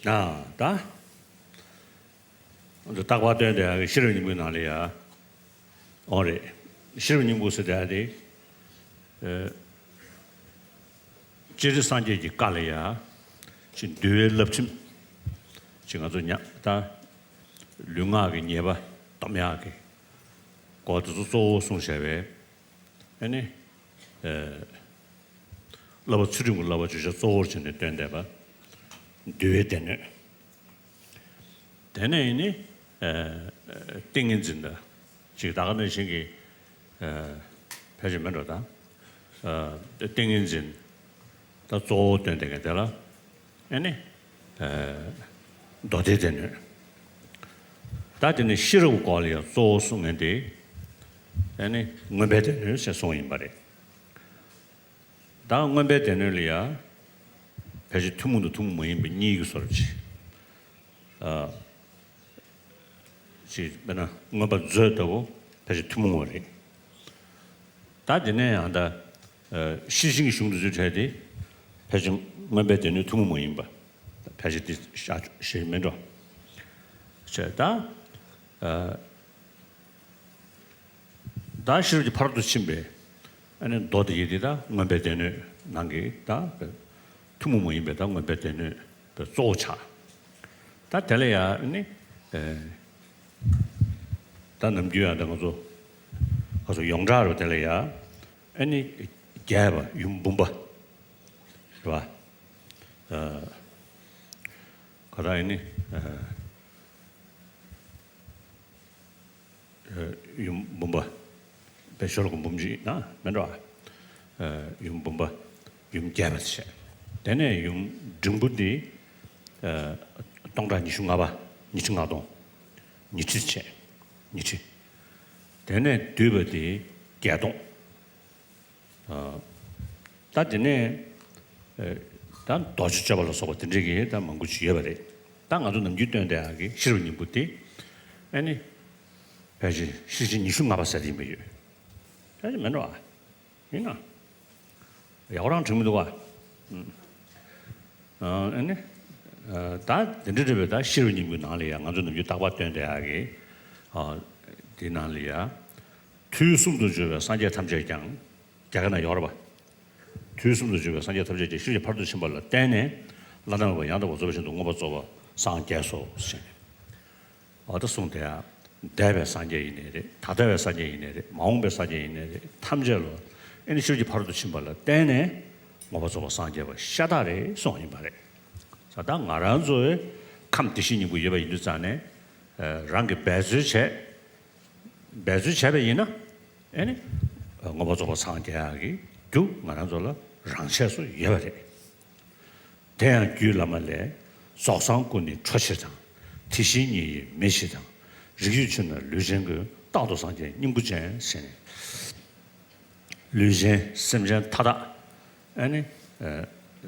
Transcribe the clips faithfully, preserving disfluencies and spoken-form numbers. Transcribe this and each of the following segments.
ན་ད། རྟག་པར་སྟོན་དེ་ཤེས་རབ་སྙིང་པོའི་ནང་ལ་ཡ། འོ་རེད། ཤེས་རབ་སྙིང་པོ་ཟེར་དེ་ཨ་དེ། སྤྱན་རས་གཟིགས་སངས་རྒྱས་ཀྱི་བཀའ་ལ་ཡ། ཅིག་འདུལ་བའི་བསླབ་ཁྲིམས། ཅིག་ང་ཚོ་ཉ་ད། ལུས་ངག་གི་ཉེས་པ་སྡོམ་ཡག་གི། སྐོར་དེ་ཚོ་གཙོ་བོ་གསུངས་བཞག་པས། ཨ་ནི། བསླབ་པ་ཚུལ་ཁྲིམས་ཀྱི་བསླབ་པ་བརྗོད་བྱ་གཙོ་བོར་བྱས་ནས་སྟོན་བསྡད་པ། འདུལ་བའི་སྡེ་སྣོད། དེ་ནས་ནི། ཏིང་ངེ་འཛིན་དང་། ཅིག་ད་ག་ནང་བཞིན་གྱི། ཕལ་ཆེར་མེད་འགྲོ་ད། ཏིང་ངེ་འཛིན། ད་གཙོ་བོ་སྟོན་བསྡད་མཁན་དེ་ལ། ཨ་ནི། མདོ་སྡེའི་སྡེ་སྣོད། ད་དེ་ནི་ཤེས་རབ་སྐོར་ལ་ཡང་གཙོ་བོ་གསུང་མཁན་དེ། ཨ་ནི་མངོན་པའི་སྡེ་སྣོད་ཟེར་གསུངས་ཡིན་པ་རེད། ད་མངོན་པའི་སྡེ་སྣོད་ལ་ཡང་། ཕལ་ཆེར་ཐུན་མོང་དང་ཐུན་མོང་མ་ཡིན་པའི་གཉིས་ཀྱི་སོར་ཅིག་ཅིག་དཔེར་ན་མངོན་པ་མཛོད་ལྟ་བུ་ཕལ་ཆེར་ཐུན་མོང་བ་རེད། ད་དེ་ནས་ཡང་ད། ཤེར་ཕྱིན་གྱི་གཞུང་དེ་ཚོའི་གྲས་དེ། ཕལ་ཆེར་མངོན་པའི་སྡེ་སྣོད་ཐུན་མོང་མ་ཡིན་པ། ཕལ་ཆེར་དེ་བཞག་ཞེས་མིན་འགྲོ། བྱས་ད། ད་ཤེས་རབ་ཀྱི་ཕ་རོལ་ཏུ་ཕྱིན་པའི། ཨ་ནི་མདོ་དེ་ཡི་དེ་ད་མངོན་པའི་སྡེ་སྣོད་ནང་གི་ད། ཐུན་མོང་མ་ཡིན་པའི་ད་མངོན་པའི་སྡེ་སྣོད་པའི་གཙོ་བོ་ཆགས། ད་དེ་ལ་ཡང་ནི། ད་ནམ་རྒྱུན་ཡང་ད་ང་ཚོ། ང་ཚོ་ཡོངས་གྲགས་རུ་དེ་ལ་ཡང་། ཨ་ནི། རྒྱས་པ་ཡུམ་འབུམ་པ། རེད་བ། ཁོ་ད་ཨ་ནི། ཡུམ་འབུམ་པ། དཔེ་ཤོ་ལོ་ཀ་འབུམ་གཅིག་ན་མེད་འགྲོ། ཡུམ་འབུམ་པ། ཡུམ་རྒྱས་པ་བྱས། དེ་ནས་ཡུམ་འབྲིང་པོ་འདི། སྟོང་ཕྲག་ཉི་ཤུ་ལྔ་པ། ཉི་ཁྲི་ལྔ་སྟོང་། ཉི་ཁྲི་བྱས། ཉི་ཁྲི། དེ་ནས་བསྡུས་པ་འདི་བརྒྱད་སྟོང་། ད་དེ་ནས། ད་རྡོ་རྗེ་གཅོད་པ་ལ་སོགས་པ་དེ་འདྲའི་གི་ད་མང་པོ་ཅིག་ཡོད་པ་རེད། ད་ང་ཚོ་ནམ་རྒྱུན་སྟོན་བསྡད་ཡག་གི་ཤེས་རབ་སྙིང་པོ་དེ། ཨ་ནི། ཕལ་ཆེར་ཤེར་ཕྱིན་ཉི་ཤུ་ལྔ་པ་ཟེར་གྱི་ཡིན་པ་ཡོད། ཕལ་ཆེར་མིན་འགྲོ་ཨ། ཡིན་ན། ཡག་པོ་རང་དྲན་མི་འདུག་ཨ། ཨ་ནི། ད་དེ་འདྲ་འདྲ་བའི་ད་ཤེས་རབ་སྙིང་པོའི་ནང་ལ་ཡང་ང་ཚོ་ནམ་རྒྱུན་རྟག་པར་སྟོན་བསྡད་ཡག་གི། དེ་ནང་ལ་ཡང་། དུས་གསུམ་དུ་བྱོན་པའི་སངས་རྒྱས་ཐམས་ཅད་ཀྱང་། རྒྱ་སྐད་ན་ཡོད་རེད་པ། དུས་གསུམ་དུ་བྱོན་པའི་སངས་རྒྱས་ཐམས་ཅད་ཀྱང་ཤེས་རབ་ཀྱི་ཕ་རོལ་ཏུ་ཕྱིན་པ་ལ་བརྟེན་ནས། བླ་ན་མེད་པ་ཡང་དག་པར་རྫོགས་པའི་ཞིང་དུ་མངོན་པར་རྫོགས་པར་སངས་རྒྱས་སོ་ཞེས། འོ་ད་གསུངས་ཏེ། འདས་པའི་སངས་རྒྱས་ཡིན་ནའི་རེད། ད་ལྟ་བའི་སངས་རྒྱས་ཡིན་ནའི་རེད། མ་འོངས་པའི་སངས་རྒྱས་ཡིན་ནའི་རེད། ཐམས་ཅད་ལ་ཨེ་ནི་ཤེས་རབ་ཀྱི་ཕ་རོལ་ཏུ་ཕྱིན་པ་ལ་བརྟེན་ནས་མངོན་པར་རྫོགས་པར་སངས་རྒྱས་པ་ཤ་སྟག་རེད་གསུངས་ཡིན་པ་རེད། ད་ལྟ་ང་རང་ཚོའི་ཁམས་བདེ་གཤེགས་སྙིང་པོ་ཡོད་པ་ཡིན་དུས་ཙང་ནས། རང་གིས་འབད་རྩོལ་བྱས། འབད་རྩོལ་བྱས་པ་ཡིན་ན། ཨེ་ནི། མངོན་པར་རྫོགས་པར་སངས་རྒྱས་ཡག་གི་རྒྱུ་ང་རང་ཚོ་ལ་རང་ཆས་སུ་ཡོད་པ་རེད། དེ་ཡང་རྒྱུད་བླ་མ་ལས། རྫོགས་སངས་སྐུ་ནི་འཕྲོ་ཕྱིར་དང་། དེ་བཞིན་ཉིད་ཡིན་མི་ཕྱིར་དང་། རིགས་རྒྱུད་ཕྱིར་ན་ལུས་ཅན་ཀུན། རྟག་ཏུ་སངས་རྒྱས་སྙིང་པོ་ཅན་ཟེར་ནས། ལུས་ཅན་སེམས་ཅན་མཐའ་དག་ཨ་ནི།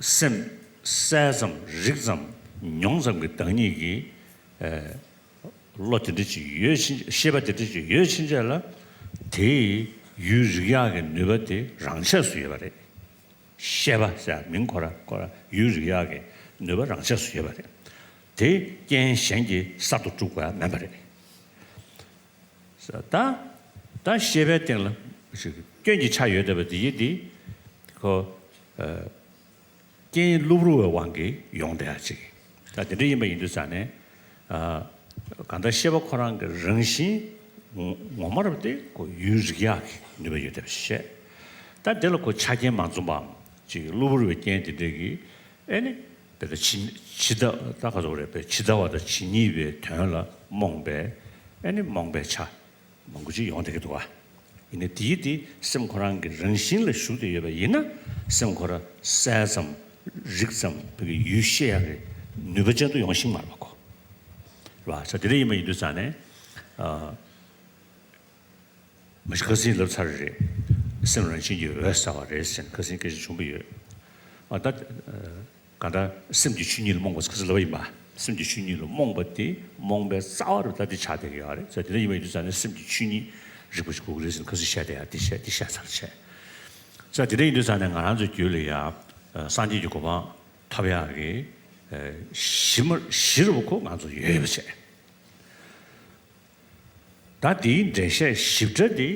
སེམས་གསལ་ཙམ་རིག་ཙམ་མྱོང་ཙམ་གྱི་བདག་ཉིད་ཀྱི། བློ་དེ་འདྲ་ཅིག་ཡོད་ཕྱིན། ཤེས་པ་དེ་འདྲ་ཅིག་ཡོད་ཕྱིན་ཆད་ལ། དེའི་ཡུལ་རིག་ཡག་གི་ནུས་པ་དེ་རང་ཆས་སུ་ཡོད་པ་རེད། ཤེས་པ་ཟེར་མིང་ཁོ་ར་ཁོ་ར་ཡུལ་རིག་ཡག་གི་ནུས་པ་རང་ཆས་སུ་ཡོད་པ་རེད། དེ་རྐྱེན་གཞན་གྱིས་གསར་དུ་སྒྲུབ་དགོས་ཡ་མེད་པ་རེད། ད་ད་ཤེས་པའི་སྟེང་ལ་སྐྱོན་གྱི་ཆ་ཡོད་བསྡད་པ་དེ་ཡིན་ཏེ། ཁོ། རྐྱེན་གློ་བུར་བའི་དབང་གིས་ཡོང་བསྡད་ཡ་ཅིག་ད་དེ་འདྲ་ཡིན་པ་ཡིན་དུས་ཙང་ནས། གང་ལྟར་ཤེས་པ་ཁོ་རང་གི་རང་བཞིན་ངོ་མ་རུ་དེ་ཁོ་ཡུལ་རིག་ཡག་གི་ནུས་པ་ཡོད་བསྡད་པ་ཞིག་བཤད། ད་དེ་ལ་ཁོ་ཆ་རྐྱེན་མ་འཛོམས་པའམ་ཅིག་གློ་བུར་བའི་རྐྱེན་དེ་འདྲ་གིས། ཨེ་ནི། དཔེ་ད་ཇི་ཇི་ལྟ་ད་ག་ཚོད་རེད། དཔེ་ཇི་ལྟ་བ་དང་ཇི་སྙེད་པའི་དོན་ལ་རྨོངས་པའི། ཨེ་ནི་རྨོངས་པའི་ཆ་མང་པོ་ཅིག་ཡོང་བསྡད་ཀྱི་འདུག་ག་ཡིན་ནའི་དེའི་དེ་སེམས་ཁོ་རང་གི་རང་བཞིན་ལ་ཞུགས་ཏེ་ཡོད་པ་ཡིན་ན། སེམས་ཁོ་རང་གསལ་ཙམ་རིག་ཙམ་བོད་ཀྱི་ཡུལ་ཤེས་ཡག་གི་ནུས་པ་ཅན་དུ་ཡོང་ཤིང་མ་རེད་པ་ཁོ། རེད་བ། ས་དེ་འདྲ་ཡིན་པ་ཡིན་དུས་ཙང་ནས། མ་གཞི་ཁ་སང་ལབ་ཚར་རེད། སེམས་རང་བཞིན་གྱིས་འོད་གསལ་བ་རེད་ཟེར་ནས་ཁ་སང་སྐད་ཆ་བྱུང་བ་ཡོད། ཨ་ད། གང་ལྟར་སེམས་ཀྱི་ཆོས་ཉིད་ལ་རྨོངས་པ་ཁ་སང་ལབ་པ་ཡིན་པ། སེམས་ཀྱི་ཆོས་ཉིད་ལ་རྨོངས་པ་དེ་རྨོངས་པའི་རྩ་བ་རུ་ད་དེ་ཆགས་བསྡད་ཀྱི་ཡོད་རེད། ས་དེ་འདྲ་ཡིན་པ་ཡིན་དུས་ཙང་ནས་སེམས་ཀྱི་ཆོས་ཉིད་རིག་པ་ཞིག་དགོས་ཀྱི་རེད་ཟེར་ནས་ཁ་སང་བཤད་བསྡད་ཡ་དེ་བཤད་དེ་བཤད་ཚར་བྱས། ས་དེ་འདྲ་ཡིན་དུས་ཙང་ནས་ང་རང་ཚོའི་རྒྱུད་ལ་ཡ། སངས་རྒྱས་ཀྱི་གོ་འཕང་ཐོབ་ཡག་གི་ གཞི་མ་གཞི་རུ་ཁོ་ང་ཚོ་ཡོད་པ་བྱས། ད་དེའི་འགྲེལ་བཤད་ཞིབ་ཕྲ་དེ་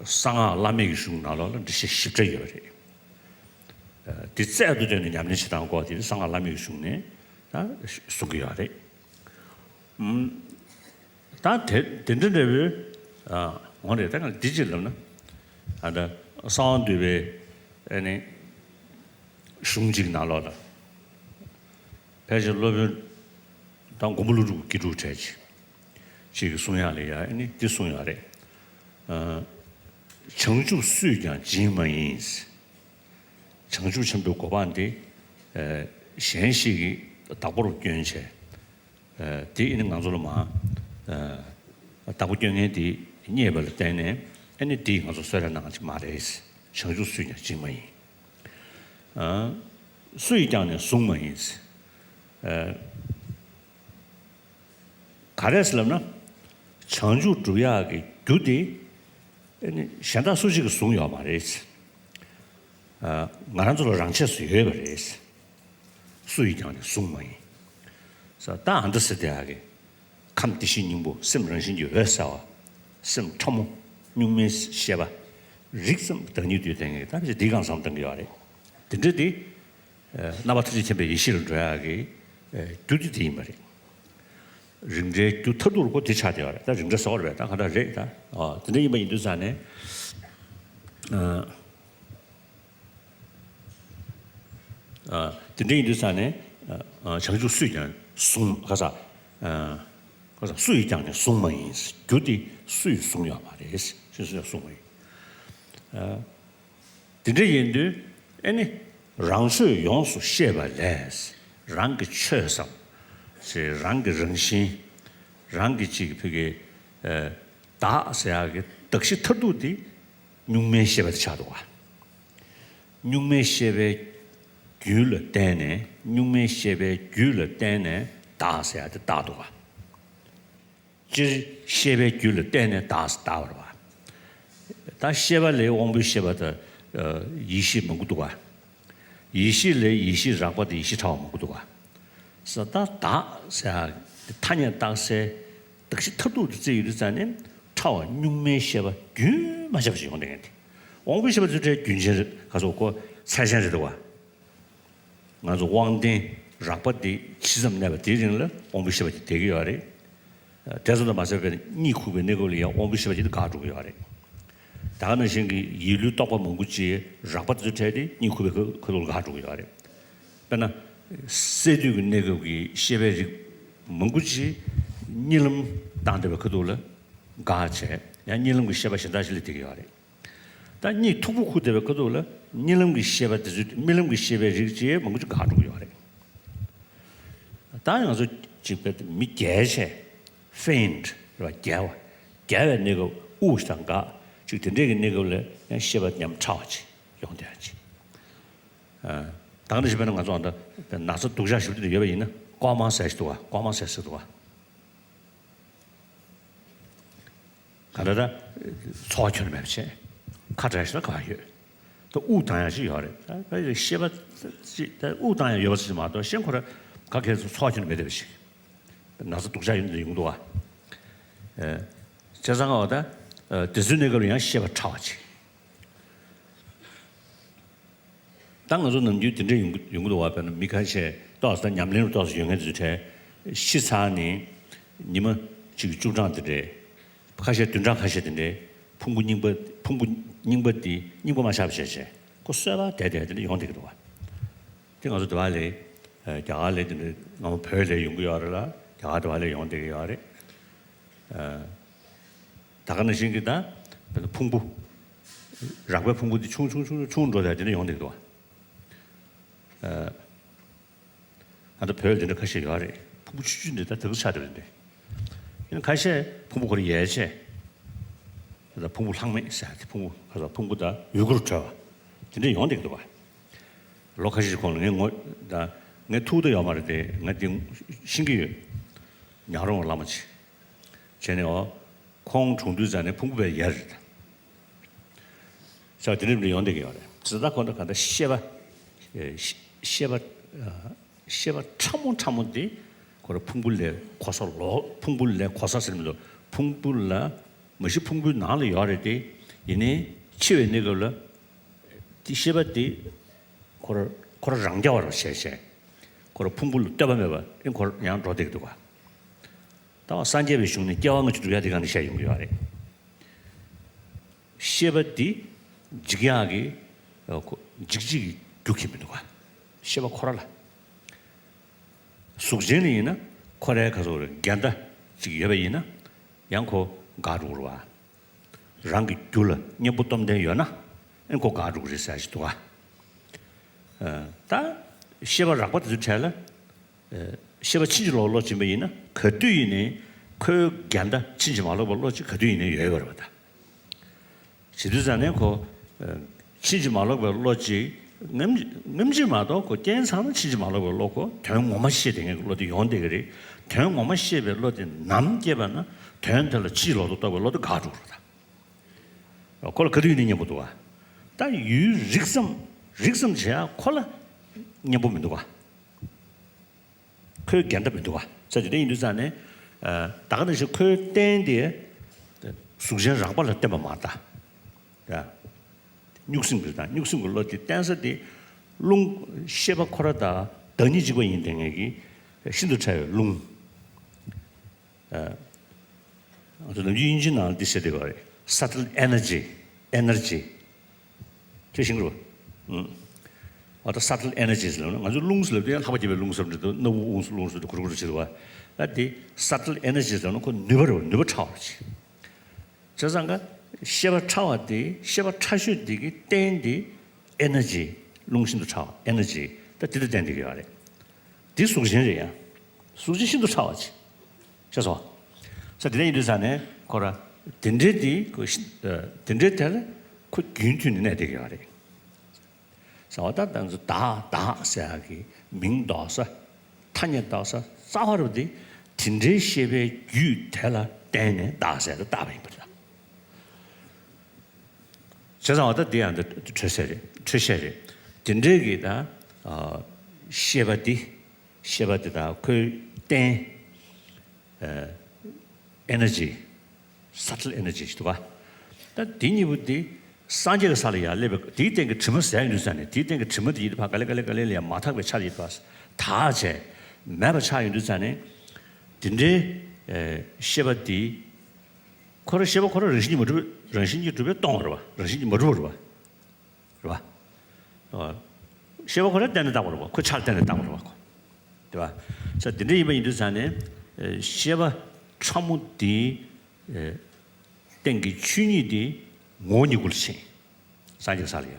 གསང་སྔགས་བླ་མེད་ཀྱི་གཞུང་ནང་ལོགས་ལ་འགྲེལ་བཤད་ཞིབ་ཕྲ་ཡོད་པ་རེད། དེ་རྩལ་དུ་བཏོན་ནས་ཉམས་ལེན་བྱེད་སྟངས་སྐོར་དེ་གསང་སྔགས་བླ་མེད་ཀྱི་གཞུང་ནས་ད་གསུང་གི་ཡོད་རེད། ད་དེ་དེ་འདྲ་འདྲ་བོའི་ངོ་རེད། ད་ང་འདི་ཅིག་ལབ་ན། ཨ་ད་གསང་བ་འདུས་པའི་ཨ་ནི་གཞུང་གཅིག་ནང་ལོགས་ལ། ཕལ་ཆེར་སློབ་དཔོན་དང་མགོན་པོ་ཀླུ་སྒྲུབ་དགེ་ཕྲུག་གྲས་ཅིག་ཅིག་གིས་གསུང་ཡག་ལ་ཡ་ཨ་ནི་འདི་གསུང་ཡག་རེད། བྱང་ཆུབ་སུས་ཀྱང་བྱིན་མ་ཡིན། བྱང་ཆུབ་ཆེན་པོའི་གོ་འཕང་འདི་གཞན་ཞིག་གིས་བདག་པོར་བསྐྱོན་བྱས། དེ་ཨ་ནི་ང་ཚོ་ལ་མ་བདག་པོ་སྐྱོན་མཁན་དེ་རྙེད་པ་ལ་བརྟེན་ནས་ཨ་ནི་དེ་ང་ཚོ་གསོལ་རས་གནང་གི་མ་རེད། བྱང་ཆུབ་སུས་ཀྱང་བྱིན་མ་ཡིན། སུ་ཡིས་ཀྱང་ནི་བཟུང་མ་ཡིན། ག་རེ་ཟེར་ལབ་ན། བྱང་ཆུབ་སྒྲུབ་ཡག་གི་རྒྱུ་དེ་ཨ་ནི་གཞན་དག་སུ་གཅིག་གིས་བཟུང་ཡོད་མ་རེད། ང་རང་ཚོ་ལ་རང་ཆས་སུ་ཡོད་པ་རེད། སུ་ཡིས་ཀྱང་ནི་བཟུང་མ་ཡིན། ས་ད་ཨ་འདྲ་ཟེར་དེ་ཡག་གི་ཁམས་བདེ་གཤེགས་སྙིང་པོ་སེམས་རང་བཞིན་གྱིས་འོད་གསལ་བ། སེམས་ཕྲ་མོ་གཉུག་མའི་ཤེས་པ། རིགས་ཙམ་བདག་ཉིད་དུ་བསྟན་མཁན་ད་བཞིན་འདི་གང་བསམ་བཏང་གི་ཡོད་རེད། དེ་འདྲ་དེ། རྣམ་པ་ཐམས་ཅད་མཁྱེན་པའི་ཡེ་ཤེས་ལ་འགྲོ་ཡག་གི་རྒྱུ་དེ་དེ་ཡིན་པ་རེད། རིགས་འདྲའི་རྒྱུ་མཐར་ཐུག་ལ་ཁོ་དེ་ཆགས་བསྡད་ཡོད་རེད། ད་རིགས་འདྲ་ཟེར་བ་རེད་པས། ད་ག་འདྲ་རེད་ད། དེ་འདྲ་ཡིན་པ་ཡིན་དུས་ཙང་ནས། དེ་འདྲ་ཡིན་དུས་ཙང་ནས། བྱང་ཆུབ་སུས་ཀྱང་བཟུང་ག་ས། ག་ས་སུ་ཡིས་ཀྱང་ནི་བཟུང་མ་ཡིན། རྒྱུ་དེ་སུས་བཟུང་ཡོད་མ་རེད། སུས་སུས་ཡང་བཟུང་མ་ཡིན། དེ་འདྲ་ཡིན་དུས་ཨ་ནི་རང་ཆོས་ཡོངས་སུ་ཤེས་པ་ལས་རང་གི་ཆོས་སམ། ཞེས་རང་གི་རང་བཞིན། རང་གི་ཅིག་ཕ་གི་བདག་ཟེར་ཡག་གི་གདགས་གཞི་མཐར་ཐུག་དེ་གཉུག་མའི་ཤེས་པ་དེ་ཆགས་འདུག་ག་གཉུག་མའི་ཤེས་པའི་རྒྱུད་ལ་བརྟེན་ནས་གཉུག་མའི་ཤེས་པའི་རྒྱུད་ལ་བརྟེན་ནས་བདག་ཟེར་ཡག་དེ་བཏགས་འདུག་ག་སྤྱིར་ཤེས་པའི་རྒྱུད་ལ་བརྟེན་ནས་བདག་ཟེར་བཏགས་པ་རེད་པ། ད་ཤེས་པ་ལས་དབང་པོའི་ཤེས་པ་དང་ཡེ་ཤེས་མང་པོ་འདུག་ག་ཡེ་ཤེས་ལས་ཡེ་ཤེས་རགས་པ་དང་ཡེ་ཤེས་ཕྲ་བ་མང་པོ་འདུག་ག་ས་ད་བདག་ཟེར་ཡག་ཐ་སྙད་བཏགས་སའི་གདགས་གཞི་མཐར་ཐུག་ཏུ་བརྩི་ཡོད་དུས་ཙང་ནས་ཕྲ་བ་གཉུག་མའི་ཤེས་པ་རྒྱུན་མ་ཆད་པ་ཞིག་ཡོང་བསྡད་མཁན་དེ། དབང་པོའི་ཤེས་པ་ཚོའི་གྲས་རྒྱུན་ཆད་རེད། ག་ཚོད་ཁོ་ཚད་ཆེན་རེད་འདུག་ག་ང་ཚོ་དབང་ལྡན་རགས་པ་དེ་ཇི་ཙམ་གནས་པ་དེའི་རིང་ལ་དབང་པོའི་ཤེས་པ་དེ་བསྡད་ཀྱི་ཡོད་རེད། དེ་ཙམ་དུ་མ་ཟད་པའི་གཉིད་ཁུག་པའི་གནས་སྐབས་ལ་ཡང་དབང་པོའི་ཤེས་པ་དེ་འགག་འགྲོ་གི་ཡོད་རེད། ད་ག་ནང་བཞིན་གྱི་ཡིད་བློའི་རྟོག་པ་མང་པོ་ཅིག་རགས་པ་དེ་ཚོའི་གྲས་དེ་གཉིད་ཁུག་པའི་ཁ་ཁ་ཐུག་ལ་འགག་འགྲོ་གི་ཡོད་རེད། དཔེར་ན། སད་དུས་ཀྱི་གནས་སྐབས་ཀྱི་ཤེས་པའི་རིགས་མང་པོ་ཅིག་གཉིད་ལམ་བཏང་བསྡད་པའི་ཁ་ཐུག་ལ་འགག་བྱས་ཡང་གཉིད་ལམ་གྱི་ཤེས་པ་གཞན་དག་ཞིག་ལ་བསྡད་ཀྱི་ཡོད་རེད། ད་གཉིད་མཐུག་པོ་ཁུག་བསྡད་པའི་ཁ་ཐུག་ལ་གཉིད་ལམ་གྱི་ཤེས་པ་དེ་ཚོ་རྨི་ལམ་གྱི་ཤེས་པའི་རིགས་ཅིག་མང་པོ་ཅིག་འགག་འགྲོ་གི་ཡོད་རེད། ད་ང་ཚོ་ཅིག་དཔེ་མི་རྒྱལ་བྱས་ཕེན་ཊི་རེད་པ། རྒྱལ་བ། རྒྱལ་བའི་གནས་སྐབས་དབུགས་ཤིག་དང་འགག་ཅིག་དེ་འདྲས་ཀྱི་གནས་སྐབས་ལ་ཡང་ཤེས་པ་ཉམས་ཕྲ་བ་ཅིག་ཡོང་བསྡད་ཡ་ཅིག་ད་ག་ནང་བཞིན་དཔེར་ན་ང་ཚོ་ཨ་ད་ན་ཚ་སྡུག་ཅག་ཞེ་པོ་དེ་འདྲ་ཡོད་པ་ཡིན་ན་ལྐོག་མ་ཟེར་ཞིག་འདུག་ག་ལྐོག་མ་ཟེར་ཟེར་འདུག་ག་ག་ད་ད་ཚོར་བ་ཁྱོན་ནས་མེད་པ་བྱས། ཁ་བྲལ་ཞིག་ལ་ག་བ་ཡོད། ད་དབུགས་བཏང་ཡ་ཞིག་ཡོད་རེད། ད་ཤེས་པ་ཅིག་ད་དབུགས་བཏང་ཡ་ཡོད་པ་ཞིག་མ་གཏོགས་ཤེས་ཁོ་ར་ག་གས་སུ་ཚོར་བ་ཁྱོན་ནས་མེད་བསྡད་པ་ཞིག་ན་ཚ་སྡུག་ཅག་ཡོང་དུ་ཡོང་འདུག་ག་བྱས་ཙང་ག་བ་ད་དེ་ཚོའི་གནས་སྐབས་ལ་ཡང་ཤེས་པ་ཕྲ་བ་ཅིག་ད་ང་ཚོ་ནམ་རྒྱུན་དེ་འདྲ་ཡོང་གི་ཡོང་གི་འདུག་བ། དཔེར་ན་མི་ཁ་ཤས་ཏོག་ཙམ་ཉམས་ལེན་རུ་ཏོག་ཙམ་ཡོད་མཁན་དེ་ཚོའི་གྲས་ཤི་ཚར་ནས་ཉི་མ་གཅིག་བཅུ་གྲངས་དེ་འདྲས་ཁ་ཤས་བདུན་གྲངས་ཁ་ཤས་དེ་འདྲས་ཕུང་པོ་རྙིང་པ་ཕུང་པོ་རྙིང་པ་དེ་རྙིང་པ་མ་ཆགས་པ་བྱས་བྱས་ཁོ་གསོས་པ་བསྡད་བསྡད་དེ་འདྲ་ཡོང་བསྡད་ཀྱི་འདུག་བ། དེ་ང་ཚོ་དེ་བ་ལས་རྒྱ་གར་ལས་དེ་འདྲས་སྔ་མོ་བོད་ལས་ཡོང་གི་ཡོད་རེད་ལ་རྒྱ་གར་དེ་བ་ལས་ཡོང་བསྡད་ཀྱི་ཡོད་རེད། ད་ག་ནང་བཞིན་གྱི་ད་ཕུང་པོ་རགས་པའི་ཕུང་པོ་འདི་ཆུང་ཆུང་ཆུང་ཆུང་འགྲོ་ཡ་དེ་འདྲ་ཡོང་བསྡད་འདུག་ཨ། ད་བོད་དེ་འདྲ་ཁ་ཤས་ཡོད་རེད། ཕུང་པོ་ཆུང་ཆུང་འདི་ད་དེ་ཚོ་ཆགས་བསྡད་པ་རེད། ཡིན་ན་ཁ་ཤས་ཕུང་པོ་ཁོ་རང་ཡལ་བྱས། ད་ཕུང་པོ་ལྷག་མེད་ཟེར་ཏེ་ཕུང་པོ་ཁ་ས་ཕུང་པོ་ད་ཡུལ་སྐོར་བྲོས་པ་དེ་འདྲ་ཡོང་བསྡད་འདུག་བ། ལོ་ཁ་ཤས་གོང་ལ་ངས་ངོ་ད་ངས་ཐུག་ད་ཡོད་མ་རེད་དེ་ངས་དེ་ཤེས་ཀྱི་ཡོད། ཉག་རོང་བླ་མ་ཅིག་བྱས་ནས་འོ། ཁོང་གྲོངས་དུས་ཙ་ནས་ཕུང་པོ་བས་ཡར་རེད། ས་དེ་འདྲ་ཡོང་བསྡད་ཀྱི་ཡོད་རེད། ཙི་ད་ཁོ་ན་ག་འདྲ་ཤེས་པ། ཤེས་པ། ཤེས་པ་ཕྲ་མོ་ཕྲ་མོ་དེ་ཁོ་ར་ཕུང་པོ་ལས་གོ་ས་ལོག་ཕུང་པོ་ལས་གོ་ས་ཟེར་མི་འདུག་ཕུང་པོ་ལ་མ་གཞི་ཕུང་པོའི་ནང་ལ་ཡོད་རེད་དེ། ཡིན་ནའི་འཆི་བའི་གནས་སྐབས་ལ་དེ་ཤེས་པ་དེ་ཁོ་ར་ཁོ་ར་རང་རྐྱ་བ་ར་བྱས་བྱས་ཁོ་ར་ཕུང་པོ་ལ་ལྟོས་པ་མེད་པ་ཨེ་ཁོ་ར་ཡང་འགྲོ་བསྡད་ཀྱི་འདུག་ག་ད་བ་སངས་རྒྱས་པའི་གཞུང་ནས་སྐྱེ་བ་སྔ་ཕྱི་སྒྲུབ་ཡག་དེ་ག་ནས་བཤད་ཡོང་གི་ཡོད་རེད། ཤེས་པ་འདི་འཇིག་ཡག་གི་ཨ་ཁོ་འཇིག་བྱེད་ཀྱི་རྒྱུ་གི་མི་འདུག་ག་ཤེས་པ་ཁོ་ར་ལ། གཟུགས་ཅན་ལ་ཡིན་ན་ཁོ་རའི་ཁ་སོགས་རེ་འགལ་ཟླ་ཅིག་ཡོད་པ་ཡིན་ན་ཡང་ཁོ་འགག་འགྲོ་གི་རེད་བ། རང་གི་རྒྱུ་ལ་གཉེན་པོ་སྟོབས་ལྡན་ཡོད་ན་ཨེ་ཁོ་འགག་འགྲོ་གི་རེད་ཟེར་ཞིག་འདུག་ག་ད་ཤེས་པ་རགས་པ་དེ་ཚོའི་གྲས་ལ། ཤེས་པ་ཕྱིན་ཅི་ལོག་ལོག་ཕྱིན་པ་ཡིན་ན་ག་དུས་ཡིན་ནའི་ཁོའི་འགལ་ཟླ་ཕྱིན་ཅི་མ་ལོག་པའི་བློ་གཅིག་ག་དུས་ཡིན་ནའི་ཡོད་པ་རེད་པ་ད། བྱེད་དུས་ཙང་ནས་ཁོ་ཕྱིན་ཅི་མ་ལོག་པའི་བློ་གཅིག་ངམ་ངམ་ཅི་མ་གཏོགས་ཁོ་རྐྱེན་ཚང་ན་ཕྱིན་ཅི་མ་ལོག་པའི་བློ་ཁོ་དོན་ངོ་མ་ཤེས་བསྡད་མཁན་གྱི་བློ་དེ་ཡོང་བསྡད་ཀྱི་རེད། དོན་ངོ་མ་ཤེས་པའི་བློ་དེ་ནམ་སྐྱེས་པ་ན་དོན་དེ་ལ་ཕྱིན་ཅི་ལོག་ཏུ་རྟོག་པའི་བློ་དེ་འགག་འགྲོ་རེད་ད། ཁོ་ལ་ག་དུས་ཡིན་ནའི་གཉེན་པོ་འདུག་ག་ད་ཡུལ་རིག་ཙམ་རིག་ཙམ་བྱེད་ཡ་ཁོ་ལ་གཉེན་པོ་མི་འདུག་ག་ཁོའི་འགལ་ཟླ་མི་འདུག་ག་ས་དེ་འདྲ་ཡིན་དུས་ཙང་ནས། ད་ག་ནང་བཞིན་ཁོའི་རྟེན་དེ་གཟུགས་ཅན་རགས་པ་ལ་བརྟེན་པ་མ་རེད་ད། གཉུག་སེམས་ཀྱི་དང་གཉུག་སེམས་ཀྱི་བློ་དེ་བརྟེན་ས་དེ་རླུང་ཤེས་པ་ཁོ་ར་དང་བདག་ཉིད་གཅིག་པ་ཡིན་དེ་ངེས་ཀྱི་ཤིན་ཏུ་ཕྲ་བའི་རླུང་། ང་ཚོ་ནམ་རྒྱུན་དབྱིན་ཇིའི་ནང་ལ་འདི་བཤད་བསྡད་པ་རེད། subtle energy, energy. ཁྱོད་ཤེས་ཀྱི་རེད་པ། ཨ་ད་subtle energies ལབ་ན་ང་ཚོ་རླུང་ཟེར་ལབ་དུས་ཡང་ལྷགས་པ་རྒྱས་པའི་རླུང་ཟེར་འདྲ་འདུག་སྣ་བུག་དབུགས་སུ་རླུང་ཟེར་དུས་གུར་གུར་བྱེད་པ། ཨ་དེ་subtle energies ལབ་ན་ཁོ་ནུས་པ་རེད་པ། ནུས་པ་ཕྲ་བ་རེད། བྱས་ཙང་ཀ་ཤེས་པ་ཕྲ་བ་དེ་ཤེས་པ་ཕྲ་ཤོས་དེ་གི་རྟེན་དེ་energy རླུང་ཤིན་ཏུ་ཕྲ་བ་energy ད་དེ་ལ་བརྟེན་བསྡད་ཀྱི་ཡོད་རེད། དེ་གཟུགས་ཅན་རེད་ཡ། གཟུགས་ཅན་ཤིན་ཏུ་ཕྲ་བ་ཅིག་ཤེས་སོང་། ས་དེ་འདྲ་ཡིན་དུས་ཙང་ནས་ཁོ་ར་དེ་འདྲའི་དེ་ཁོ་ཤི་དེ་འདྲའི་དེ་ལ་ཁོ་རྒྱུན་མཐུད་ནས་གནས་བསྡད་ཀྱི་ཡོད་རེད། ཟེར་བ་ད་ང་ཚོ་བདག་བདག་ཟེར་ཡག་གི་མིང་འདོགས་ས་ཐ་སྙད་འདོགས་ས་རྩ་བ་རུ་དེ་དེ་འདྲའི་ཤེས་པའི་རྒྱུད་དེ་ལ་བརྟེན་ནས་བདག་ཟེར་དུ་བཏགས་པ་ཡིན་པ་རེད། བྱས་ཙང་བ་ད་འདི་ཡང་འདི་འཕྲོས་བཤད་རེད། འཕྲོས་བཤད་རེད། དེ་འདྲའི་གི་ད་ཤེས་པ་འདི་ཤེས་པ་འདི་དང་ཁོའི་རྟེན་energy subtle energy ཞིག་འདུག་ག་ད་འདི་གཉིས་པོ་འདི་སངས་རྒྱས་ཀྱི་ས་ལ་ཡར་སླེབས་པའི་དེའི་སྟེང་གི་དྲི་མ་ཟད་ཡོང་དུས་ཙང་ནས་དེའི་སྟེང་གི་དྲི་མ་འདི་ཡིད་ཕར་ག་ལེ་ག་ལེ་ག་ལེ་ལ་ཡང་མ་དག་པའི་ཆ་ཡིད་ཕར་དག་བྱས་མེད་པ་ཆགས་ཡོང་དུས་ཙང་ནས་དེ་འདྲའི་ཤེས་པ་འདི་ཁོ་ར་ཤེས་པ་ཁོ་ར་རང་བཞིན་གྱིས་མ་གྲུབ་རང་བཞིན་གྱིས་གྲུབ་པས་སྟོང་བ་རེད་བ། རང་བཞིན་གྱིས་མ་གྲུབ་པ་རེད་བ། རེད་བ། ཤེས་པ་ཁོ་ར་གཏན་ནས་བཏགས་པ་རེད་བ། ཁོ་ཆ་གཏན་ནས་བཏགས་པ་རེད་བ་ཁོ། རེད་བ། ས་དེ་འདྲ་ཡིན་པ་ཡིན་དུས་ཙང་ནས་ཤེས་པ་ཕྲ་མོ་དེའི་སྟེང་གི་ཆོས་ཉིད་དེ་ངོ་བོ་ཉིད་སྐུ་ལ་ཕྱིན། སངས་རྒྱས་ས་ལ་ཡ།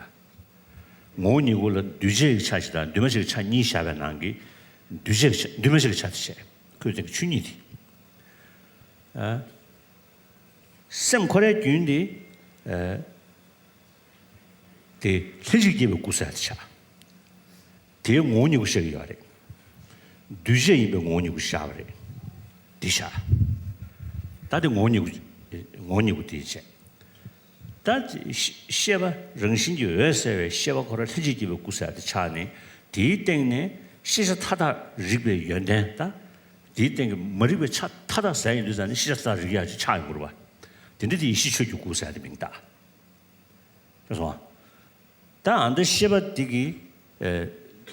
ངོ་བོ་ཉིད་སྐུ་ལ་འདུས་བྱས་ཀྱི་ཆ་ཞིག་དང་འདུས་མ་བྱས་ཀྱི་ཆ་གཉིས་བཞག་པའི་ནང་གི་འདུས་བྱས་ཀྱི་ཆ་འདུས་མ་བྱས་ཀྱི་ཆ་དེ་བྱས། ཁོའི་སྟེང་གི་ཆོས་ཉིད་དེ། སེམས་ཁོ་རའི་རྒྱུན་དེ། དེ་ལྷན་ཅིག་སྐྱེས་པའི་སྐུ་ཟེར་དེ་ཆགས། དེའི་ངོ་བོ་ཉིད་སྐུ་བཤད་ཀྱི་ཡོད་རེད། འདུས་བྱས་ཡིན་པའི་ངོ་བོ་ཉིད་སྐུ་བཞག་པ་རེད། འདི་བཞག་ད་དེ་ངོ་བོ་ཉིད་སྐུ་ངོ་བོ་ཉིད་སྐུ་དེ་བྱས། ད་ཤེས་པ་རང་བཞིན་གྱིས་འོད་གསལ་བའི་ཤེས་པ་ཁོ་ར་ལྷན་ཅིག་སྐྱེས་པའི་སྐུ་ཟེར་དེ་ཆགས་ནས་དེའི་སྟེང་ནས་ཤེས་བྱ་མཐའ་དག་རིག་པའི་ཡོན་ཏན་ད། དེའི་སྟེང་གི་མ་རིག་པའི་ཆ་མཐའ་དག་ཟད་ཡོང་དུས་ཙང་ནས་ཤེས་བྱ་མཐའ་དག་རིག་ཡག་ཅིག་ཆགས་ཡོང་གི་རེད་བ། དེ་འདྲ་དེ་ཡེ་ཤེས་ཆོས་ཀྱི་སྐུ་ཟེར་དེ་མིང་བཏགས། ཤེས་སོང་ང་། ད་ཨ་འདི་ཤེས་པ་འདི་གི་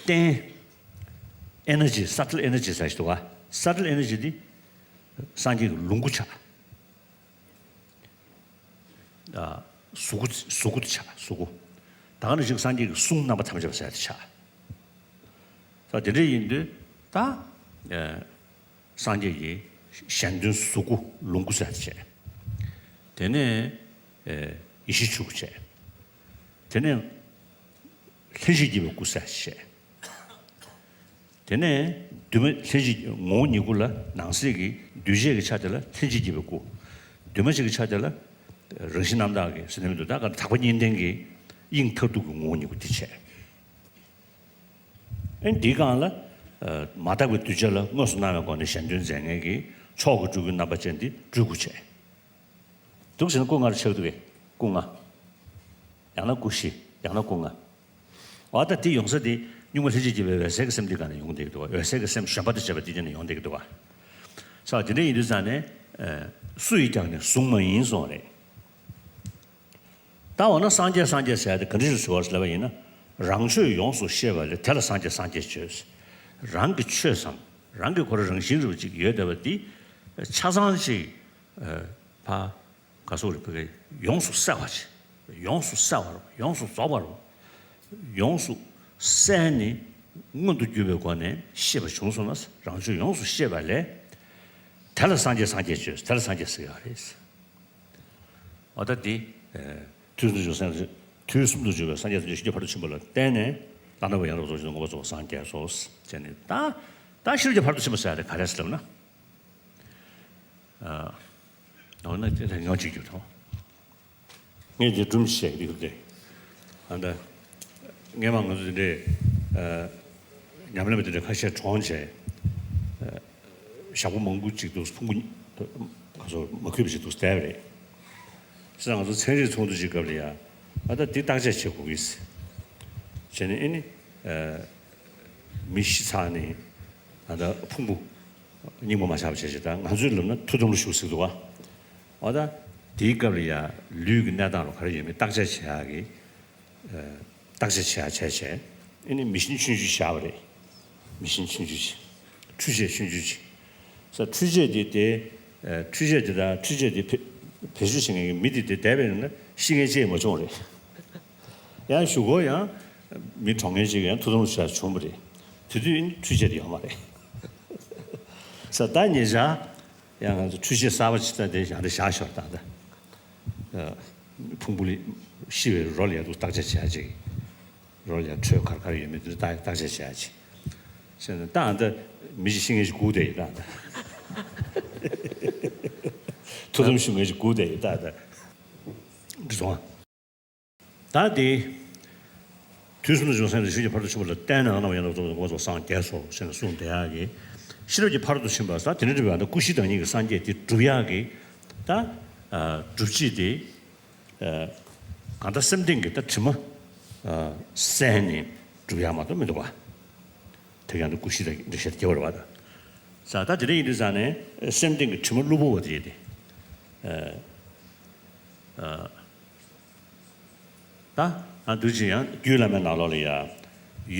རྟེན་energy subtle energy ཟེར་ཞིག་འདུག་ག subtle energy འདི་སངས་རྒྱས་ཀྱི་ལོངས་སྐུ་ཆགས། གཟུགས་སྐུ་གཟུགས་སྐུ་ཆགས་གཟུགས་སྐུ། ད་ག་ནང་བཞིན་སངས་རྒྱས་ཀྱི་གསུང་རྣམ་པ་ཐམས་ཅད་པ་ཟེར་དེ་ཆགས། ད་དེ་འདྲ་ཡིན་དུས་ད་སངས་རྒྱས་ཀྱི་གཞན་དོན་གཟུགས་སྐུ་ལོངས་སྐུ་ཟེར་བྱས། དེ་ནས་ཡེ་ཤེས་ཆོས་སྐུ་བྱས། དེ་ནས་ལྷན་ཅིག་སྐྱེས་པའི་སྐུ་ཟེར་བྱས། དེ་ནས་འདུས་མ་ལྷན་ཅིག་ངོ་བོ་ཉིད་སྐུ་ལ་ནང་གསེས་ཀྱི་འདུས་བྱས་ཀྱི་ཆ་དེ་ལ་ལྷན་ཅིག་སྐྱེས་པའི་སྐུ། འདུས་མ་བྱས་ཀྱི་ཆ་དེ་ལ་རང་བཞིན་རྣམ་དག་གི་ཟེར་ནས་མི་འདུག་ད་ག་དག་པ་གཉིས་ལྡན་གྱི་དབྱིངས་མཐར་ཐུག་གི་ངོ་བོ་ཉིད་སྐུ་དེ་བྱས། ཨེ་འདིའི་སྒང་ལ་མ་དག་པའི་གདུལ་བྱ་ལ་དངོས་སུ་སྣང་བའི་སྒོ་ནས་གཞན་དོན་མཛད་མཁན་གྱི་མཆོག་གི་སྤྲུལ་སྐུའི་རྣམ་པ་ཅན་འདི་སྤྲུལ་སྐུ་བྱས། འདུག་ཟེར་ན་སྐུ་ལྔ་རུ་ཆགས་འདུག་གས། སྐུ་ལྔ། ཡང་ན་སྐུ་བཞི། ཡང་ན་སྐུ་ལྔ། འོ་ད་འདི་ཡོང་ས་འདི་ གཉུག་མ་ལྷན་ཅིག་སྐྱེས་པའི་འོད་གསལ་གྱི་སེམས་དེ་ག་ནས་ཡོང་བསྡད་ཀྱི་འདུག་ག་འོད་གསལ་གྱི་སེམས་གཞོན་པ་དང་བཅས་པ་དེ་དེ་ནས་ཡོང་བསྡད་ཀྱི་འདུག་ག་ས་དེ་འདྲ་ཡིན་དུས་ཙང་ནས། ཨ། སུ་ཡིས་ཀྱང་ནི་གཟུང་མ་ཡིན་གསུངས་པ་རེད། ད་འོ་ན་སངས་རྒྱས་སངས་རྒྱས་ཟེར་ཡ་དེ་ག་འདྲ་ཞིག་ཟེར་བ་ལབ་པ་ཡིན་ན། རང་ཆོས་ཡོངས་སུ་ཤེས་པ་ལས། དེ་ལ་སངས་རྒྱས་སངས་རྒྱས་བརྗོད། རང་གི་ཆོས་སམ། རང་གི་ཁོ་རང་རང་བཞིན་རུ་ཅིག་ཡོད་བསྡད་པ་འདི་ཆ་ཚང་ཅིག་ཨ། ཕ། ག་སོགས་རིག་པའི་ཡོངས་སུ་གསལ་བ་ཅིག་ཡོངས་སུ་གསལ་བ་རུ། ཡོངས་སུ་རྫོགས་པ་རུ། ཡོངས་སུ་གསལ་ནས་མངོན་དུ་གྱུར་པའི་སྒོ་ནས་ཤེས་པ་བྱུང་སོང་ན། རང་ཆོས་ཡོངས་སུ་ཤེས་པ་ལས། དེ་ལ་སངས་རྒྱས་སངས་རྒྱས་བརྗོད། དེ་ལ་སངས་རྒྱས་ཟེར་ཡོད་རེད། འོ་ད་འདི། ཨ། དུས་གསུམ་དུ་འཇུག་སེམས། དུས་གསུམ་དུ་འཇུག་པའི་སངས་རྒྱས་སངས་རྒྱས་ཤེས་རྒྱ་ཕ་རོལ་ཏུ་ཕྱིན་པ་ལ་བརྟེན་ནས། བླ་ན་མེད་པ་ཡང་དག་རྫོགས་ཆེན་མངོན་པར་རྫོགས་པར་སངས་རྒྱས་སོ། ཟེར་ནས་ད། ད་ཤེས་རྒྱ་ཕ་རོལ་ཏུ་ཕྱིན་པ་ཟེར་ཡ་དེ་ག་རེ་ཟེར་ལབ་ན། ཨ། འོ་ན་དེ་ལ་ཉོན་ཅིག་རྒྱུ་དང་། ངས་དེ་སྒྲུང་བཤད་ཀྱི་ཡོད་དེ། ཨ། ད་སྔས་མ་ང་ཚོ་དེ་འདྲའི། ཨ། ཉམས་ལེན་པ་དེ་འདྲ་ཁ་ཤས་གྲོངས་བྱས། ཨ། ཞག་པོ་མང་པོ་ཅིག་འདུག་ཕུང་པོ་ག་ཚོད་མ་གུས་པ་ཞིག་འདུག་བསྡད་པ་རེད། བྱས་ཙང་ང་ཚོ་ཚན་རིག་ཚོགས་འདུ་ཅིག་སྐབས་ལ་ཡ། ཨ། ད་འདི་བརྟག་དཔྱད་བྱེད་དགོས་ཀྱི། བྱས་ནས་ཨེ་ནི། ཨ། མི་ཤི་ཚར་ནས། ཨ། ད་ཕུང་པོ་རྙིང་པ་མ་ཆགས་པ་བྱས་བྱས། ད་ང་ཚོའི་ལབ་ན་ཐུགས་དམ་ལ་བཞུགས་ཟེར་འདུག་ག་འོ་ད་དེའི་སྐབས་ལ་ཡ་ལུས་ཀྱི་གནས་སྟངས་ལ་ག་རེ་ཡོད་མེད་བརྟག་དཔྱད་བྱེད་ཡག་གི། ཨ། བརྟག་དཔྱད་བྱེད་ཡག་བྱས་བྱས། ཨེ་ནི་མི་ཤིན་ཆུང་ཆུང་བཞག་པ་རེད། མི་ཤིན་ཆུང་ཆུང་ཅིག་འཕྲུལ་ཆས་ཆུང་ཆུང་ཅིག་ས་འཕྲུལ་ཆས་དེ་དེ། ཨ། འཕྲུལ་ཆས་དེ་དང་འཕྲུལ་ཆས་དེ་བེད་བེད་སྤྱོད་བྱེད་མཁན་གྱི་མི་དེ་དེ་བསྡད་པའི་ནང་ན་ཤི་མཁན་ཅིག་མ་བྱུང་རེད། ཡང་གཞུག་གུ་ཡང་མི་གྲོངས་མཁན་ཅིག་ཡང་ཐུགས་དམ་བཞག་བྱུང་བ་རེད། དེ་དུས་ཨེ་ནི་འཕྲུལ་ཆས་དེ་ཡོད་མ་རེད། ས་ད་ཉེ་ཆར་ཡང་ང་ཚོ་འཕྲུལ་ཆས་གསར་པ་ཅིག་ད་དེ་ཡང་དེ་བཞག་ཤོར་ད་ད། ཨ། ཕུང་པོ་ལ་ཤི་བའི་རོ་ལ་ཡ་འདུག་བརྟག་དཔྱད་བྱེད་ཡག་ཅིག་རོ་ལ་ཡ་དྲོད་ག་རེ་ག་རེ་ཡོད་མེད་དེ་ཚོ་བརྟག་བརྟག་དཔྱད་བྱེད་ཡག་ཅིག་བྱས་ན་ད་ཨ་ད་མི་ཞིག་ཤི་མཁན་ཞིག་སྒུག་བསྡད་ཡོད་ད་ད། ཐུགས་དམ་བཞུགས་མཁན་ཞིག་སྒུག་བསྡད་ཡོད་ད་ད། འདི་སོང་ང་། ད་དེ། དུས་གསུམ་དུ་འཇུག་སེམས་དེ་ཤེས་རྒྱ་ཕ་རོལ་ཏུ་ཕྱིན་པ་ལ་བརྟེན་ནས། བླ་ན་མེད་པ་ཡང་དག་རྫོགས་པར་སངས་རྒྱས་སོ་ཟེར་ནས་གསུངས་བསྡད་ཡག་གི། ཤེས་རབ་ཀྱི་ཕ་རོལ་ཏུ་ཕྱིན་པ་ཟེར་དེ་འདྲ་འདྲ་བའི་ཨ་ད་སྐུ་བཞི་བདག་ཉིད་ཀྱི་སངས་རྒྱས་དེ་སྒྲུབ་ཡག་གི། ད། ཨ། སྒྲུབ་བྱེད་དེ། ཨ། གང་ལྟར་སེམས་གཏིང་གི་ད་དྲི་མ། ཨ། བསལ་ནས་སྒྲུབ་ཡག་མ་གཏོགས་མི་འདུག་ག་དེ་ཡང་ད་སྐུ་བཞི་དང་འགྲེལ་བཤད་རྒྱབ་པ་རེད་པ་ད། ས་ད་དེ་འདྲ་ཡིན་དུས་ཙང་ནས་སེམས་གཏིང་གི་དྲི་མ་གློ་བུར་བ་དེ་ཡིན་ཏེ། ཨ། ཨ། ད་ཨ་འདུག་ཅིང་ཡང་རྒྱུད་བླ་མའི་ནང་ལོགས་ལ་ཡ།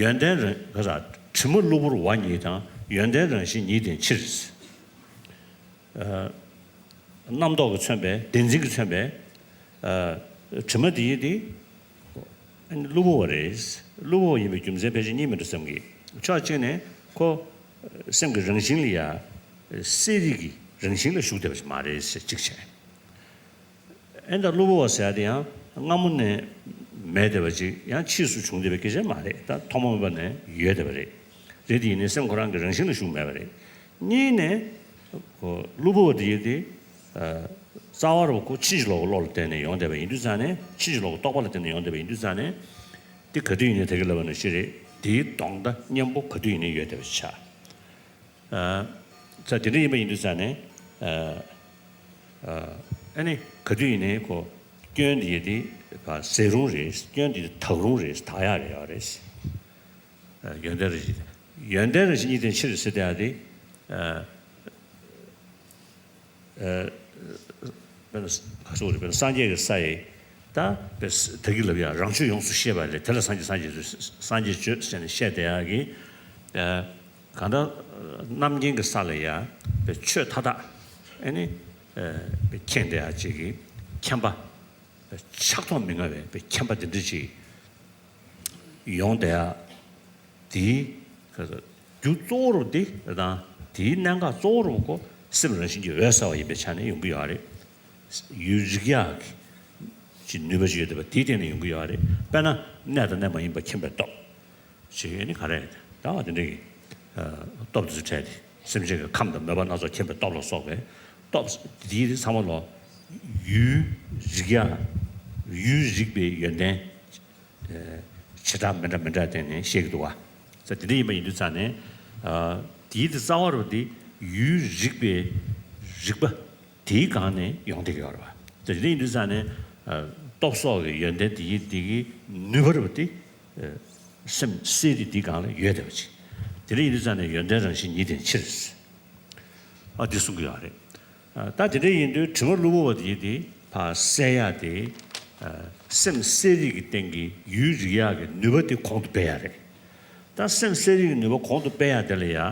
ཡོན་ཏན་རང་ག་ས་དྲི་མ་གློ་བུར་བ་ཉིད་དང་། ཡོན་ཏན་རང་བཞིན་ཉིད་ལྡན་ཕྱིར། ཨ། རྣམ་རྟོག་གིས་མཚོན་པའི་བདེན་འཛིན་གྱིས་མཚོན་པའི། ཨ། དྲི་མ་འདི་ཡིན་ཏེ། ཨ་ནི་གློ་བུར་བ་རེད། གློ་བུར་བ་ཡིན་པའི་རྒྱུ་མཚན་ཕལ་ཆེར་གཉིས་མི་འདྲ་བསམ་གི། ཕྱོགས་གཅིག་ནས་ཁོ་སེམས་ཀྱི་རང་བཞིན་ལ་ཡ། གསལ་རིག་གི་རང་བཞིན་ལ་ཞུགས་བསྡད་པ་ཞིག་མ་རེད་ཟེར་གཅིག་བྱས། ཨེ་ད་གློ་བུར་བ་ཟེར་ཡ་དེ་ཡང་སྔ་མོ་ནས་མེད་བསྡད་པ་ཅིག་ཡང་ཕྱིས་སུ་བྱུང་བསྡད་པའི་སྐད་ཆ་མ་རེད། ད་ཐོག་མ་མེད་པ་ནས་ཡོད་བསྡད་པ་རེད། རེད་དེ་ཡིན་ནའི་སེམས་ཁོ་རང་གི་རང་བཞིན་ལ་ཞུགས་མེད་པ་རེད། གཉིས་ནས་ཁོ་གློ་བུར་བ་དེ་ཡིན་ཏེ། ཨ། རྩ་བ་རུ་ཁོ་ཕྱིན་ཅི་ལོག་གི་བློ་ལ་བརྟེན་ནས་ཡོང་བསྡད་པ་ཡིན་དུས་ཙང་ནས། ཕྱིན་ཅི་ལོག་གི་རྟོག་པ་ལ་བརྟེན་ནས་ཡོང་བསྡད་པ་ཡིན་དུས་ཙང་ནས། དེ་ག་དུས་ཡིན་ནའི་ད་གིན་ལབ་པ་ནང་བཞིན་རེད། དེའི་གདོང་མདའ་གཉེན་པོ་ག་དུས་ཡིན་ནའི་ཡོད་བསྡད་པ་ཞིག་ཆགས། ཨ། ཙང་དེ་འདྲ་ཡིན་པ་ཡིན་དུས་ཙང་ནས། ཨ། ཨ། ཨ་ནི་ག་དུས་ཡིན་ནའི་ཁོ་སྐྱོན་དེ་ཡི་དེ་ཟད་རུང་རེད། སྐྱོན་དེ་དག་རུང་རེད། དག་ཡག་རེད་ཡོད་རེད། ཨ། ཡོན་ཏན་རང་བཞིན། ཡོན་ཏན་རང་བཞིན་ཉིད་ལྡན་ཕྱིར་ཟེར་དེ་ཡང་དེ། ཨ། ཨ། དཔེར་ན་ག་ཚོད་རེད། དཔེར་ན་སངས་རྒྱས་ཀྱི་ས་ཡི། ད་དཔེ་ད་གིན་ལབ་ཡ། རང་ཆོས་ཡོངས་སུ་ཤེས་པ་ལས། དེ་ལ་སངས་རྒྱས་སངས་རྒྱས་སངས་རྒྱས་བརྗོད་ཟེར་ནས་བཤད་བསྡད་ཡག་གི། ཨ། གང་ལྟར་རྣམ་མཁྱེན་གྱི་ས་ལ་ཡ་དཔེ་ཆོས་མཐའ་དག་ཨེ་ནི། ཨ། དཔེ་མཁྱེན་བསྡད་ཡག་ཅིག་གི་མཁྱེན་པ་དཔེ་ཆགས་ཐོགས་མི་མངའ་བའི་དཔེ་མཁྱེན་པ་འདི་འདྲ་ཅིག་ཡོང་བསྡད་ཡག་དེའི་རྒྱུ་གཙོ་བོ་རུ་དེ་དང་། དེའི་གནད་འགག་གཙོ་བོ་རུ་ཁོ་སེམས་རང་བཞིན་གྱིས་འོད་གསལ་བ་ཡིན་པའི་ཆ་ནས་ཡོང་གི་ཡོད་རེད། ཡུལ་རིག་ཡག་གི་ནུས་པ་ཅིག་ཡོད་བསྡད་པ་དེའི་སྟེང་ནས་ཡོང་གི་ཡོད་རེད། དཔེར་ན་གནས་དང་གནས་མ་ཡིན་པ་མཁྱེན་པའི་སྟོབས། ཞེས་ནི་ག་རེ་ད་བ་དེ་འདྲའི་སྟོབས་དེ་ཚོ་འཕྲད་དེ། སེམས་ཅན་གྱི་ཁམས་དང་མོས་པ་སྣ་ཚོགས་མཁྱེན་པའི་སྟོབས་ལ་སོགས་པའི་སྟོབས་འདི་ཚང་མ་ལོ། ཡུལ་རིག་ཡག་ཡུལ་རིག་པའི་ཡོན་ཏན་བྱེ་བྲག་མི་འདྲ་མི་འདྲ་སྟེང་ནས་བཤད་ཀྱི་འདུག་བ། ད་དེ་འདྲ་ཡིན་པ་ཡིན་དུས་ཙང་ནས། དེའི་དེ་རྩ་བ་རུ་དེ་ཡུལ་རིག་པའི་རིག་པ། དེའི་སྒང་ནས་ཡོང་བསྡད་ཀྱི་ཡོད་རེད་བ། དེ་ཡིན་དུས་ཙང་ནས། ཨ། སྟོབས་སོགས་ཀྱི་ཡོན་ཏན་དེ་ཡི་དེ་གི་ནུས་པ་རུ་དེ། ཨ། སེམས་གསལ་རིག་འདི་སྒང་ལ་ཡོད་བསྡད་པ་ཅིག་དེ་འདྲ་ཡིན་དུས་ཙང་ནས་ཡོན་ཏན་རང་བཞིན་ཉིད་དེ་ཕྱིར། ཨ་འདི་གསུང་གི་ཡོད་རེད། ཨ་ད་དེ་འདྲ་ཡིན་དུས་དྲི་མ་གློ་བུར་བ་དེ་དེ་ཕར་གསལ་ཡག་དེ། ཨ་སེམས་གསལ་རིག་གི་སྟེང་གི་ཡུལ་རིག་ཡག་གི་ནུས་པ་དེ་གོང་དུ་སྤེལ་ཡག་རེད། ད་སེམས་གསལ་རིག་གི་ནུས་པ་གོང་དུ་སྤེལ་ཡག་དེ་ལ་ཡ། ཨ་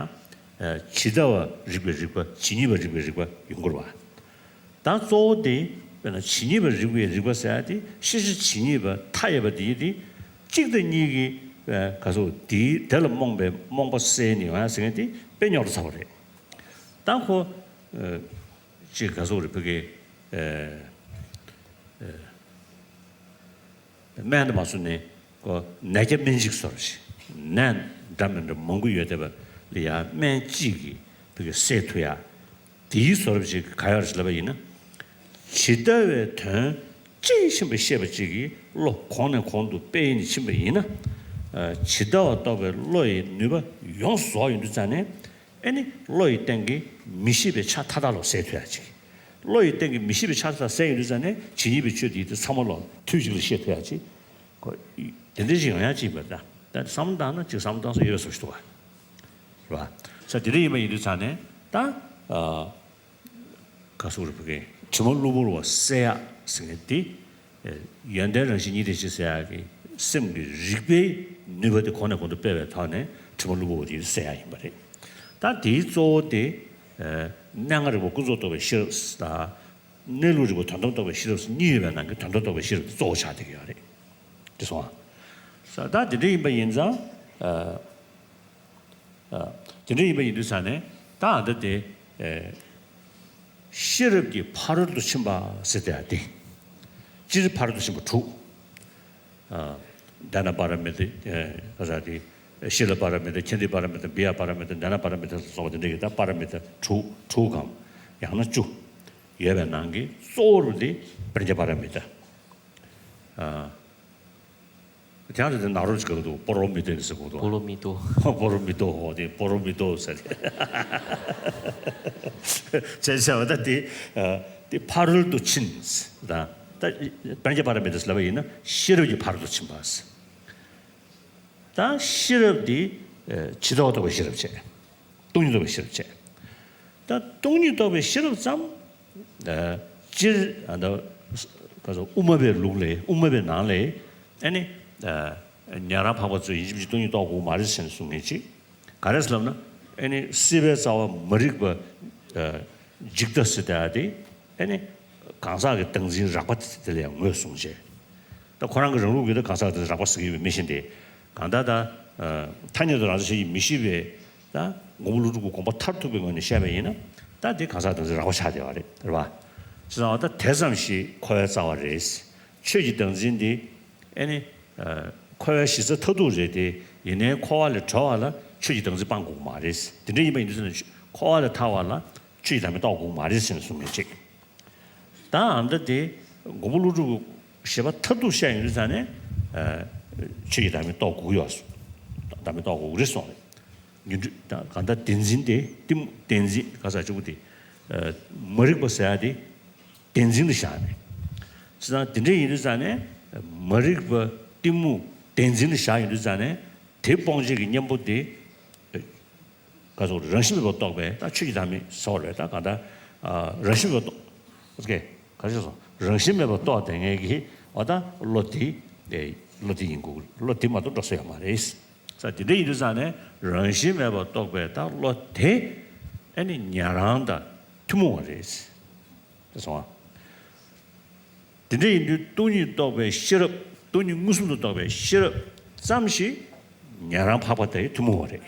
ཇི་ལྟ་བ་རིག་པའི་རིག་པ། ཇི་སྙེད་པ་རིག་པའི་རིག་པ་ཡོང་གི་རེད་བ། ད་གཙོ་བོ་དེ་དཔེར་ན་ཇི་སྙེད་པ་རིག་པའི་རིག་པ་ཟེར་ཡག་དེ་ཤེས་བྱ་ཇི་སྙེད་པ་མཐའ་ཡས་པ་དེ་དེ་གཅིག་དང་གཉིས་ཀྱི་ཨ་ག་སོ་དེའི་དེ་ལ་རྨོངས་པའི་རྨོངས་པ་སེལ་ནས་ཡོང་ཡག་ཟེར་མཁན་དེ་དཔེ་རྙོག་དྲ་ཚ་པོ་རེད། ད་ཁོ་ཨ་ཅིག་ག་སོ་རེད་ཕ་གི་ཨ་ཨ། སྨན་དུ་མ་སོང་ནས་ཀོ་ནད་བརྒྱ་སྨན་གཅིག་བཟོ་འདྲ་ཞིག་ནད་འདྲ་མི་འདྲ་མང་པོ་ཡོད་བསྡད་པ་ལ་ཡང་སྨན་གཅིག་གིས་ཕ་གི་སེལ་ཐུབ་ཡག་དེའི་བཟོ་འདྲ་ཞིག་ག་ཡོད་རེད་ལབ་པ་ཡིན་ན། ཇི་ལྟ་བའི་དོན་དཔྱིས་ཕྱིན་པ་ཤེས་པ་གཅིག་གིས་བློ་གོང་ནས་གོང་དུ་སྤེལ་ནས་ཕྱིན་པ་ཡིན་ན། ཇི་ལྟ་བ་རྟོགས་པའི་བློ་ཡི་ནུས་པ་ཡོངས་སུ་རྫོགས་ཡོང་དུས་ཙང་ནས། ཨེ་ནི་བློ་ཡི་སྟེང་གི་མི་ཤེས་པའི་ཆ་མཐའ་དག་ལོག་སེལ་ཐུབ་ཡག་ཅིག་བློ་ཡི་སྟེང་གི་མི་ཤེས་པའི་ཆ་མཐའ་དག་སེལ་ཡོང་དུས་ཙང་ནས་ཇི་སྙེད་པའི་ཆོས་དེ་དེ་ཚང་མ་ལོག་དུས་གཅིག་ལ་ཤེས་ཐུབ་ཡག་ཅིག་ཁོ་དེ་འདྲ་ཞིག་ཡོང་ཡག་ཅིག་ཡིན་པ་རེད། ད་བསམ་བློ་བཏང་ན་ཅིག་བསམ་བློ་བཏང་ས་ཡོད་བཟོ་ཞིག་འདུག་བ། རེད་བ། ས་དེ་འདྲ་ཡིན་པ་ཡིན་དུས་ཙང་ནས་ད་ཨ་ག་སུ་རུ་བུ་གའི་དྲི་མ་གློ་བུར་བ་སེལ་ཡག་ཟེར་མཁན་དེ། ཡོན་ཏན་རང་བཞིན་ཉིད་དེ་ཕྱིར་ཟེར་ཡག་གི་སེམས་ཀྱི་རིག་པའི་ནུས་པ་དེ་གོང་ནས་གོང་དུ་སྤེལ་བའི་ཐོག་ནས་དྲི་མ་གློ་བུར་བ་དེ་སེལ་ཡག་ཡིན་པ་རེད། ད་དེའི་གཙོ་བོ་དེ་གནས་ལྔ་རིག་པ་ཀུན་རྫོབ་རྟོགས་པའི་ཤེས་རབ་དང་། གནས་ལུགས་རིག་པ་དོན་དམ་རྟོགས་པའི་ཤེས་རབ་གཉིས་ཡོད་པའི་ནང་གི་དོན་དམ་རྟོགས་པའི་ཤེས་རབ་དེ་གཙོ་བོ་ཆགས་བསྡད་ཀྱི་ཡོད་རེད། དེ་སོང་ཨ། ད་དེ་འདྲ་ཡིན་པ་ཡིན་ཙང་། དེ་འདྲ་ཡིན་པ་ཡིན་དུས་ཙང་ནས་ད་ཨ་ད་དེ། ཤེས་རབ་ཀྱི་ཕ་རོལ་ཏུ་ཕྱིན་པ་ཟེར་དེ་ཨ་དེ། སྤྱིར་ཕ་རོལ་ཏུ་ཕྱིན་པ་དྲུག་ཨ། ཏཱ་ན་པ་ར་མི་ཏ། ཨ་ག་ཟེར་དེ། ཤི་ལ་པ་ར་མི་ཏ། ཁྱིན་ཏི་པ་ར་མི་ཏ། བི་ཡ་པ་ར་མི་ཏ། ཏཱ་ན་པ་ར་མི་ཏ་སོགས་པ་དེ་འདྲ་ཡོད། ད་པ་ར་མི་ཏ་དྲུག་དྲུག་གམ་ཡང་ན་བཅུ་ཡོད་པའི་ནང་གི་གཙོ་བོ་དེ་པྲཛྙཱ་པ་ར་མི་ཏ། ཨ། དེ་ཡང་དེ་ནཱ་རོ་ཅིག་ག་འདུག་པོ་རོ་མི་ཏོ་ཟེར་གོ་འདུག་པོ་རོ་མི་ཏོ། པོ་རོ་མི་ཏོ་ཧོ་དེ་པོ་རོ་མི་ཏོ་ཟེར་བྱས་བྱས་པ་ད་དེ་དེ་ཕ་རོལ་ཏུ་ཕྱིན་ད་ད་པྲཛྙཱ་པ་ར་མི་ཏ་ཟེར་ལབ་པ་ཡིན་ན་ཤེས་རབ་ཀྱི་ཕ་རོལ་ཏུ་ཕྱིན་པ་ཟེར། ད་ཤེས་རབ་དེ་ཇི་ལྟ་བ་རྟོགས་པའི་ཤེས་རབ་བྱས། སྟོང་ཉིད་རྟོགས་པའི་ཤེས་རབ་བྱས། ད་སྟོང་ཉིད་རྟོགས་པའི་ཤེས་རབ་ཙམ། སྤྱིར་ཨ་ད་ག་ཚོད་དབུ་མ་པའི་ལུགས་ལས་དབུ་མ་པའི་ནང་ལས་ཨ་ནི་ཉན་རང་འཕགས་པ་ཚོས་ཡིན་གཅིག་མིན་གཅིག་སྟོང་ཉིད་རྟོགས་དགོས་མ་རེད་ཟེར་ནས་གསུང་མཁན་ཅིག་ག་རེ་ཟེར་ལབ་ན་ཨ་ནི་སྲིད་པའི་རྩ་བ་མ་རིག་པ་འཇིག་ལྟ་ཟེར་ད་དེ་ཨ་ནི་གང་ཟག་གི་བདག་འཛིན་རགས་པ་དེ་ལ་ཡང་ངོས་བཟུང་བྱས། ད་ཁོ་རང་གི་རང་ལུགས་ཀྱི་ད་གང་ཟག་དེ་རགས་པ་ཟེར་གྱི་ཡོད་མི་ཤེས་ཏེ། གང་ལྟར་ད་ཐ་སྙད་དུ་རང་བཞིན་ཤེས་ཀྱི་མི་ཤེས་པའི་ད་མགོན་པོ་ཀླུ་སྒྲུབ་ཀྱི་དགོངས་པ་མཐར་ཐུག་པའི་ངོས་ནས་བཤད་པ་ཡིན་ན་ད་དེ་གང་ཟག་དེ་ཚོ་རགས་པ་ཆགས་བསྡད་པ་རེད། རེད་བ། བྱས་ཙང་ད་དེ་ཙམ་ཞིག་འཁོར་བའི་རྩ་བ་རེད། ཆོས་ཀྱི་བདག་འཛིན་དེ་ཨེ་ནི་འཁོར་བའི་གཞི་རྩ་མཐར་ཐུག་རེད་དེ། ཡིན་ནའི་འཁོར་བ་ལས་གྲོལ་བ་ལ་ཆོས་ཀྱི་བདག་འཛིན་སྤང་དགོས་མ་རེད། དེ་འདྲ་ཡིན་པ་ཡིན་དུས་ཙང་ནས་འཁོར་བ་ལས་ཐར་བ་ལ་ཆོས་ཀྱི་བདག་མེད་རྟོགས་དགོས་མ་རེད་ཟེར་ནས་གསུངས་མཁན་ཅིག་ད་ཨ་མདའ་དེ་མགོན་པོ་ཀླུ་སྒྲུབ་ཀྱི་བཞེད་པ་མཐར་ཐུག་བཤད་ཡོང་དུས་ཙང་ནས་ཆོས་ཀྱི་བདག་མེད་རྟོགས་དགོས་ཀྱི་ཡོད། བདག་མེད་རྟོགས་དགོས་ཀྱི་རེད་གསུངས་རེད། ཉོན་སྒྲིབ་ད་གང་ལྟར་བདེན་འཛིན་དེ་གཏི་མུག་བདེན་འཛིན་ག་ས་གཅིག་པུ་དེ་མ་རིག་པ་ཟེར་ཡ་དེ་བདེན་འཛིན་དུ་བཞག་ནས། བྱས་ཙང་དེ་འདྲ་ཡིན་དུས་ཙང་ནས་མ་རིག་པ་གཏི་མུག་བདེན་འཛིན་དུ་བཞག་ཡོང་དུས་ཙང་ནས་དེ་སྤོང་བྱེད་ཀྱི་གཉེན་པོ་དེ། ག་སོགས་རང་བཞིན་མེད་པར་རྟོགས་པའི་ད་ཆོས་ཀྱི་བདག་མེད་ཟེར་བ་རེད། ད་གང་ལྟར་རང་བཞིན་མེད་པར་རྟོགས། ག་རེ་ཟེར་སོང་། རང་བཞིན་མེད་པར་རྟོགས་བསྡད་མཁན་གྱི་འོ་ད་བློ་དེ་བློ་དེ་ཡིན་དགོས། བློ་དེ་མ་གཏོགས་འགྲོ་ས་ཡོད་མ་རེད། ས་དེ་འདྲ་ཡིན་དུས་ཙང་ནས་རང་བཞིན་མེད་པར་རྟོགས་པའི་ད་བློ་དེ་ཨ་ནི་ཉན་རང་དང་ཐུན་མོང་བ་རེད། དེ་སོང་ཨ། དེ་འདྲ་ཡིན་དུས་སྟོང་ཉིད་རྟོགས་པའི་ཤེས་རབ། སྟོང་ཉིད་མངོན་སུམ་དུ་རྟོགས་པའི་ཤེས་རབ་ཙམ་ཞིག་ཉན་རང་འཕགས་པ་དེ་ཐུན་མོང་བ་རེད།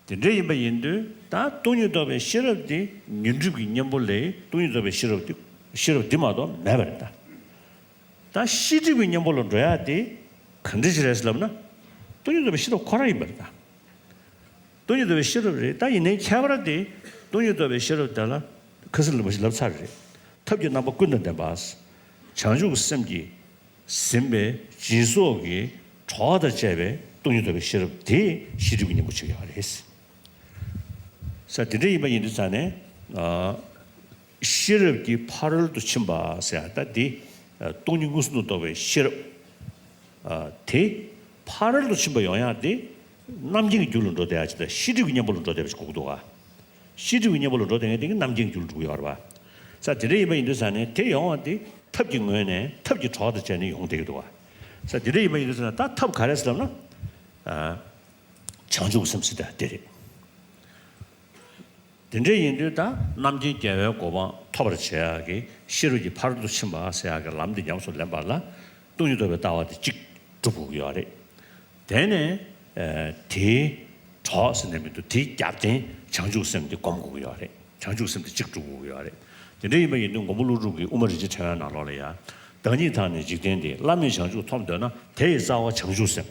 དེ་འདྲ་ཡིན་པ་ཡིན་དུས་ད་སྟོང་ཉིད་རྟོགས་པའི་ཤེས་རབ་དེ་ཉོན་སྒྲིབ་ཀྱི་གཉེན་པོ་ལས་སྟོང་ཉིད་རྟོགས་པའི་ཤེས་རབ་དེ་ཤེས་རབ་འདི་མ་གཏོགས་མེད་པ་རེད་ད། ད་ཤེས་སྒྲིབ་ཀྱི་གཉེན་པོ་ལ་འགྲོ་ཡག་དེ་ག་འདྲ་ཞིག་རེད་ཟེར་ལབ་ན། སྟོང་ཉིད་རྟོགས་པའི་ཤེས་རབ་ཁོ་རང་ཡིན་པ་རེད་ད། སྟོང་ཉིད་རྟོགས་པའི་ཤེས་རབ་རེད། ད་ཡིན་ནའི་ཁྱད་པར་དེ་སྟོང་ཉིད་རྟོགས་པའི་ཤེས་རབ་དེ་ལ་ཁ་སང་རིན་པོ་ཆེས་ལབ་ཚར་རེད། ཐབས་ཀྱི་རྣམ་པ་ཀུན་དང་ལྡན་པ། བྱང་ཆུབ་ཀྱི་སེམས་ཀྱིས་ཟིན་པའི་སྦྱིན་སོགས་ཀྱི་གྲོགས་དང་བཅས་པའི་སྟོང་ཉིད་རྟོགས་པའི་ཤེས་རབ་དེ་ཤེས་སྒྲིབ་ཀྱི་གཉེན་པོ་ཆགས་ཡོད་རེད། ས་དེ་འདྲ་ཡིན་པ་ཡིན་དུས་ཙང་ནས། ཤེས་རབ་ཀྱི་ཕ་རོལ་ཏུ་ཕྱིན་པ་ཟེར་ཡ་ད་འདི་སྟོང་ཉིད་མངོན་སུམ་དུ་རྟོགས་པའི་ཤེས་རབ་དེ་ ཕ་རོལ་ཏུ་ཕྱིན་པ་ཡོང་ཡག་དེ་རྣམ་མཁྱེན་གྱི་རྒྱུ་ལ་འགྲོ་བསྡད་ཡག་ཅིག་དང་ཤེས་སྒྲིབ་ཀྱི་གཉེན་པོ་ལ་འགྲོ་བསྡད་པ་ཞིག་དགོས་ཀྱི་འདུག་ག། ཤེས་སྒྲིབ་ཀྱི་གཉེན་པོ་ལ་འགྲོ་བསྡད་མཁན་དེ་གི་རྣམ་མཁྱེན་གྱི་རྒྱུ་ལ་འགྲོ་གི་ཡོད་རེད་པ། ས་དེ་འདྲ་ཡིན་པ་ཡིན་དུས་ཙང་ནས་དེ་ཡོང་བ་དེ་ཐབས་ཀྱི་ངོས་ནས་ཐབས་ཀྱི་གྲོགས་དང་བཅས་ནས་ཡོང་བསྡད་ཀྱི་འདུག་ག། ས་དེ་འདྲ་ཡིན་པ་ཡིན་དུས་ཙང་ནས་ད་ཐབས་ག་རེ་ཟེར་ལབ་ན། ཨ། བྱང་ཆུབ་སེམས་ཟེར་དེ་རེད། དེ་འདྲ་ཡིན་དུས་ད་རྣམ་མཁྱེན་རྒྱལ་བའི་གོ་འཕང་ཐོབ་པར་བྱེད་ཡག་གི་ཤེས་རབ་ཀྱི་ཕ་རོལ་ཏུ་ཕྱིན་པ་ཟེར་ཡག་གི་ལམ་འདི་ཉམས་སུ་ལེན་པ་ལ་སྟོང་ཉིད་རྟོགས་པའི་ལྟ་བ་དེ་གཅིག་སྒྲུབ་དགོས་ཀྱི་ཡོད་རེད། དེ་ནས་ཨ་དེའི་གྲོགས་ཟེར་ནས་མི་འདུག་དེའི་རྒྱབ་རྟེན་བྱང་ཆུབ་སེམས་དེ་སྒོམ་དགོས་ཀྱི་ཡོད་རེད། བྱང་ཆུབ་སེམས་དེ་གཅིག་སྒྲུབ་དགོས་ཀྱི་ཡོད་རེད། དེ་འདྲ་ཡིན་པ་ཡིན་དུས་མགོན་པོ་ཀླུ་སྒྲུབ་ཀྱིས་དབུ་མ་རིན་ཆེན་ཕྲེང་བའི་ནང་ལོགས་ལ་ཡང་། བདག་ཉིད་དང་ནི་འཇིག་རྟེན་འདས། བླ་མེད་བྱང་ཆུབ་ཐོབ་འདོད་ན། དེ་ཡི་རྩ་བ་བྱང་ཆུབ་སེམས།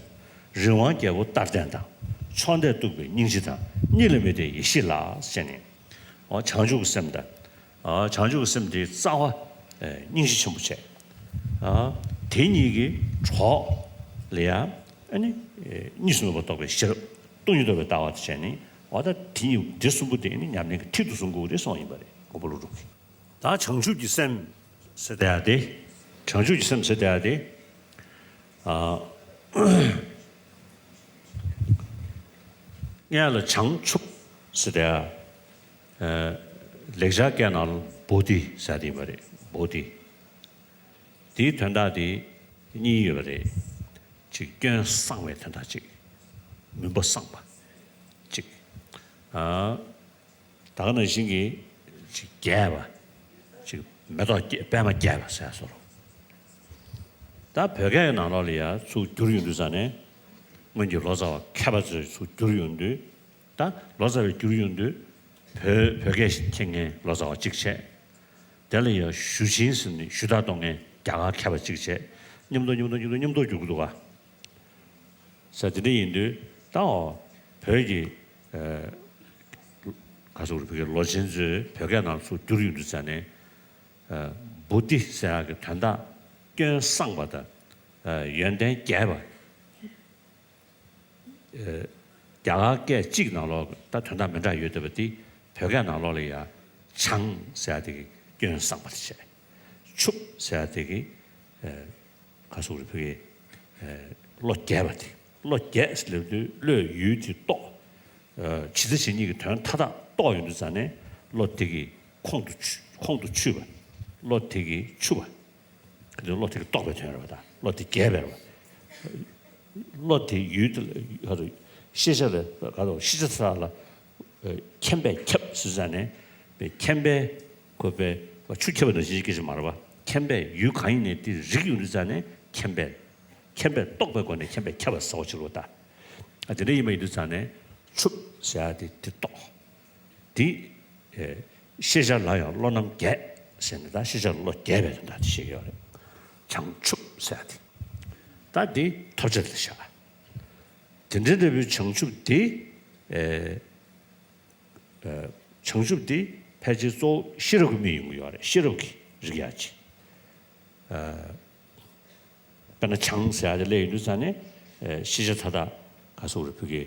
རི་དབང་རྒྱལ་པོ་ལྟར་ལྡན་དང་། ཕྱོགས་འདས་སྟུག་པའི་སྙིང་རྗེ་དང་། གཉིས་ལ་མི་ལྡན་ཡེ་ཤེས་ལ་ཟེར་ནས། འོ་བྱང་ཆུབ་ཀྱི་སེམས་དང་། ཨ་བྱང་ཆུབ་ཀྱི་སེམས་དེའི་རྩ་བ་ཨེ་སྙིང་རྗེ་ཆེན་པོ་བྱས། ཨ་དེ་གཉིས་ཀྱི་གྲོགས་ལ་ཡང་ཨ་ནི་ཨེ་གཉིས་སུ་མེད་པར་རྟོགས་པའི་ཤེས་རབ་སྟོང་ཉིད་རྟོགས་པའི་ལྟ་བ་དེ་བྱས་ནས། འོ་ད་དེ་གཉིས་དེ་གསུམ་པོ་དེ་ནི་ཉམས་ལེན་གྱི་མཐིལ་དུ་བཟུང་དགོས་རེད་གསུངས་ཡིན་པ་རེད། མགོན་པོ་ཀླུ་སྒྲུབ་ཀྱིས། ད་བྱང་ཆུབ་ཀྱི་སེམས་ཟེར་བསྡད་ཡ་དེ། བྱང་ཆུབ་ཀྱི་སེམས་ཟེར་བསྡད་ཡ་དེ། ཨ། སྔོན་ལ་བྱང་ཆུབ་ཟེར་བསྡད་ཡ། ཨ། ལེགས་སྦྱར་སྐད་ནང་ལ་བོ་དྷི་ཟེར་དེ་ཡིན་པ་རེད། བོ་དྷི། དེའི་དོན་དག་དེ་གཉིས་ཡོད་པ་རེད། གཅིག་སྐྱོན་སངས་པའི་དོན་དག་གཅིག། མུན་པ་སངས་པ། གཅིག། ཨ། ད་ག་ནང་བཞིན་གྱི་ཅིག་རྒྱས་པ། ཅིག་མེ་ཏོག་རྒྱས་པད་མ་རྒྱས་པ་ཟེར་སོགས། ད་བོད་སྐད་ནང་ལོགས་ལ་ཡ་ཚུར་བསྒྱུར་ཡོང་དུས་ཙང་ནས། སྔོན་གྱི་ལོ་ཙཱ་བ་མཁས་པ་ཚོས་ཚུར་བསྒྱུར་ཡོང་དུས། ད་ལོ་ཙཱ་བས་བསྒྱུར་ཡོང་དུས། བོད་བོད་སྐད་མཁྱེན་མཁན་ལོ་ཙཱ་བ་གཅིག་བྱས། དེ་ལ་ཡ་ཞུ་ཆེན་ཟེར་ནས་ཞུ་དག་གཏོང་མཁན་རྒྱ་གར་མཁས་པ་གཅིག་བྱས། མཉམ་དུ་མཉམ་དུ་མཉམ་དུ་མཉམ་དུ་བསྒྱུར་གྱི་འདུག་ག། ས་དེ་འདྲ་ཡིན་དུས་ད་འོ་བོད་ཀྱི་ཨ་ག་ཟེར་དགོས་རེད། བོད་ཀྱི་ལོ་ཆེན་ཚོས་བོད་སྐད་ནང་ཚུར་བསྒྱུར་ཡོང་དུས་ཙང་ནས། ཨ་བོ་དྷི་ཟེར་ཡག་གི་དོན་དག་སྐྱོན་སངས་པ་དང་། ཨ་ཡོན་ཏན་རྒྱས་པ། ཨ་རྒྱ་གར་སྐད་གཅིག་ནང་ལོགས་ད་དོན་དག་མི་འདྲ་ཡོད་བསྡད་པ་དེ། བོད་སྐད་ནང་ལོགས་ལ་ཡ་བྱང་ཟེར་ཡག་དེ་གི་སྐྱོན་སངས་པ་དེ་བྱས། ཆུབ་ཟེར་ཡག་དེ་གི་ཨ། ག་ཟེར་དགོས་རེད། བོད་ཀྱི་ཨེ་བློ་རྒྱས་པ་དེ། བློ་རྒྱས་ཟེར་ལབ་དུས་བློས་ཡུལ་དེ་རྟོགས། ཨེ་ཇི་ལྟ་ཇི་སྙེད་ཀྱི་དོན་མཐའ་དག་རྟོགས་ཡོང་དུས་ཙང་ནས། བློ་དེ་གིས་ཁོང་དུ་ཆུད། ཁོང་དུ་ཆུད་པ། བློ་དེ་གིས་ཆུད་པ། ག་དུས་བློ་དེ་གིས་རྟོགས་པའི་དོན་རེད་པ། ད་བློ་དེ་རྒྱས་པ་རེད་པ། བློ་དེ་ཡུལ་དེ་ལ་ག་དུས་ཤེས་བྱ་ལ་ག་དུས་ཤེས་བྱ་མཐའ་དག་ལ། མཁྱེན་པས་ཁྱབ་ཟེར་ཙང་ནས། མཁྱེན་པས་ཁོ་པས་ཆུ་ཁྱབ་པ་ནང་བཞིན་སྐད་ཆ་མ་རེད་པ། མཁྱེན་པས་ཡུལ་གང་ཡིན་ནས་དེ་རིག་ཡོང་དུས་ཙང་ནས་མཁྱེན་པས། མཁྱེན་པས་རྟོགས་པའི་སྒོ་ནས་མཁྱེན་པས་ཁྱབ་པ་ཟེར་བ་ཅིག་ལོ། ད་ཨ་དེ་འདྲ་ཡིན་པ་ཡིན་དུས་ཙང་ནས་ཆུབ་ཟེར་ཡ་དེ་དེ་རྟོགས། དེ་ཨེ་ཤེས་བྱ་ལ་ཡང་བློ་རྣམ་རྒྱས་ཟེར་ནས། ད་ཤེས་བྱ་ལ་བློ་རྒྱས་པའི་དོན་དག་དེ་བཤད་ཀྱི་ཡོད་རེད། བྱང་ཆུབ་ཟེར་ཡ་དེ། ད་དེ་ཐོབ་བྱ་དེ་ལ་བཞག། དེ་འདྲའི་འབྲས་བུའི་བྱང་ཆུབ་དེ་ཨེ། བྱང་ཆུབ་དེ་ཕལ་ཆེར་གཙོ་བོ་ཤེས་རབ་ཀྱི་མིང་ཡོང་གི་ཡོད་རེད། ཤེས་རབ་ཀྱིས་རིག་ཡག་ཅིག། དཔེར་ན་བྱང་ཟེར་ཡག་དེ་སླེབས་ཡོང་དུས་ཙང་ནས། ཤེས་བྱ་མཐའ་དག་ག་ཟེར་དགོས་རེད། བོད་སྐད་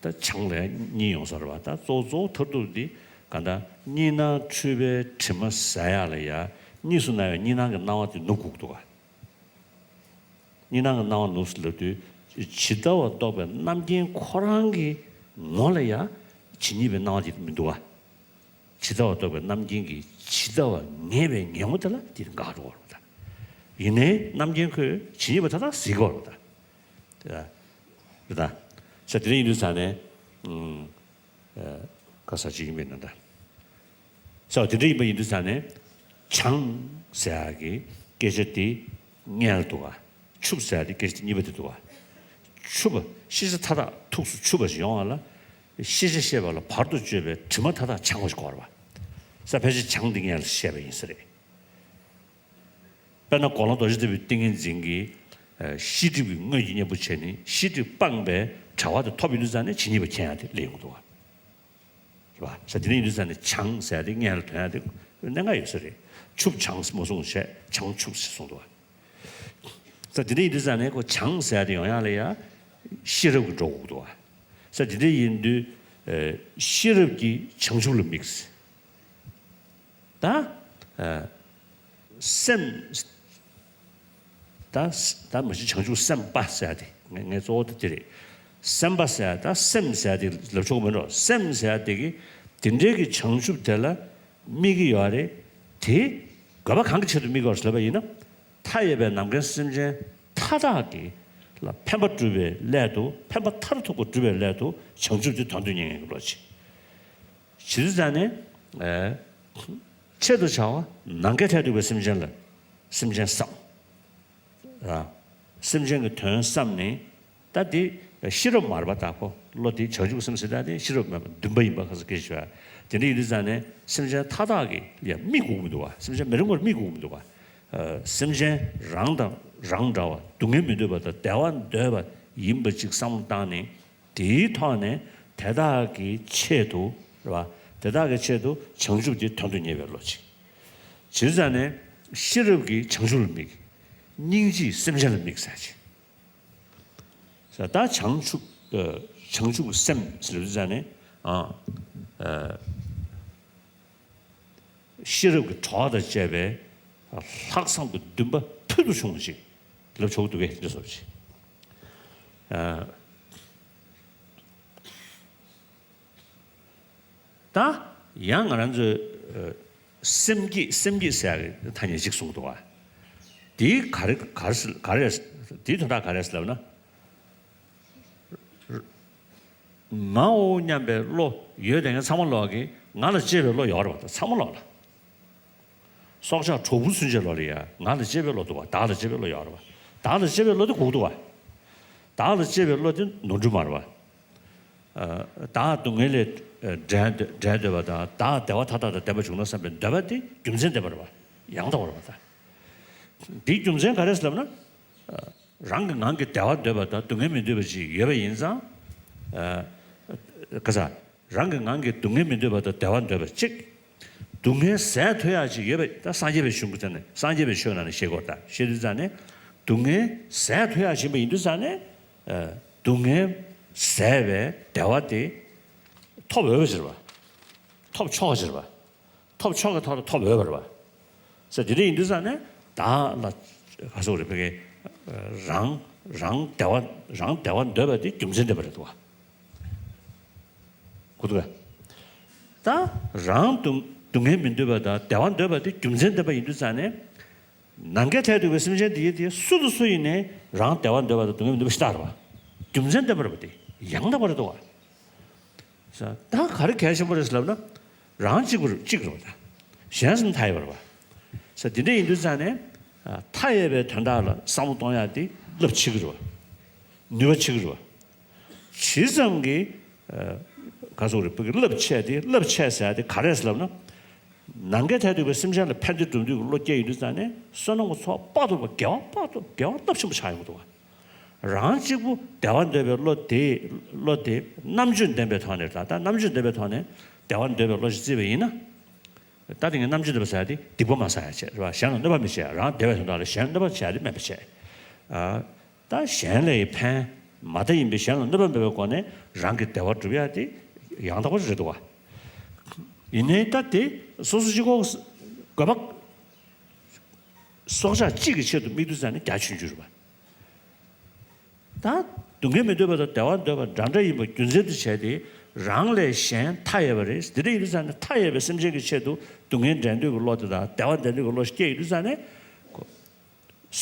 ད་བྱང་ལ་གཉིས་ཡོང་ས་རེད་པ། ད་གཙོ་བོ་གཙོ་བོ་མཐར་ཐུག་དེ་ག་ད་གཉིས་སྣང་འཁྲུལ་པའི་དྲི་མ་ཟ་ཡག་ལ་ཡ་གཉིས་སུ་སྣང་བའི་གཉིས་སྣང་གི་སྣང་བ་དེ་ནུབ་དགོས་ཀྱི་འདུག་ག། གཉིས་སྣང་གི་སྣང་བ་ནུབ་ཟེར་ལབ་དུས། ཇི་ལྟ་བར་རྟོགས་པའི་རྣམ་མཁྱེན་ཁོ་རང་གི་ངོ་ལ་ཡང་ཇི་སྙེད་པའི་སྣང་བ་དེ་མི་འདུག་ག། ཇི་ལྟ་བར་རྟོགས་པའི་རྣམ་མཁྱེན་གྱིས་ཇི་ལྟ་བ་ངེས་པའི་ངེས་ངོ་དེ་ལ་དེ་འགག་འགྲོ་བ་རེད་པ། ད་ཡིན་ནའི་རྣམ་མཁྱེན་ཁོས་ཇི་སྙེད་པ་མཐའ་དག་གཟིགས་པ་རེད་པ། ད་རེད་ད། ས་དེ་འདྲ་ཡིན་དུས་ཙང་ནས། ཨ་ག་ས་ཅིག་ཡིན་པས་ན་ད། ས་དེ་འདྲ་ཡིན་པ་ཡིན་དུས་ཙང་ནས། བྱང་ཟེར་ཡག་གི་སྐད་ཆ་དེ་སྔོན་ལ་འདུག་ག། ཆུབ་ཟེར་ཡག་དེ་སྐད་ཆ་དེ་གཉིས་པ་དེ་འདུག་ག། ཆུབ་པ། ཤེས་བྱ་མཐའ་དག་ཐུགས་སུ་ཆུད་པ་ཞིག་ཡོང་བ་ལ། ཤེས་བྱ་ཤེས་པ་ལ་བར་དུ་གཅོད་པའི་དྲི་མ་མཐའ་དག་བྱང་བ་ཞིག་དགོས་རེད་པ། ས་ཕལ་ཆེར་བྱང་དེ་སྔོན་ལ་བཤད་པ་ཡིན་ས་རེད། དཔེར་ན་གོ་ལ་རྡོ་རྗེ་ལྟ་བུའི་ཏིང་ངེ་འཛིན་གྱི་ཨ་ཤེས་སྒྲིབ་ཀྱི་དངོས་ཀྱི་གཉེན་པོ་བྱས་ནས་ཤེས་སྒྲིབ་སྤངས་པའི་བྱ་བ་དེ་ཐོབ་ཡོང་དུས་ཙང་ནས་ཇི་སྙེད་པ་མཁྱེན་ཡག་དེ་སླེབས་ཡོང་གི་འདུག་ག། རེད་པ། ས་དེ་འདྲ་ཡིན་དུས་ཙང་ནས་བྱང་ཟེར་ཡག་དེ་སྔོན་ལ་ཐོན་ཡག་དེ་གནད་འགག་ཡོད་ས་རེད། ཆུབ་བྱང་ཟེར་མ་གསུངས་བྱས་བྱང་ཆུབ་ཟེར་གསུངས་འདུག་ག། ས་དེ་འདྲ་ཡིན་དུས་ཙང་ནས་ཁོ་བྱང་ཟེར་ཡག་དེ་ཡོང་ཡག་ལ་ཡ་ཤེས་རབ་ཀྱིས་འགྲོ་དགོས་ཀྱི་འདུག་ག། ས་དེ་འདྲ་ཡིན་དུས་ཨ་ཤེས་རབ་ཀྱིས་བྱང་ཆུབ་ལ་དམིགས། ད་ཨ་སེམས་ ད་ད་མ་གཞི་བྱང་ཆུབ་སེམས་དཔའ་ཟེར་ཡ་དེ་ངས་ངས་གཙོ་བོ་དེ་དེ་རེད། སེམས་དཔའ་ཟེར་ཡ་ད་སེམས་ཟེར་ཡ་དེ་ལབ་ཆོག་གི་མིན་འགྲོ། སེམས་ཟེར་ཡ་དེ་གི་དེ་འདྲའི་གི་བྱང་ཆུབ་དེ་ལ་དམིགས་ཀྱི་ཡོད་རེད། དེ་དགོས་པ་གང་གི་ཆེད་དུ་དམིགས་ཀྱི་ཡོད་རེད་ལབ་པ་ཡིན་ན། མཐའ་ཡས་པའི་ནམ་མཁའི་སེམས་ཅན་མཐའ་དག་གི་ལ་ཕན་པ་སྒྲུབ་པའི་སླད་དུ་ཕན་པ་མཐར་ཐུག་པ་སྒྲུབ་པའི་སླད་དུ་བྱང་ཆུབ་དེ་དོན་དུ་གཉེར་མཁན་གྱི་བློ་ཅིག་བྱེད་དུས་ཙང་ནས། ཆེད་དུ་བྱ་བ་ནམ་མཁའི་མཐས་གཏུགས་པའི་སེམས་ཅན་ལ་སེམས་ཅན་བསམ། སེམས་ཅན་གྱི་དོན་བསམ་ནས། ད་དེ་ཤེས་རབ་མ་རེད་པ། ད་ཁོ་བློ་དེ་བྱང་ཆུབ་སེམས་ཟེར་ད་དེ་ཤེས་རབ་མ་རེད་པ། འདུན་པ་ཡིན་པ་ཁ་སང་སྐད་ཆ་བྱས། དེ་འདྲ་ཡིན་དུས་ཙང་ནས་སེམས་ཅན་མཐའ་དག་གི་ཡ་དམིགས་དགོས་ཀྱི་མི་འདུག་བ། སེམས་ཅན་མི་རིང་བར་དམིགས་དགོས་ཀྱི་མི་འདུག་བ། སེམས་ཅན་རང་དང་རང་འདྲ་བ་སྡུག་བསྔལ་མི་འདོད་པ་དང་བདེ་བ་འདོད་པ་ཡིན་པ་ཅིག་བསམ་བློ་བཏང་ནས། དེའི་ཐོག་ནས་དེ་དག་གི་ཆེད་དུ་རེད་བ། དེ་དག་གི་ཆེད་དུ་བྱང་ཆུབ་ཀྱི་དོན་དུ་གཉེར་བའི་བློ་ཅིག་བྱས་ཙང་ནས་ཤེས་རབ་ཀྱིས་བྱང་ཆུབ་ལ་དམིགས། སྙིང་རྗེས་སེམས་ཅན་ལ་དམིགས་ཟེར་ཅིག་ད་བྱང་ཆུབ་ཨ། བྱང་ཆུབ་ཀྱི་སེམས་ཟེར་ཙང་ནས་ཨ། ཨ། ཤེས་རབ་ཀྱི་གྲོགས་དང་བཅས་པའི་ལྷག་བསམ་གྱི་འདུན་པ་ཕུལ་དུ་བྱུང་བ་ཞིག་ལབ་ཆོག་འདུག་གས། འདི་སོགས་ཅིག་ཨ། ད་ཡང་ང་རང་ཚོས་ཨ། སེམས་བསྐྱེད་སེམས་བསྐྱེད་ཟེར་ཡག་གི་ཐ་སྙད་ཅིག་གསུངས་འདུག་བ། དེ་ག་རེ་ག་རེ་ཟེར་ག་རེ་དེའི་དོན་དག་ག་རེ་ཟེར་ལབ་ན། ང་འོ་སྙམ་པའི་བློ་ཡོད་དེ་ངས་ཚང་མ་ལོག་གི་ང་ལ་གཅེས་པའི་བློ་ཡོད་རེད་པ། ད་ཚང་མ་ལོག་ལ། སྲོག་ཆགས་གྲོག་སྦུར་ཚུན་ཆད་ལོག་ལ་ཡ་ང་ལ་གཅེས་པའི་བློ་འདུག་བ། བདག་ལ་གཅེས་པའི་བློ་ཡོད་རེད་པ། བདག་ལ་གཅེས་པའི་བློ་དེ་གོ་གི་འདུག་བ། བདག་ལ་གཅེས་པའི་བློ་དེ་ནོར་འཁྲུལ་མ་རེད་པ། བདག་སྡུག་བསྔལ་ལས་བྲལ་བྲལ་འདོད་པ་དང་བདག་བདེ་བ་མཐའ་དག་དང་ལྡན་པ་བྱུང་ན་བསམ་པའི་འདོད་པ་དེ་རྒྱུ་མཚན་ལྡན་པ་རེད་པ། ཡང་དག་པ་རེད་པ། ད་འདིའི་རྒྱུ་མཚན་ག་རེ་ཟེར་ལབ་ན། རང་གི་ངང་གིས་བདེ་བ་འདོད་པ་དང་སྡུག་བསྔལ་མི་འདོད་པ་ཅིག་ཡོད་པ་ཡིན་ཙང་། ཨ། ག་ས། རང་གི་ངང་གིས་སྡུག་བསྔལ་མི་འདོད་པ་དང་བདེ་བ་འདོད་པ་གཅིག་སྡུག་བསྔལ་ཟད་ཐུབ་ཡག་ཅིག་ཡོད་པ་ད་སངས་རྒྱས་པའི་གཞུང་གི་ཐད་ནས་སངས་རྒྱས་པའི་ཆོས་ནང་ནས་བཤད་སྐོར་དང་བཤད་དུས་ཙང་ནས། སྡུག་བསྔལ་ཟད་ཐུབ་ཡག་ཅིག་ཡིན་པ་ཡིན་དུས་ཙང་ནས། ཨ། སྡུག་བསྔལ་ཟད་པའི་བདེ་བ་དེ་ཐོབ་འོས་པ་ཅིག་རེད་པ། ཐོབ་ཆོག་པ་ཅིག་རེད་པ། ཐོབ་ཆོག་གི་ཐོག་ལ་ཐོབ་འོས་པ་རེད་པ། ཟེར་དེ་འདྲ་ཡིན་དུས་ཙང་ནས་བདག་ལ་ག་ཟེར་དགོས་རེད། ཕ་གི་རང་རང་བདེ་བ་རང་བདེ་བ་འདོད་པ་དེ་རྒྱུ་མཚན་ལྡན་པ་རེད་འདུག་བ། གོ་འདུག་ག་ད་རང་སྡུག་སྡུག་བསྔལ་མི་འདོད་པ་དང་བདེ་བ་འདོད་པ་དེ་རྒྱུ་མཚན་ལྡན་པ་ཡིན་དུས་ཙང་ནས། ནམ་མཁའི་མཐས་གཏུགས་པའི་སེམས་ཅན་དེ་ཡི་དེ་སུ་དང་སུ་ཡིན་ནའི་རང་བདེ་བ་འདོད་པ་དང་སྡུག་བསྔལ་མི་འདོད་པ་ཞེ་དྲག་རེད་བ། རྒྱུ་མཚན་ལྡན་པ་རེད་བ། དེ་ཡང་དག་པ་རེད་འདུག་བ། ས་ད་ག་རེ་གལ་ཆེན་པོ་རེད་ལབ་ན། རང་གཅིག་པུ་གཅིག་རེད་བ། ད་གཞན་གསུམ་མཐའ་ཡས་པ་རེད་བ། ས་དེ་འདྲ་ཡིན་དུས་ཙང་ནས། མཐའ་ཡས་པའི་དོན་དག་ལ་བསམ་བློ་གཏོང་ཡག་དེ་རླབས་ཆེ་གི་རེད་བ། ནུས་པ་ཆེ་གི་རེད་བ། ཇི་ཙམ་གྱིས། ག་ཟེར་དགོས་རེད། བོད་ཀྱི་རླབས་ཆེ་དེ་རླབས་ཆེ་ཟེར་ཡག་དེ་ག་རེ་རེད་ལབ་ན། ནམ་མཁའི་མཐས་གཏུགས་པའི་སེམས་ཅན་ལ་ཕན་བདེ་སྒྲུབ་འདོད་ཀྱི་བློ་སྐྱེས་ཡོང་དུས་ཙང་ནས་བསོད་ནམས་ཀྱི་ཚོགས་དཔག་ཏུ་མེད་པ་དགེ་བ་དཔག་ཏུ་དགེ་བ་རླབས་ཆེན་པོ་ཆགས་ཡོང་གི་འདུག་བ། རང་གཅིག་པུ་བདེ་བ་འདོད་པའི་བློ་དེ་བློ་དེ་རྣམ་དཔྱོད་ལྡན་པའི་ཐོག་ནས། ད་ལྟ་རྣམ་དཔྱོད་ལྡན་པའི་ཐོག་ནས་བདེ་བ་འདོད་པའི་བློ་ཞིག་བརྩིས་པ་ཡིན་ན། ད་དེ་ངས་རྣམ་དཔྱོད་ལྡན་པ་ཟེར་ཡག་དེ་སྡིག་པ་མ་བསགས་ཡག་བྱས་རེད་བ། གཞན་ལ་གནོད་པ་མི་བྱེད་ཡག་རང་བདེ་བའི་དོན་དག་ལ་གཞན་གནོད་པ་བྱེད་ཡག་དེ་མེད་པ་བྱས། ཨ། ད་གཞན་ལ་ཡི་ཕན་མ་མཐའ་ཡིན་པའི་གཞན་ལ་གནོད་པ་མེད་པའི་སྒོ་ནས་རང་གི་བདེ་བ་སྒྲུབ་ཡག་དེ་ཡང་དག་པ་རེད་འདུག་བ། ཡིན་ནའི་ད་དེ་སོ་སོ་གཅིག་པོ་དགོས་པ། སྲོག་ཆགས་གཅིག་གི་ཆེད་དུ་དམིགས་དུས་ཙང་ནས་རྒྱ་ཆུང་ཆུང་རེད་བ། ད་སྡུག་བསྔལ་མི་འདོད་པ་དང་བདེ་བ་འདོད་པ་འདྲ་འདྲ་ཡིན་པ་རྒྱུ་མཚན་དུ་བྱས་ཏེ། རང་ལས་གཞན་མཐའ་ཡས་པ་རེད། དེ་འདྲ་ཡིན་དུས་ཙང་ནས་མཐའ་ཡས་པའི་སེམས་ཅན་གྱི་ཆེད་དུ་སྡུག་བསྔལ་འདྲ་འདོད་ཀྱི་བློ་དེ་དང་བདེ་བ་འདྲ་འདོད་ཀྱི་བློ་ཞིག་སྐྱེས་ཡོང་དུས་ཙང་ནས།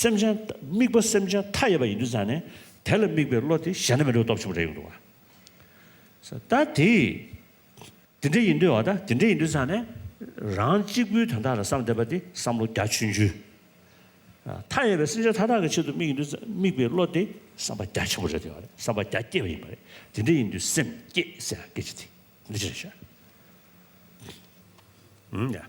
སེམས་ཅན་དམིགས་པ་སེམས་ཅན་མཐའ་ཡས་པ་ཡིན་དུས་ཙང་ནས་དེ་ལ་དམིགས་པའི་བློ་དེ་གཞན་དང་མི་འདྲ་བའི་སྟོབས་ཆེན་པོ་རེད་ཡོང་འདུག་བ། ད་དེ། དེ་འདྲ་ཡིན་དུས་བ། ད་དེ་འདྲ་ཡིན་དུས་ཙང་ནས་རང་གཅིག་པུའི་དོན་དག་ལ་བསམ་བསྡད་པ་དེ་བསམ་བློ་རྒྱ་ཆུང་ཆུང་། མཐའ་ཡས་པའི་སེམས་ཅན་མཐའ་དག་གི་ཆེད་དུ་དམིགས་ཡོང་དུས་ཙང་དམིགས་པའི་བློ་དེ་བསམ་པ་རྒྱ་ཆེན་པོ་རེད་བ། བསམ་པ་རྒྱ་སྐྱེས་པ་ཡིན་པ་རེད། དེ་འདྲ་ཡིན་དུས་སེམས་བསྐྱེད་ཟེར་སྐད་ཆ་དེ་འདི་ཅི་རེད་ཤག་ཨུམ་ཡ།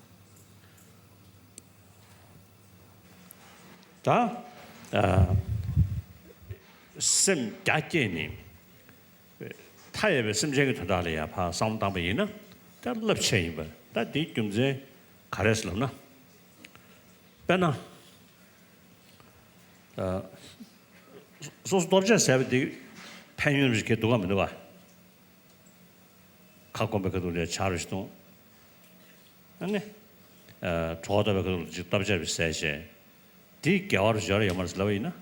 ད། ཨ། སེམས་རྒྱ་བསྐྱེད་ནས། མཐའ་ཡས་པའི་སེམས་ཅན་གྱི་དོན་དག་ལ་ཡང་ཕར་བསམ་བློ་བཏང་པ་ཡིན་ན། ད་རླབས་ཆེ་ཡིན་པ། ད་དེའི་རྒྱུ་མཚན་ག་རེ་ཟེར་ལབ་ན། དཔེར་ན། ཨ། སོ་སོ་ལྟོ་ཆས་ཟས་པ་དེ་ཕན་ཡོན་རེ་ཞིག་གས་འདུག་ག་མི་འདུག་ག་ཁ་སྐོམ་པའི་ཁ་ཐུག་ལ་ཇ་རེ་ཞིག་འཐུང་། ཨ་ནི། ཨ། གྲོད་ཁོག་ལྟོགས་པའི་ཁ་ཐུག་ལ་ཅིག་ལྟོ་ཆས་རེ་ཟས་བྱས། དེ་དགེ་བ་རུ་སྦྱར་ཡོད་མ་རེད་ལབ་པ་ཡིན་ན།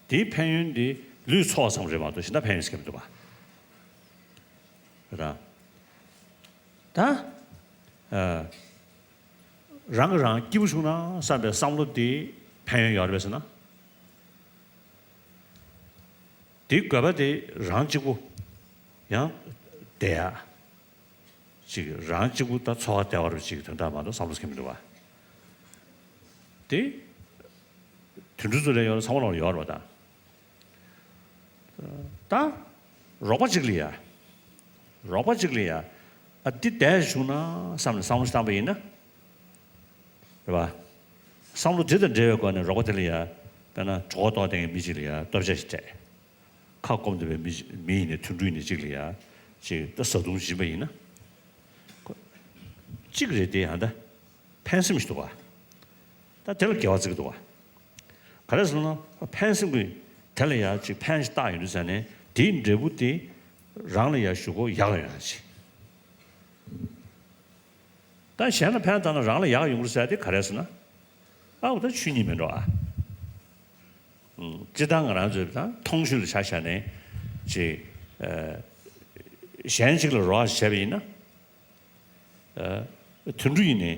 དེའི་ཕན་ཡོན་དེ་ལུས་འཚོ་བ་ཙམ་རེད་མ་གཏོགས་གཞན་དག་ཕན་ཡོན་ཟེར་གྱི་མི་འདུག་ག། རེད་དང་། ད། ཨ། རང་གིས་རང་སྐྱིད་པོ་བྱུང་ན་བསམ་པའི་བསམ་བློ་དེ་ཕན་ཡོན་ཡོད་རེད་པས་ཟེར་ན། དེའི་དགོས་པ་དེ་རང་གཅིག་པུ་ཡང་བསྡད་ཡ། ཅིག་རང་གཅིག་པུ་ད་འཚོ་བ་བདེ་བ་རུ་ཅིག་དོན་དག་མ་གཏོགས་བསམ་བློ་ཟེར་གྱི་མི་འདུག་བ། དེ་དུད་འགྲོ་ཚོ་ལ་ཡོད་ན་ཚང་མ་ལ་ཡོད་རེད་བ་ད། ད་རོགས་པ་གཅིག་ལ་ཡ། རོགས་པ་གཅིག་ལ་ཡ། ཨ་འདི་བསྡད་བྱུང་ན་བསམ་ནས་བསམ་བློ་ཞིག་བཏང་པ་ཡིན་ན། རེད་བ། བསམ་བློ་དེ་དང་འབྲེལ་བའི་སྒོ་ནས་རོགས་པ་དེ་ལ་ཡ། དཔེར་ན་གྲོད་ཁོག་ལྟོགས་བསྡད་མཁན་མི་གཅིག་ལ་ཡ་ལྟོ་ཆས་ཤིག་སྤྲད། ཁ་སྐོམ་བསྡད་པའི་མི་མི་ཡིན་ནའི་དུད་འགྲོ་ཡིན་ནའི་གཅིག་ལ་ཡ། ཅིག་ད་བཟའ་བཏུང་སྦྱིན་པ་ཡིན་ན། ཁོ། གཅིག་རེད་དེ་ཡང་ད། ཕན་སེམས་ཤིག་འདུག་བ། ད་དེ་ལ་དགེ་བ་བརྩི་གི་འདུག་བ། ག་རེ་ཟེར་ན་ཕན་སེམས་ཀྱི་དེ་ལ་ཡ་ཅིག་ཕན་ཞིག་བཏགས་ཡོང་དུས་ཙ་ནས་དེའི་འབྲས་བུ་དེ་རང་ལ་ཡ་གཞུག་གུ་ཡག་ཡོང་ཡ་ཅིག། ད་གཞན་ལ་ཕན་བཏགས་ན་རང་ལ་ཡག་ཡོང་གི་རེད་ཟེར་དེ་ག་རེ་ཟེར་ན། ཨ་འོ་ད་ཆོས་ཉིད་མིན་འགྲོ་ཨ། ཨུམ། སྤྱིར་བཏང་ང་རང་ཚོའི་ད་མཐོང་ཆོས་ལ་ཆ་བཞག་ནས་ཅིག་ཨ། གཞན་གཅིག་ལ་རོགས་བྱས་པ་ཡིན་ན། ཨ། དུད་འགྲོ་ཡིན་ནའི།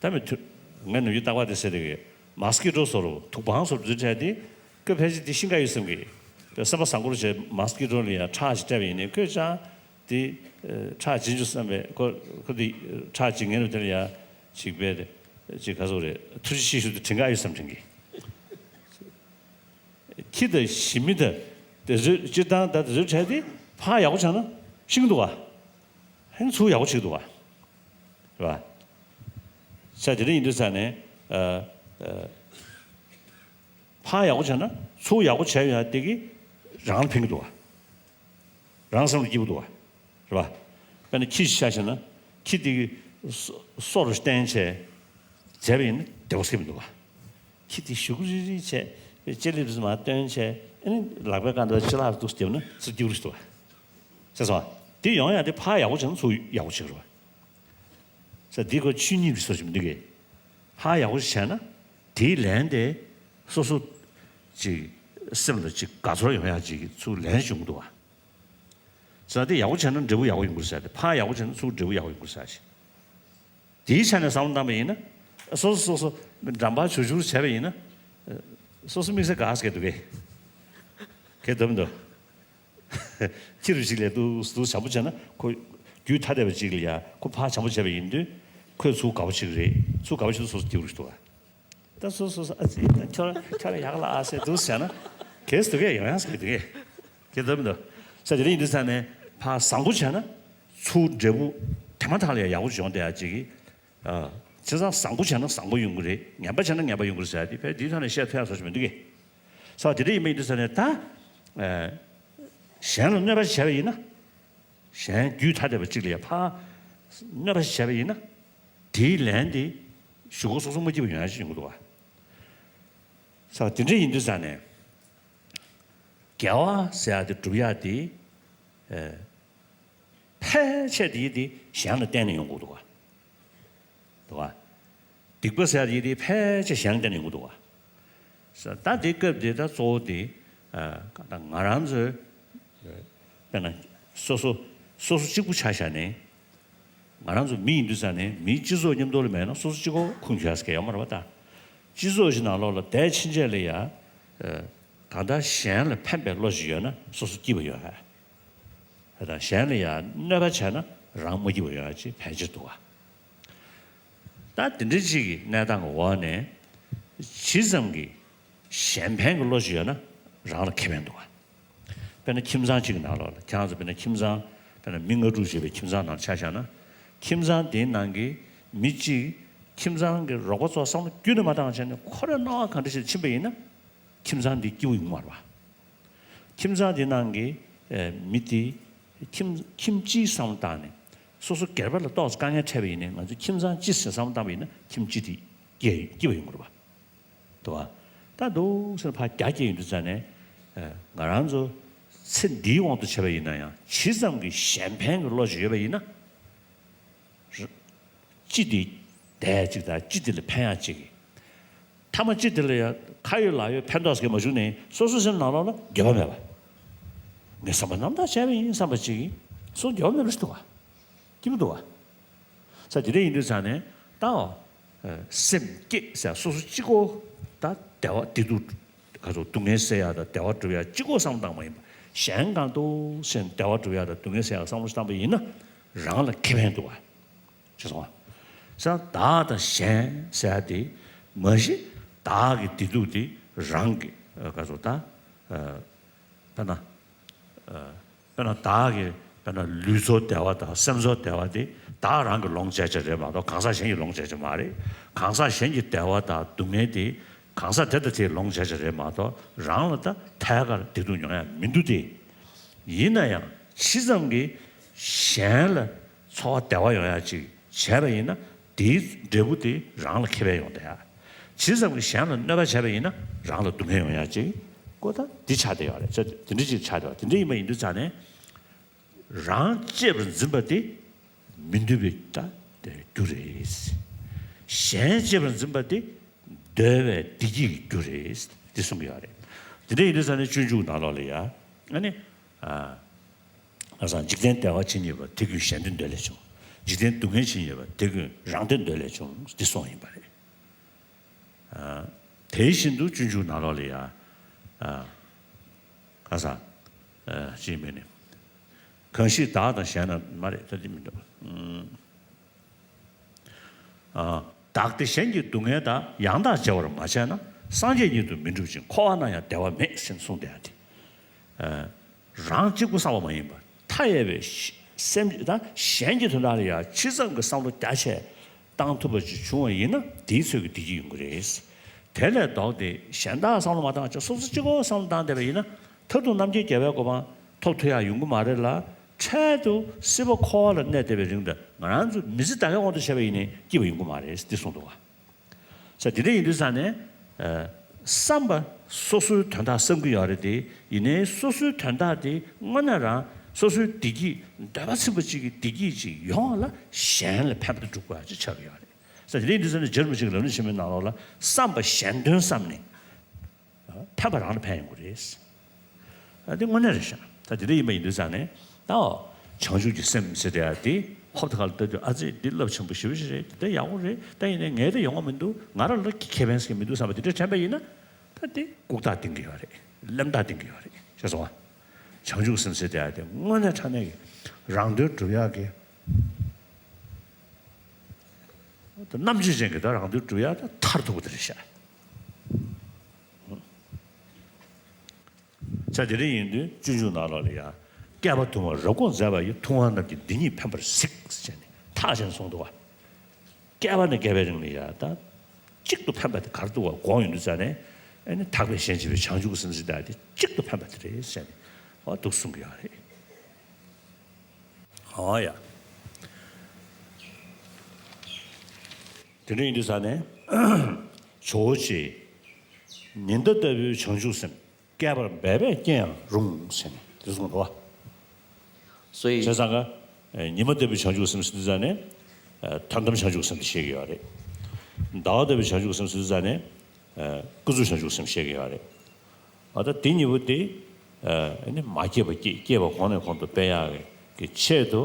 ད་མི་དུ། ངས་ནམ་རྒྱུན་རྟག་པར་དེ་ཟེར་དེ་གི། མོས་ཀི་ཊོ་བཟོ་རུ་དུག་པང་བཟོ་རུ་འཛུལ་འཕྲད་དེ། ཁོས་ཕལ་ཆེར་དེ་ཤི་འགའ་ཡོད་བསམ་གི། དཔེ་སེམས་པ་བཟང་པོ་རུ་བྱས་མོས་ཀི་ཊོ་ལ་ཡང་ཁྲག་ཅིག་སྤྲད་པ་ཡིན་ནའི་ཁོས་ཅང་། དེ། ཨ། ཁྲག་བྱིན་བཅུག་བསམ་པས་ཁོ། ཁོ་དེ། ཁྲག་བྱིན་མཁན་རུ་དེ་ལ་ཡང་། ཅིག་པས། ཅིག་ག་ཟེར་རེད། ཐུགས་རྗེ་ཆེ་ཞུ་དེ་དྲན་ག་ཡོད་བསམ་དྲན་གི། ཁྱི་དང་ཞི་མི་དང་། དེ་ཚོའི་སྤྱིར་བཏང་ད་དེ་ཚོའི་གྲས་དེ་ཕར་ཡག་པོ་བྱུང་ན་ཤི་གི་འདུག་བ། ཧན་ཚུར་ཡག་པོ་བྱེད་ཀྱི་འདུག་བ། རེད་བ། ས་དེ་འདྲ་ཡིན་དུས་ཙ་ནས། ཨ། ཨ། ཕར་ཡག་པོ་བྱུང་ན་ཚུར་ཡག་པོ་བྱས་ཡོང་ཡ་དེ་གིས་རང་ལ་ཕན་གྱི་འདུག་བ། རང་སེམས་ལ་སྐྱིད་པོ་འདུག་བ། རེད་བ། དཔེར་ན་ཁྱི་ཞིག་ཆ་བཞག་ན་ཁྱི་དེ་གི་སོ། སོ་རུ་བསྟན་བྱས་བྱས་པ་ཡིན་ན་བདེ་པོ་ཟེར་མི་འདུག་བ། ཁྱི་དེ་ཞུ་གུ་རིལ་རིལ་བྱས་ལྕེ་ལེབ་ཙམ་མར་བཏོན་བྱས་ཨ་ནི་ལག་པའི་སྒང་དུ་ཅི་ལག་ཏུ་བརྒྱབ་ན་ཚུར་སྐྱིད་པོ་རེད་འདུག་བ། ཟེར་སོང་བ། དེ་ཡོང་ཡ་དེ་ཕར་ཡག་པོ་བྱས་ན་ཚུར་ཡག་པོ་བྱེད་ཀྱི་རེད་བ། ས་འདི་ཁོ་ཆོས་ཉིད་ཀྱི་སོ་ཞིག་མི་འདུག་གས། ཧ་ཡག་པོ་ཞིག་བྱས་ན་དེའི་ལན་དེ་སོ་སོ་ཅིག་སེམས་ལ་ཅིག་དགའ་ཚོར་ཡོང་ཡག་ཅིག་གི་ཚུར་ལན་ཞིག་ཡོང་གི་འདུག་བ། ས་དེ་ཡག་པོ་བྱས་ན་འབྲས་བུ་ཡག་པོ་ཡོང་གི་རེད་ཟེར་ཏེ་ཕ་ཡག་པོ་བྱས་ན་ཚུར་འབྲས་བུ་ཡག་པོ་ཡོང་གི་རེད་ཟེར་ཞིག། དེའི་ཆ་ནས་བསམ་བློ་བཏང་པ་ཡིན་ན་སོ་སོ་སོ་སོ་འགྲམ་པ་བྱུར་བྱུར་བྱས་པ་ཡིན་ན་སོ་སོ་དམིགས་བསལ་དགའ་སྐད་འདུག་གས། གལ་འདུག་མི་འདུག་ཁྱི་རུ་ཞིག་ལས་འདུག་འདུག་བྱམས་པོ་བྱས་ན་ཁོ་རྒྱུད་ཐ་དད་པ་ཅིག་ལ་ཡ་ཁོ་ཕར་བྱམས་པོ་བྱས་པ་ཡིན་དུས་ཁོས་ཚུར་དགའ་པོ་ཞིག་རེད། ཚུར་དགའ་པོ་ཞིག་སོ་སོ་སྐྱིད་པོ་རེད་འདུག་བ། ད་སོ་སོ་སོ་ཨ་ཙི་ད་ཁྱོད་ཁྱོད་ལ་ཡག་ལ་ཨ་ཟེར་འདུག་བྱས་ན་གལ་སྲིད་འདུག་གས་ཡོང་ཡག་ཟེར་གི་འདུག་གས། གལ་འདུག་མི་འདུག་ས་དེ་རིང་ཡིན་དུས་ས་ནས་ཕར་བཟང་པོ་བྱས་ན་ཚུར་འབྲས་བུ་དེ་མ་ཐག་ལ་ཡ་ཡག་པོ་བྱུང་བསྡད་ཡག་ཅིག་གི། ཨ། བྱས་ཙང་བཟང་པོ་བྱས་ན་བཟང་པོ་ཡོང་གི་རེད། ངན་པ་བྱས་ན་ངན་པ་ཡོང་གི་རེད་ཟེར་ཡ་དེ་ཕལ་དེའི་ཐོག་ནས་བཤད་ཐུབ་ཡག་བཟོ་ཞིག་མི་འདུག་གས། ས་དེ་འདྲ་ཡིན་པ་ཡིན་དུས་ས་ནས་ད། ཨ། གཞན་ལ་གནོད་པ་བྱས་པ་ཡིན་ན། གཞན་རྒྱུད་ཐ་དད་པ་གཅིག་ལ་ཡ་ཕར་གནོད་པ་བྱས་པ་ཡིན་ན། དེའི་ལན་དེ་གཞུག་གུ་སོ་སོ་མ་སྐྱིད་པ་ཡོང་ཡ་ཞིག་ཡོང་གི་འདུག་བ། ས་དེ་འདྲ་ཡིན་དུས་ས་ནས། དགེ་བ་ཟེར་ཡ་དེ་སྒྲུབ་ཡ་དེ། ཨ། ཕལ་ཆེར་དེ་དེ་གཞན་ལ་བརྟེན་ནས་ཡོང་གི་འདུག་བ། འདུག་བ། སྡིག་པ་ཟེར་ཡ་དེ་དེ་ཕལ་ཆེར་གཞན་ལ་བརྟེན་ནས་ཡོང་གི་འདུག་བ། ས་ད་དེ་སྐབས་དེ་ད་གཙོ་བོ་དེ། ཨ། ད་ང་རང་ཚོའི། དཔེར་ན་སོ་སོ་སོ་སོ་གཅིག་པུ་ཆ་བཞག་ནས། ང་རང་ཚོ་མི་ཡིན་དུས་ཙ་ནས་མིའི་སྤྱི་ཚོགས་མཉམ་དུ་ལ་མེད་ན་སོ་སོ་གཅིག་པོ་ཁུངས་འཁྱོལ་ཡག་ཡོད་མ་རེད་པ་ད། སྤྱི་ཚོགས་ཤིག་ནང་ལོགས་ལ་བསྡད་ཕྱིན་ཆད་ལ་ཡ། ཨ། གང་ལྟར་གཞན་ལ་ཕན་པའི་བློ་ཞིག་ཡོད་ན་སོ་སོ་སྐྱིད་པ་ཡོང་ཡ། ད་གཞན་ལ་ཡང་གནོད་པ་བྱས་ན་རང་མ་སྐྱིད་པ་ཡོང་ཡ་ཅིག་ཕལ་ཆེར་འདུག་བ། ད་དེ་འདྲ་ཅིག་གི་གནས་སྟངས་ཀྱི་འོག་ནས་ཇི་ཙམ་གྱི་གཞན་ཕན་གྱི་བློ་ཞིག་ཡོད་ན་རང་ལ་ཁེ་ཕན་འདུག་བ། དཔེར་ན་ཁྱིམ་ཚང་གཅིག་གི་ནང་ལོགས་ལ་ཁྱེད་རང་ཚོ་དཔེར་ན་ཁྱིམ་ཚང་དཔེར་ན་མི་ལྔ་དྲུག་ཡོད་པའི་ཁྱིམ་ཚང་ནང་ཆ་བཞག་ན། ཁྱིམ་ཚང་དེའི་ནང་གི་མི་གཅིག་ཁྱིམ་ཚང་གི་རོགས་པ་ཚོ་བསམ་བློ་རྒྱུན་ནས་མ་བཏང་བྱས་ནས་ཁོ་རང་སྣང་བ་གང་འདྲ་ཞིག་ཕྱིན་པ་ཡིན་ན་ཁྱིམ་ཚང་འདི་སྐྱིད་པོ་ཡོང་གི་མ་རེད་བ། ཁྱིམ་ཚང་དེ་ནང་གི་ཨེ་མི་དེ་ཁྱིམ་ཁྱིམ་སྤྱིའི་བསམ་བློ་བཏང་ནས་སོ་སོ་སྒེར་པ་ལ་ཏོག་ཙམ་དཀའ་ངལ་འཕྲད་པ་ཡིན་ནའི་ང་ཚོ་ཁྱིམ་ཚང་སྤྱི་ཟེར་བསམ་བློ་བཏང་པ་ཡིན་ན་ཁྱིམ་སྤྱི་དེ་སྐྱིད་སྐྱིད་པ་ཡོང་གི་རེད་བ། འདུག་བ། ད་འདུག་ཟེར་ཕར་རྒྱ་སྐྱེད་ཡོང་དུས་ཙ་ནས་ཨེ་ང་རང་ཚོ་ཚེ་འདིའི་དབང་དུ་བྱས་པ་ཡིན་ན་ཡང་ཇི་ཙམ་གྱི་གཞན་ཕན་གྱི་བློ་ཞིག་ཡོད་པ་ཡིན་ན། སྤྱི་དེ་བསྡད་ཅིག་དང་སྤྱི་དེ་ལ་ཕན་ཡག་ཅིག་གི་ད་ ཐ་མ་གཅིག་དེ་ལ་ཡང་ཁ་ཡོད་ལག་ཡོད་ཕན་ཐོགས་ཀྱི་མ་བྱུང་ནས་སོ་སོའི་སེམས་ནང་ལོགས་ལ་འགྱོད་པ་མེད་པ། ངས་བསམ་པ་རྣམ་དག་བྱས་པ་ཡིན་བསམ་པ་ཅིག་སོ་འགྱོད་པ་མེད་པ་ཞིག་འདུག་ག་སྐྱིད་པོ་འདུག་ག་ས་དེ་འདྲ་ཡིན་དུས་ཙང་ནས་ད་སེམས་བསྐྱེད་ཟེར་སོ་སོ་གཅིག་པོ་ད་བདེ་བ་བདེ་སྡུག་ག་ཚོད་སྡུག་བསྔལ་སེལ་ཡག་དང་བདེ་བ་སྒྲུབ་ཡག་གཅིག་པོ་བསམ་བློ་བཏང་མ་ཡིན་པ་གཞན་གང་དུ་སེམས་བདེ་བ་སྒྲུབ་ཡག་དང་སྡུག་བསྔལ་སེལ་ཡག་བསམ་བློ་ཞིག་བཏང་པ་ཡིན་ན་རང་ལ་ཁེ་ཕན་འདུག་ག་ཅེས་གསུངས་པ། ས་བདག་དང་གཞན་ཟེར་ཡག་དེ་མ་གཞི་བདག་གི་བདེ་སྡུག་དེ་རང་གི་ག་ཚོད་ད། དཔེར་ན། དཔེར་ན་བདག་གི་དཔེར་ན་ལུས་ཚོར་བདེ་བ་དང་སེམས་ཚོར་བདེ་བ་དེ་བདག་རང་གིས་ལོངས་སྤྱད་ཀྱི་རེད་མ་གཏོགས་གང་ཟག་གཞན་གྱིས་ལོངས་སྤྱད་ཀྱི་མ་རེད། གང་ཟག་གཞན་གྱི་བདེ་བ་དང་སྡུག་བསྔལ་དེ་གང་ཟག་དེ་དང་དེས་ལོངས་སྤྱད་ཀྱི་རེད་མ་གཏོགས་རང་ལ་ད་ཐད་ཀར་བདེ་སྡུག་མྱོང་ཡག་མི་འདུག་སྟེ། ཡིན་ན་ཡང་ཇི་ཙམ་གྱིས་གཞན་ལ་ཚོར་བ་བདེ་བ་ཡོང་ཡག་ཅིག་བྱས་པ་ཡིན་ན་དེའི་འབྲས་བུ་དེ་རང་ལ་ཁེ་ཕན་ཡོང་བསྡད་ཡག་ཇི་ཙམ་གྱིས་གཞན་ལ་གནོད་པ་བྱས་པ་ཡིན་ན་རང་ལ་སྡུག་བསྔལ་ཡོང་ཡག་ཅིག་ཀོ་ད་འདི་ཆགས་བསྡད་ཡོད་རེད། ས་དེ་འདྲ་ཅིག་ཆགས་བསྡད་ཡོད། དེ་འདྲ་ཡིན་པ་ཡིན་དུས་ཙང་ནས་རང་གཅེས་པར་འཛིན་པ་དེ་མི་འདོད་པའི་ད་རྒྱུ་རེད། གཞན་གཅེས་པར་འཛིན་པ་དེ་འདོད་པའི་བདེ་སྐྱིད་ཀྱི་རྒྱུ་རེད། འདི་གསུང་གི་ཡོད་རེད། དེ་འདྲ་ཡིན་དུས་ཙང་ནས་སྤྱོད་འཇུག་ནང་ལོགས་ལ་ཡ་ཨ་ནི། ཨ་ས་འཇིག་རྟེན་བདེ་བ་ཇི་སྙེད་པ། དེ་ཀུན་གཞན་དོན་འདོད་ལས་བྱུང་། འཇིག་རྟེན་སྡུག་བསྔལ་ཇི་སྙེད་པ། དེ་ཀུན་རང་དོན་འདོད་ལས་བྱུང་། འདི་གསུངས་ཡིན་པ་རེད། ཨ་དེ་བཞིན་དུ་སྤྱོད་འཇུག་ནང་ལོགས་ལ་ཡ། ཨ་ག་ས། ཨ་ཅི་མིན་ནི། གང་ཞིག་བདག་དང་གཞན་ན་མ་རེད་ད་འདི་མི་འདུག་ཨ་བདག་བདེ་གཞན་གྱི་སྡུག་བསྔལ་དག །ཡང་དག་བརྗེ་བར་མ་བྱས་ན། སངས་རྒྱས་ཉིད་དུ་མི་འགྲུབ་ཅིང་། འཁོར་བ་ན་ཡང་བདེ་བ་མེད། ཟེར་གསུངས་བསྡད་ཡ་དེ། ཨ་རང་གཅིག་པུ་བསམ་པ་མ་ཡིན་པར་མཐའ་ཡས་པའི་སེམས་ད་གཞན་གྱི་དོན་དག་ལ་ཡང་ཇི་ཙམ་གྱི་བསམ་བློ་རྒྱ་ཆེ་བཏང་ཐུབ་པ་ཅིག་བྱུང་བ་ཡིན་ན་དེའི་ཚོད་ཀྱི་བདེ་སྐྱིད་ཡོང་གི་རེད། དེ་ལས་ལྡོག་སྟེ་གཞན་དག་བསམ་བློ་མ་བཏང་བྱས་སོ་སོ་གཅིག་པོ་བསམ་བློ་བཏང་བསྡད་པ་ཡིན་ན་མཐར་ཐུག་རྣམ་མཁྱེན་རྒྱལ་བའི་གོ་འཕང་ཐོབ་ཐུབ་ཡག་ཡོང་གི་མ་རེད་ལ། འཕྲལ་དུ་སྲིད་པ་འཁོར་བ་ལ་གནས་བསྡད་པའི་རིང་དུ་ང་རང་ཚོ་མི་ཚེ་ད་གའི་དབང་དུ་བྱས་པ་ཡིན་ནའི་སྐྱིད་པ་ཡོང་གི་མ་རེད་འདི་གསུངས་འདུག་བ། ས་དེ་འདྲ་ཡིན་དུས་ཙང་ནས། ཨ་བསམ་པ་སོ་སོའི་དོན་དག་བསམ་གྱི་ཡོད་རེད་དེ། ཡིན་ནའི་སོ་སོའི་དོན་དག་དེ་དངོས་གནས་རང་སོ་སོའི་བདེ་སྐྱིད་འདོད་པ་ཚིམ་པ་གཅིག་གི་བདེ་སྐྱིད་ཅིག་ཡོང་བ་ལ་གཞན་ལ་ཕན་པ་དེ་སྒྲུབ་དགོས་ཡག་ཅིག་ཆགས་ཀྱི་ཡོད་རེད། ས་དེ་འདྲ་ཡིན་དུས་ཙང་ནས་རྗེ་རིན་པོ་ཆེ་གི་ལམ་རིམ་ཆེན་མོའི་ནང་ལོགས་ལ་བསམ་པ་གཞན་དོན་བསམ་ནས། ཕན་པ་རང་ལ་ཕན་ཡོང་གི་རེད། ཨ་དེ་དངོས་གནས་རེད་ཤག་ད་དེ་འདྲ་ཡིན་པ་ཡིན་དུས་ཙང་ནས་ད་བྱང་ཆུབ་ཀྱི་སེམས་ཟེར་དེ་ཡ་དེ་ཧོབ་ཏེ་ཁ་ལ་ལྟ་དུས་ཨ་ཙི་འདི་རླབས་ཆེན་པོ་ཞེ་པོ་ཞིག་རེད། དེ་ཡག་པོ་རེད། ད་ཡིན་ནའི་ངས་དེ་ཡོང་བ་མི་འདུག་ང་རང་ལ་ཁེ་ཕན་ཟེར་གྱི་མི་འདུག་བསམ་པ་དེ་འདྲ་དྲན་པ་ཡིན་ན་ད་དེ་ལྐུགས་རྟགས་བསྟན་གྱི་ཡོད་རེད། རློམ་རྟགས་བསྟན་གྱི་ཡོད་རེད་ཤེས་སོང་ང་། བྱང་ཆུབ་སེམས་ཟེར་དེ་ཡ་དེ་དངོས་གནས་དྲང་གནས་ཀྱི་རང་དོན་སྒྲུབ་ཡག་གི་རྣམ་དཔྱོད་ཅན་གྱི་ད་རང་དོན་སྒྲུབ་ཡག་ད་མཐར་ཐུག་པ་དེ་རེད་ཤག་ས་དེ་འདྲ་ཡིན་དུས་སྤྱོད་འཇུག་ནང་ལོགས་ལ་ཡང་བསྐལ་པ་དུ་མར་རབ་དགོངས་མཛད་པ་ཡི། །ཐུབ་དབང་རྣམས་ཀྱིས་འདི་ཉིད་ཕན་པར་གཟིགས། །ཟེར་ནས་ཐག་བཅད་ནས་གསུངས་འདུག་བ། བསྐལ་པ་ནས་བསྐལ་པའི་རིང་ལ་ཡང་ད་གཅིག་ཏུ་ཕན་པ་དེ་ག་རེ་འདུག་བ་དགོངས་ཡོང་དུས་ཙང་ནས་ཨ་ནི་ཐེག་པའི་གཞན་གཅེས་པའི་བྱང་ཆུབ་ཀྱི་སེམས་ཟེར་ཡ་དེ་གཅིག་ཏུ་ཕན་པ་དེ་རེད་ཟེར་ནས་འོ་འདུག་གསུང་གི་ཡོད་རེད། འོ་ཡ། དེ་འདྲ་ཡིན་དུས་ཙང་ནས་ཇོ་བོ་རྗེས་ཉི་ཟླ་ལྟ་བུའི་བྱང་ཆུབ་སེམས། བསྐལ་པར་འབད་པས་སྐྱེ་ཡང་རུང་། ཟེར་ནས་དེ་གསུངས་འདུག་བ། 所以 བྱས་ཙང་ཀ་ཉི་མ་ལྟ་བུའི་བྱང་ཆུབ་སེམས་ཟེར་དུས་ཙང་ནས་དོན་དམ་བྱང་ཆུབ་སེམས་དེ་བཤད་ཀྱི་ཡོད་རེད། ཟླ་བ་ལྟ་བུའི་བྱང་ཆུབ་སེམས་ཟེར་དུས་ཙང་ནས་ཀུན་རྫོབ་བྱང་ཆུབ་སེམས་བཤད་ཀྱི་ཡོད་རེད། ཨ་ད་དེ་གཉིས་པོ་དེ་ཨ་ནི་མ་སྐྱེས་པ་སྐྱེ། སྐྱེས་པ་གོང་ནས་གོང་དུ་སྤེལ་ཡག་གི་ཆེད་དུ་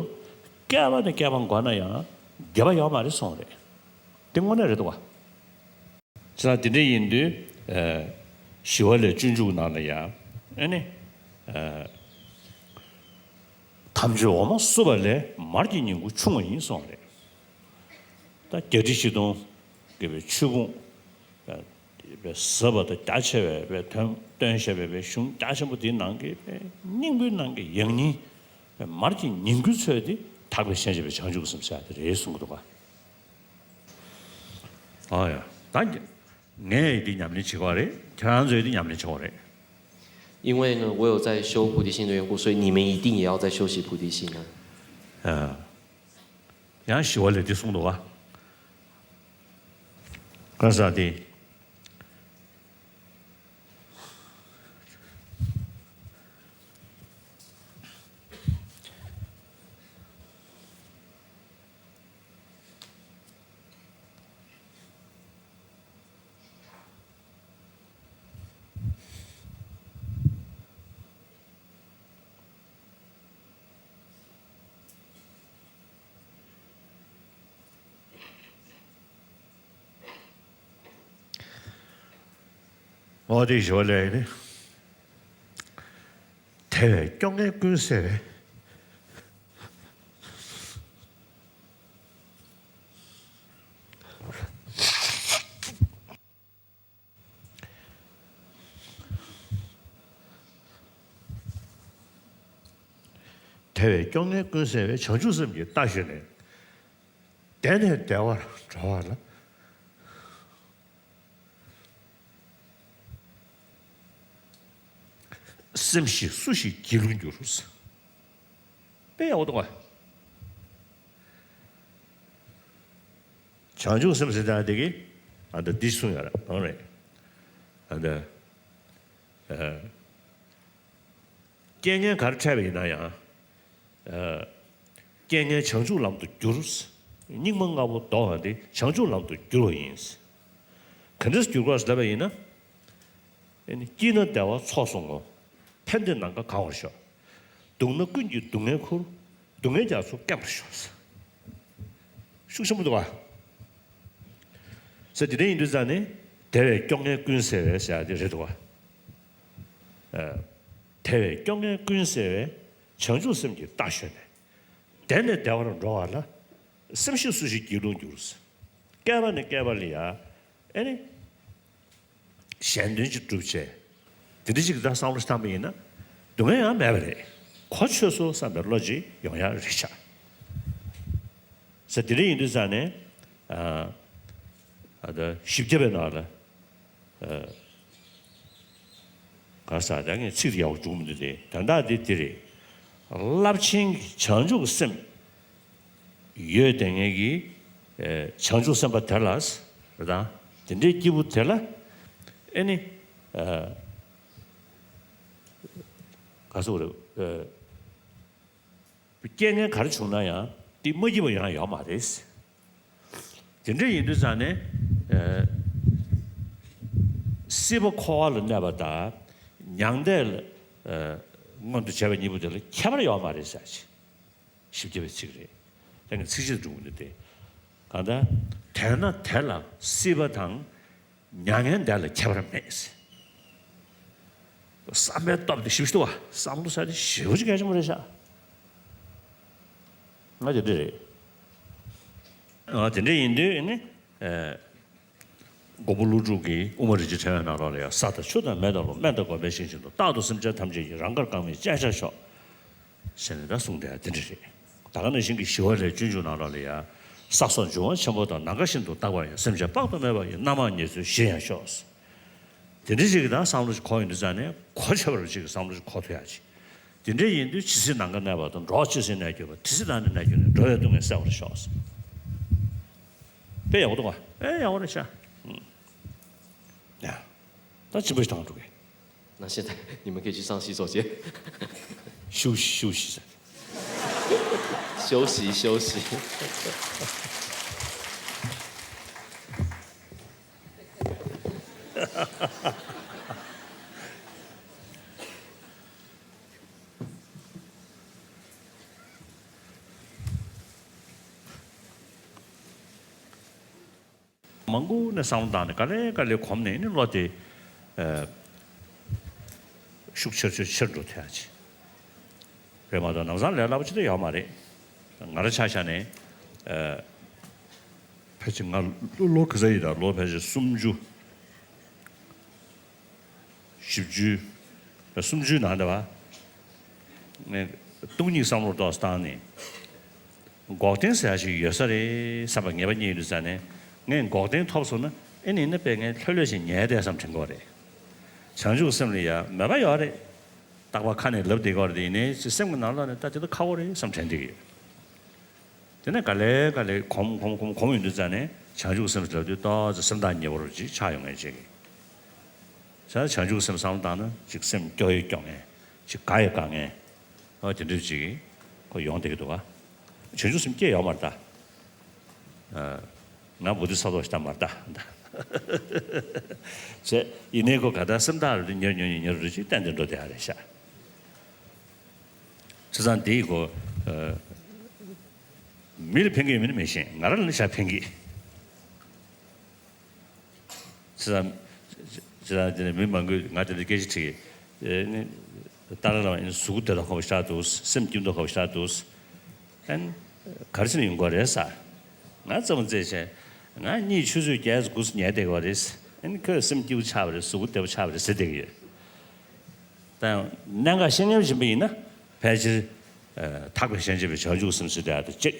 བསྐལ་པ་ནས་བསྐལ་པ་འགོར་ན་ཡང་འགྱོད་པ་ཡོད་མ་རེད་གསུངས་རེད། དེ་དངོས་གནས་རེད་འདུག་བ། ཅི་ལ་དེ་འདྲ་ཡིན་དུས་ཨ་ཞི་བ་ལྷས་སྤྱོད་འཇུག་ནང་ལ་ཡང་ཨ་ནི་ཨ་དམ་ཆོས་འོ་མ་བསྲུབས་པ་ལས་མར་གྱི་ཉིང་ཁུ་ཆུང་བ་ཡིན་གསུངས་རེད། ད་བརྒྱད་ཁྲི་བཞི་སྟོང་གི་བའི་ཆོས་ཕུང་བའི་ཟབ་པ་དང་རྒྱ་ཆེ་བའི་བའི་དོན་སྟོན་བཤད་པའི་བའི་གཞུང་རྒྱ་ཆེན་པོ་དེའི་ནང་གི་བའི་སྙིང་པོའི་ནང་གི་ཡང་སྙིང་བའི་མར་གྱི་ཉིང་ཁུའི་ཚོད་དེ་ཐེག་པའི་གཞན་གཅེས་པའི་བྱང་ཆུབ་སེམས་ཟེར་ཡ་དེ་རེད་གསུང་གི་འདུག་ག་ཨ་ཡ། ད་ངས་འདི་ཉམས་ལེན་བྱེད་ཀྱི་ཡོད་རེད། ཁྱེད་རང་ཚོས་འདི་ཉམས་ལེན་བྱེད་ཀྱི་ཡོད་རེད། 因为呢，我有在修菩提心的缘故，所以你们一定也要在修习菩提心啊。 ཡང་ཞི་བ་ལྷས་འདི་གསུངས་འདུག་ག་ག་ས་དེ། འོ་དེ་ཞོ་ལས་ནི། དེ་བས་སྐྱོ་ངལ་ཀུན་སེལ་བའི། དེ་བས་སྐྱོ་ངལ་ཀུན་སེལ་བའི། བྱང་ཆུབ་སེམས་ཀྱི་རྟ་ཞོན་ནས། བདེ་ནས་བདེ་བར་འགྲོ་བ་ལ། སེམས་ཤེས་སུ་ཞིག་སྒྱིད་ལུག་འགྱུར། དཔེ་ཡག་པོ་འདུག་ག་བྱང་ཆུབ་སེམས་ཟེར་དང་དེ་གི་ཨ་ད་འདི་གསུང་ཡ་ར་གང་རེད། ཨ་ད་ཨ། རྐྱེན་ངན་ག་རེ་འཕྲད་པ་ཡིན་ན་ཡང་། ཨ། རྐྱེན་ངན་བྱང་ཆུབ་ལམ་དུ་བསྒྱུར། སྙིགས་མ་ལྔ་པོ་བཟློག་པ་འདི་བྱང་ཆུབ་ལམ་དུ་བསྒྱུར་བ་ཡིན། ག་འདྲས་བསྒྱུར་དགོས་ཟེར་ལབ་པ་ཡིན་ན། ཨེ་ནི་སྐྱིད་ན་བདེ་བ་ཚོགས་སུ་བསྔོ། ཕན་བདེ་ནམ་མཁའ་གང་བར་ཤོག། སྡུག་ན་ཀུན་གྱི་སྡུག་བསྔལ་ཁུར། སྡུག་བསྔལ་རྒྱ་མཚོ་སྐེམ་པར་ཤོག། ཤུགས་ཆེན་པོ་འདུག་ག་ཟེར་དེ་འདྲ་ཡིན་དུས་ཙང་ནས་དེ་བས་སྐྱོ་ངལ་ཀུན་སེལ་བའི་ཟེར་ཡ་དེ་རེད་འདུག་ག་ཨ། དེ་བས་སྐྱོ་ངལ་ཀུན་སེལ་བའི། བྱང་ཆུབ་སེམས་ཀྱི་རྟ་ཞོན་ནས། བདེ་ནས་བདེ་བར་འགྲོ་བ་ལ། སེམས་ཤེས་སུ་ཞིག་སྒྱིད་ལུག་འགྱུར། བསྐལ་པ་ནས་བསྐལ་པ་ལ་ཡ། ཨེ་ནི། གཞན་དོན་ཅིག་བསྒྲུབ་བྱས། དེ་འདྲ་ཅིག་ད་བསམ་བློ་བཏང་པ་ཡིན་ན། སྡུག་བསྔལ་ཡང་མེད་པ་རེད། གོ་ཆོད་སོང་བསམ་པའི་བློ་ཅིག་ཡོང་ཡ་རེད་ཤག་ཟེར་དེ་འདྲ་ཡིན་དུས་ཙང་ནས། ཨ། ཨ་ད་བཞི་བརྒྱ་པའི་ནང་ལ། ཨ། ག་ས་ད་ངས་ཚིག་ཡག་པོ་འཇུག་མི་འདུག་སྟེ། དོན་དག་འདི་འདི་རེད། རླབས་ཆེན་གྱི་བྱང་ཆུབ་སེམས་ཡོད་དེ་ངེད་ཀྱི། ཨེ། བྱང་ཆུབ་སེམས་དཔའ་དེ་ལ། རེད་དང་། དེ་འདྲའི་སྐྱེས་བུ་དེ་ལ། ཨེ་ནི། ཨ། ག་ཟེར་དགོས་རེད། ཨ། རྐྱེན་ངན་ག་རེ་བྱུང་ན་ཡང་དེ་མ་སྐྱིད་པ་ཡོང་ཡ་ཡོད་མ་རེད། དེ་འདྲ་ཡིན་དུས་ཙང་ནས། ཨ། སྲིད་པ་འཁོར་བ་ལ་གནས་པ་དང་མྱང་འདས་ལ། ཨ། མངོན་དུ་བྱས་པ་གཉིས་པོ་དེ་ལ་ཁྱད་པར་ཡོད་མ་རེད་ཟེར་གྱི། བཞི་བརྒྱ་པའི་ཚིག་རེད། དེ་ངས་ཚིགས་བཅད་དུ་འགྲོ་གི་འདུག་སྟེ། གང་ལྟར། དེས་ན་དེ་ལ་སྲིད་པ་དང་མྱ་ངན་འདས་ལ་ཁྱད་པར་མེད། བསམ་པའི་སྟོབས་དེ་ཞེ་པོ་ཅིག་འདུག་བ། བསམ་བློ་ཟེར་དེ་ཞེ་པོ་ཅིག་གལ་ཆེན་པོ་རེད་ཤག་ང་དེ་འདྲ་རེད། ཨ། དེ་འདྲ་ཡིན་དུས་ནི། ཨ། མགོན་པོ་ཀླུ་སྒྲུབ་ཀྱིས་དབུ་མ་རིན་ཆེན་ཕྲེང་བའི་ནང་ལོགས་ལ་ཡང་། ས་དང་ཆུ་དང་མེ་དང་རླུང་། དམན་དང་བཀོད་པའི་ཤིང་བཞིན་དུ། རྟག་ཏུ་སེམས་ཅན་ཐམས་ཅད་ཀྱི། རང་དགར་གང་མིན་སྤྱན་ཆ་ཤོག་ཟེར་ནས་ད་གསུངས་བསྡད་ཡ་དེ་འདྲ་རེད། ད་ག་ནང་བཞིན་གྱི་ཞི་བ་ལྷའི་སྤྱོད་འཇུག་ནང་ལོགས་ལ་ཡང་། ས་སོགས་འབྱུང་བ་ཆེན་པོ་དང་། ནམ་མཁའ་བཞིན་དུ་རྟག་པར་ཡང་། སེམས་ཅན་དཔག་ཏུ་མེད་པ་ཡི། རྣམ་མང་ཉེར་འཚོའི་གཞི་ཡང་ཤོག་དེ་འདྲ་ཞིག་གི་ད་བསམ་བློ་ཞིག་འཁོར་ཡོང་དུས་ཙང་ནས་གོ་ཆོད་པ་ཅིག་གི་བསམ་བློ་ཞིག་འཁོར་ཐུབ་ཡ་ཅིག་དེ་འདྲ་ཡིན་དུས་ཇི་སྲིད་ནམ་མཁའ་གནས་པ་དང་། འགྲོ་བ་ཇི་སྲིད་གནས་གྱུར་པ། དེ་སྲིད་བདག་ནི་གནས་གྱུར་ནས། འགྲོ་བའི་སྡུག་བསྔལ་སེལ་བར་ཤོག་དཔེ་ཡག་པོ་འདུག་ག་ཨེ་ཡག་པོ་རེད་ཤག་ཨུམ། ཡ། ད་སྦྱིན་པ་ཞིག་བཏང་འགྲོ་གི། 那现在你们可以去上洗手间。 休息休息。 休息休息。 མང་པོ་ནས་བསམ་བློ་བཏང་ནས་ག་ལེ་ག་ལེ་གོམས་ནས་ནི་བློ་དེ། ཨ། ཤུགས་ཆེར་ཆེར་ཆེར་འགྲོ་ཐུབ་ཡ་ཅིག་རེད་མ་གཏོགས་ལམ་སང་ལས་སླ་པོ་ཅིག་ད་ཡོད་མ་རེད། ང་རང་ཆ་བཞག་ནས། ཨ། ཕལ་ཆེར་ང་ལོ་ལོ་ག་ཚོད་ཡིན་ད། ལོ་ཕལ་ཆེར་སུམ་ཅུ། བཞི་བཅུ། སུམ་ཅུའི་ནང་དེ་བ། ངས་སྟོང་ཉིད་བསམ་བློ་ཏོག་ཙམ་བཏང་ནས། འགོག་བདེན་ཟེར་ཡ་ཞིག་ཡོད་ས་རེད་བསམ་པ་ངེས་པ་རྙེད་ཡོང་དུས་ཙང་ནས། ངས་འགོག་བདེན་ཐོབ་སོང་ན་ཨེ་ནི་ནི་དཔེ་ངས་ལྷོད་ལྷོད་བྱས་ཉལ་བསྡད་བསམ་དྲན་གྱི་ཡོད་རེད། བྱང་ཆུབ་སེམས་ལ་ཡ་མོས་པ་ཡོད་རེད། རྟག་པར་ཁ་ནས་ལབ་བསྡད་ཀྱི་ཡོད་རེད། ཡིན་ནའི་སེམས་ཀྱི་ནང་ལོགས་ནས་ད་དེ་ད་ཁག་པོ་རེད་བསམ་དྲན་བསྡད་ཀྱི་ཡོད། དེ་ནས་ག་ལེ་ག་ལེ་གོམས་གོམས་གོམས་གོམས་ཡོང་དུས་ཙང་ནས་བྱང་ཆུབ་སེམས་ལབ་དུས་ཏོག་ཙམ་སེམས་ཐག་ཉེ་པོ་ཅིག་ཆགས་ཡོང་ངེས་ཅིག་ས་བྱང་ཆུབ་སེམས་བསམ་བློ་བཏང་ན་ཅིག་སེམས་སྐྱོ་ཡི་སྐྱོ་ངེས། ཅིག་དགའ་ཡི་དགའ་ངེས། ཨོ་དེ་འདྲ་ཅིག་ཁོ་ཡོང་བསྡད་ཀྱི་འདུག་ག་བྱང་ཆུབ་སེམས་སྐྱེ་ཡོད་མ་རེད་ད། ཨ། ང་བོ་དྷི་ས་ཏྭ་ཞིག་ད་མ་རེད་ད། བྱས་ཡིན་ནའི་ཁོ་ག་ད་སེམས་ཐག་རེ་ཉེར་ཉེར་ཉེར་རེ་ཅིག་གཏན་དུ་འགྲོ་བསྡད་ཡ་རེད་ཤག་བྱས་ཙང་འདི་ཁོ། ཨ། མི་ལ་ཕན་གྱི་ཡོད་མིན་མི་ཤེས། ང་རང་ལ་ནི་ཞེ་དྲག་ཕན་གྱི། བྱས་ཙང་ ཅི་ལ་དེ་ནས་མི་མང་པོས་ང་དེ་འདྲ་སྐད་ཆ་དྲིས་ཀྱི། ཨེ་ནི། ཏཱ་ལའི་བླ་མ་ཡིན་གཟུགས་བདེ་མདོག་ཁ་པོ་ཞེ་དྲག་འདུག་སེམས་སྐྱིད་མདོག་ཁ་པོ་ཞེ་དྲག་འདུག་ཨན། ག་རེ་བྱས་ནས་ཡོང་གི་རེད་ཟེར། ང་རྩེད་མོ་རྩེད་བྱས། ང་གཉིད་ཆུ་ཚོད་བརྒྱད་དགུ་ཉལ་བསྡད་ཀྱི་རེད། ཨན་ཁོས་སེམས་སྐྱིད་པོ་ཆགས་པ་རེད། གཟུགས་པོ་བདེ་པོ་ཆགས་པ་རེད་ཟེར་བསྡད་ཀྱི་ཡོད། ད་ཡང་གནད་འགག་ཤེས་མཁན་ཞིག་ཡིན་ན་ཕལ་ཆེར། ཨ། ཐེག་པའི་སྤྱན་ཆབ་པའི་བྱང་ཆུབ་སེམས་གསོ་དེ་ཨ་དེ་གཅིག་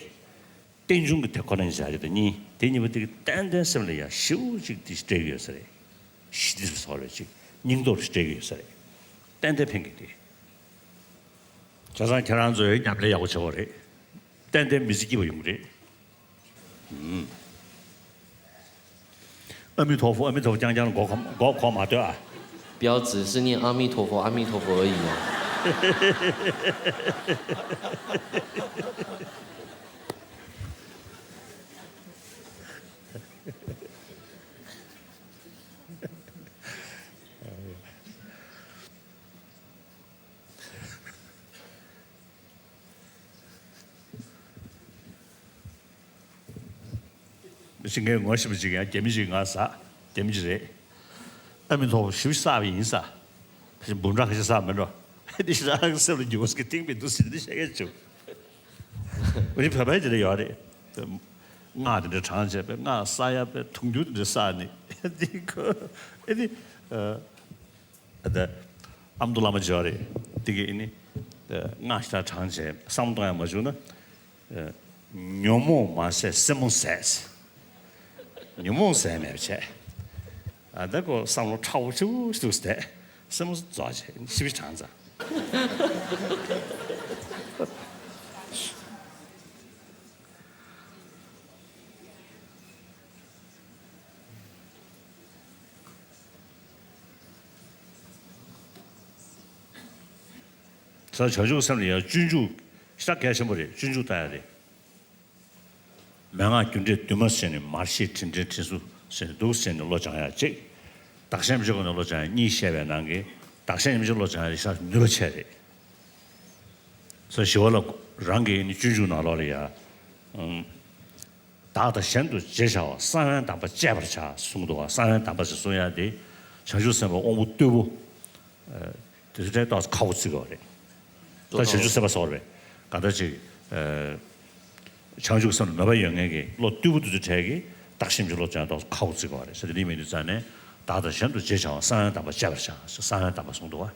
རྟེན་འབྱུང་གི་དེ་ཁོ་ན་ཉིད་བྱ་རྒྱུ་དེ་གཉིས། དེ་གཉིས་པོ་དེ་གི་ཏན་ཏན་སེམས་ལ་ཡང་ཞེ་པོ་ཅིག་དེ་སྤྲད་ཀྱི་ཡོད་ས་རེད། ཞི་བདེ་སོགས་ལ་ཅིག་སྙིང་སྟོབས་སྤྲད་ཀྱི་ཡོད་ས་རེད། ཏན་ཏན་ཕན་གྱི་རེད། བྱས་ཙང་ཁྱེད་རང་ཚོས་ཉམས་ལེན་ཡག་པོ་བྱེད་དགོས་རེད། ཏན་ཏན་མི་ཚེ་སྐྱིད་པོ་ཡོང་གི་རེད། ཨུམ། ཨ་མི་ཐོ་ཧྥུ། ཨ་མི་ཐོ་ཧྥུ་རྐྱང་རྐྱང་མགོ་འཁོར། མགོ་འཁོར་མ་སྡོད་ཨ། 标准是念阿弥陀佛，阿弥陀佛而已啊。 མི་ཤི་ངས་ངོ་ཤེས་པ་ཅིག་ཡང་རྒྱ་མི་ཅིག་ང་ཟ། རྒྱ་མི་ཅིག་རེད། ཨ་མི་ཐོག་ཞིབ་བསགས་པ་ཡིན་ས། ཕ་ཤི་འབུམ་ཕྲག་ཁ་ཤས་བསགས་མེད་འགྲོ། འདི་ཞི་རང་སེམས་ལ་འགྱུར་བ་ཞིག་གཏིང་མི་འདུག་ཟེར་འདི་བཤད་མཁན་བྱུང་། འོ་ནི་བོད་པའི་དེ་འདྲ་ཡོད་རེད། སྔགས་དེ་འདྲ་བགྲངས་བྱས་པའི་སྔགས་བསགས་ཡ་པའི་དུང་ཕྱུར་དེ་འདྲ་བསགས་ནས་འདི་ཁོ་ཨེ་འདི། ཨ་ད། ཨ་མདོ་བླ་མ་ཅིག་ཡོད་རེད། དེ་གིས་ཨེ་ནི། སྔགས་ཤ་སྟག་བགྲངས་བྱས་བསམ་བློ་གཏོང་ཡ་མ་བྱུང་ན། ཉོན་མོངས་མ་ཟད་སེན་མོ་ཟད། ཉོན་མོངས་ཟད་མེད་པ་བྱས། ཨ་ད་ཁོ་བསམ་བློ་ཁྲ་བོ་ཆེ་བོ་ཞིག་འདུག་ཟེར། སེན་མོ་རྫོགས་བྱས་ཤི་བའི་གྲངས་ཙམ། ས་བྱང་ཆུབ་སེམས་ལ་ཡང་སྤྱོད་འཇུག་ཤ་གལ་ཆེན་པོ་རེད། སྤྱོད་འཇུག་ལྟ་ཡ་རེད། མན་ངག་རྒྱུ་འབྲས་འདུས་མ་བྱས་ནས་མར་ཤེས་དྲིན་དྲན་དྲིན་གཟོ་བྱས་ནས་འདུག་བྱས་ནས་བློ་སྦྱང་ཡ་གཅིག་བདག་གཞན་མཉམ་བརྗེའི་སྒོ་ནས་བློ་སྦྱང་ཡ་གཉིས་བཤད་པའི་ནང་གི་བདག་གཞན་མཉམ་བརྗེའི་བློ་སྦྱང་ཡ་ཤ་ནུས་པ་ཆེ་རེད། ས་ཞི་བ་ལྷ་རང་གི་ནི་སྤྱོད་འཇུག་ནང་ལོགས་ལ་ཡ། ཨང་། བདག་དང་གཞན་དུ་བརྗེ་བྱ་བ། གསང་བའི་དམ་པ་སྤྱད་པར་བྱ་གསུངས་འདུག་བ། གསང་བའི་དམ་པ་ཞེས་གསུང་ཡ་དེ་བྱང་ཆུབ་སེམས་དཔའ་དབང་པོ་རྟུལ་པོ། ཨ། དེ་ཚོ་ཏོག་ཙམ་ཁག་པོ་བརྩི་དགོས་རེད། ད་བྱང་ཆུབ་སེམས་དཔའ་སོགས་རེད། ག་འདྲ་ཅིག་ཨ། བྱང་ཆུབ་སེམས་ལ་མོས་པ་ཡོད་མཁན་གྱི་བློ་རྟུལ་པོ་དེ་ཚོའི་གྲས་ཀྱིས་བདག་གཞན་མཉམ་བརྗེའི་བློ་སྦྱང་ཡ་ཏོག་ཙམ་ཁག་པོ་བརྩི་དགོས་རེད། ས་དེ་འདི་མི་འདུག་རྩ་ནས་བདག་དང་གཞན་དུ་བརྗེ་བྱ་བ། གསང་བའི་དམ་པ་སྤྱད་པར་བྱ། གསང་བའི་དམ་པ་གསུངས་འདུག་བ།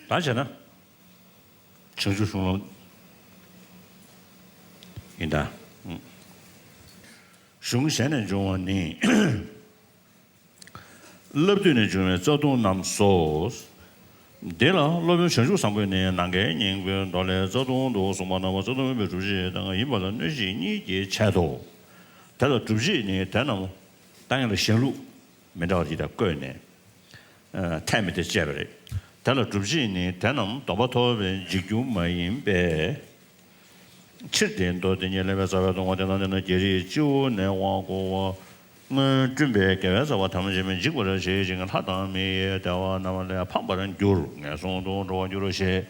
ད་བྱས་ན། བྱང་ཆུབ་གཞུང་ལམ་ཡིན་ད། གཞུང་གཞན་ནས་འབྱུང་བ་ནི། བསླབ་བཏུས་ནས་འབྱུང་བའི་རྩ་ལྟུང་རྣམས་སོ། འདི་ལ་སློབ་དཔོན་བྱང་ཆུབ་བཟང་པོས་ནི་ནམ་མཁའི་སྙིང་པོའི་མདོ་ལས་རྩ་ལྟུང་དུ་གསུངས་པ་རྣམ་པ་རྩ་ལྟུང་མིན་པའི་སྒྲུབ་བྱེད་དང་ཡིན་པ་ལ་གནོད་བྱེད་གཉིས་ཀྱི་ཆེད་དོ། དེ་ལ་སྒྲུབ་བྱེད་ནི་དེ་རྣམས་ད་ཡིན་ལ་གཞན་ལུགས་མི་འདྲ་བ་ཅིག་དང་བཀོད་ནས། ཐལ་མི་དེ་བཅད་པ་རེད། དེ་ལ་སྒྲུབ་བྱེད་ནི་དེ་རྣམས་སྡོམ་པ་ཐོབ་པའི་འཇིགས་རྒྱུ་མ་ཡིན་པའི་ཕྱིར་ཏེ། མདོ་དེ་ཉིད་ལེགས་པར་བརྩམས་པའི་སྡོམ་པ་དེ་དང་དེ་ན་བརྒྱད་རིགས་སྤྱི་བོ་ནས་དབང་བསྐུར་བ། སྔོན་བསྐྲུན་པའི་དགེ་བའི་རྩ་བ་ཐམས་ཅད་མི་འཇིག་པར་བྱེད་ཅིང་ལྷ་དང་མི་ཡི་བདེ་བ་རྣམས་ལས་ཕམ་པར་འགྱུར། ངན་སོང་དུ་འགྲོ་བར་འགྱུར་རོ་ཞེས།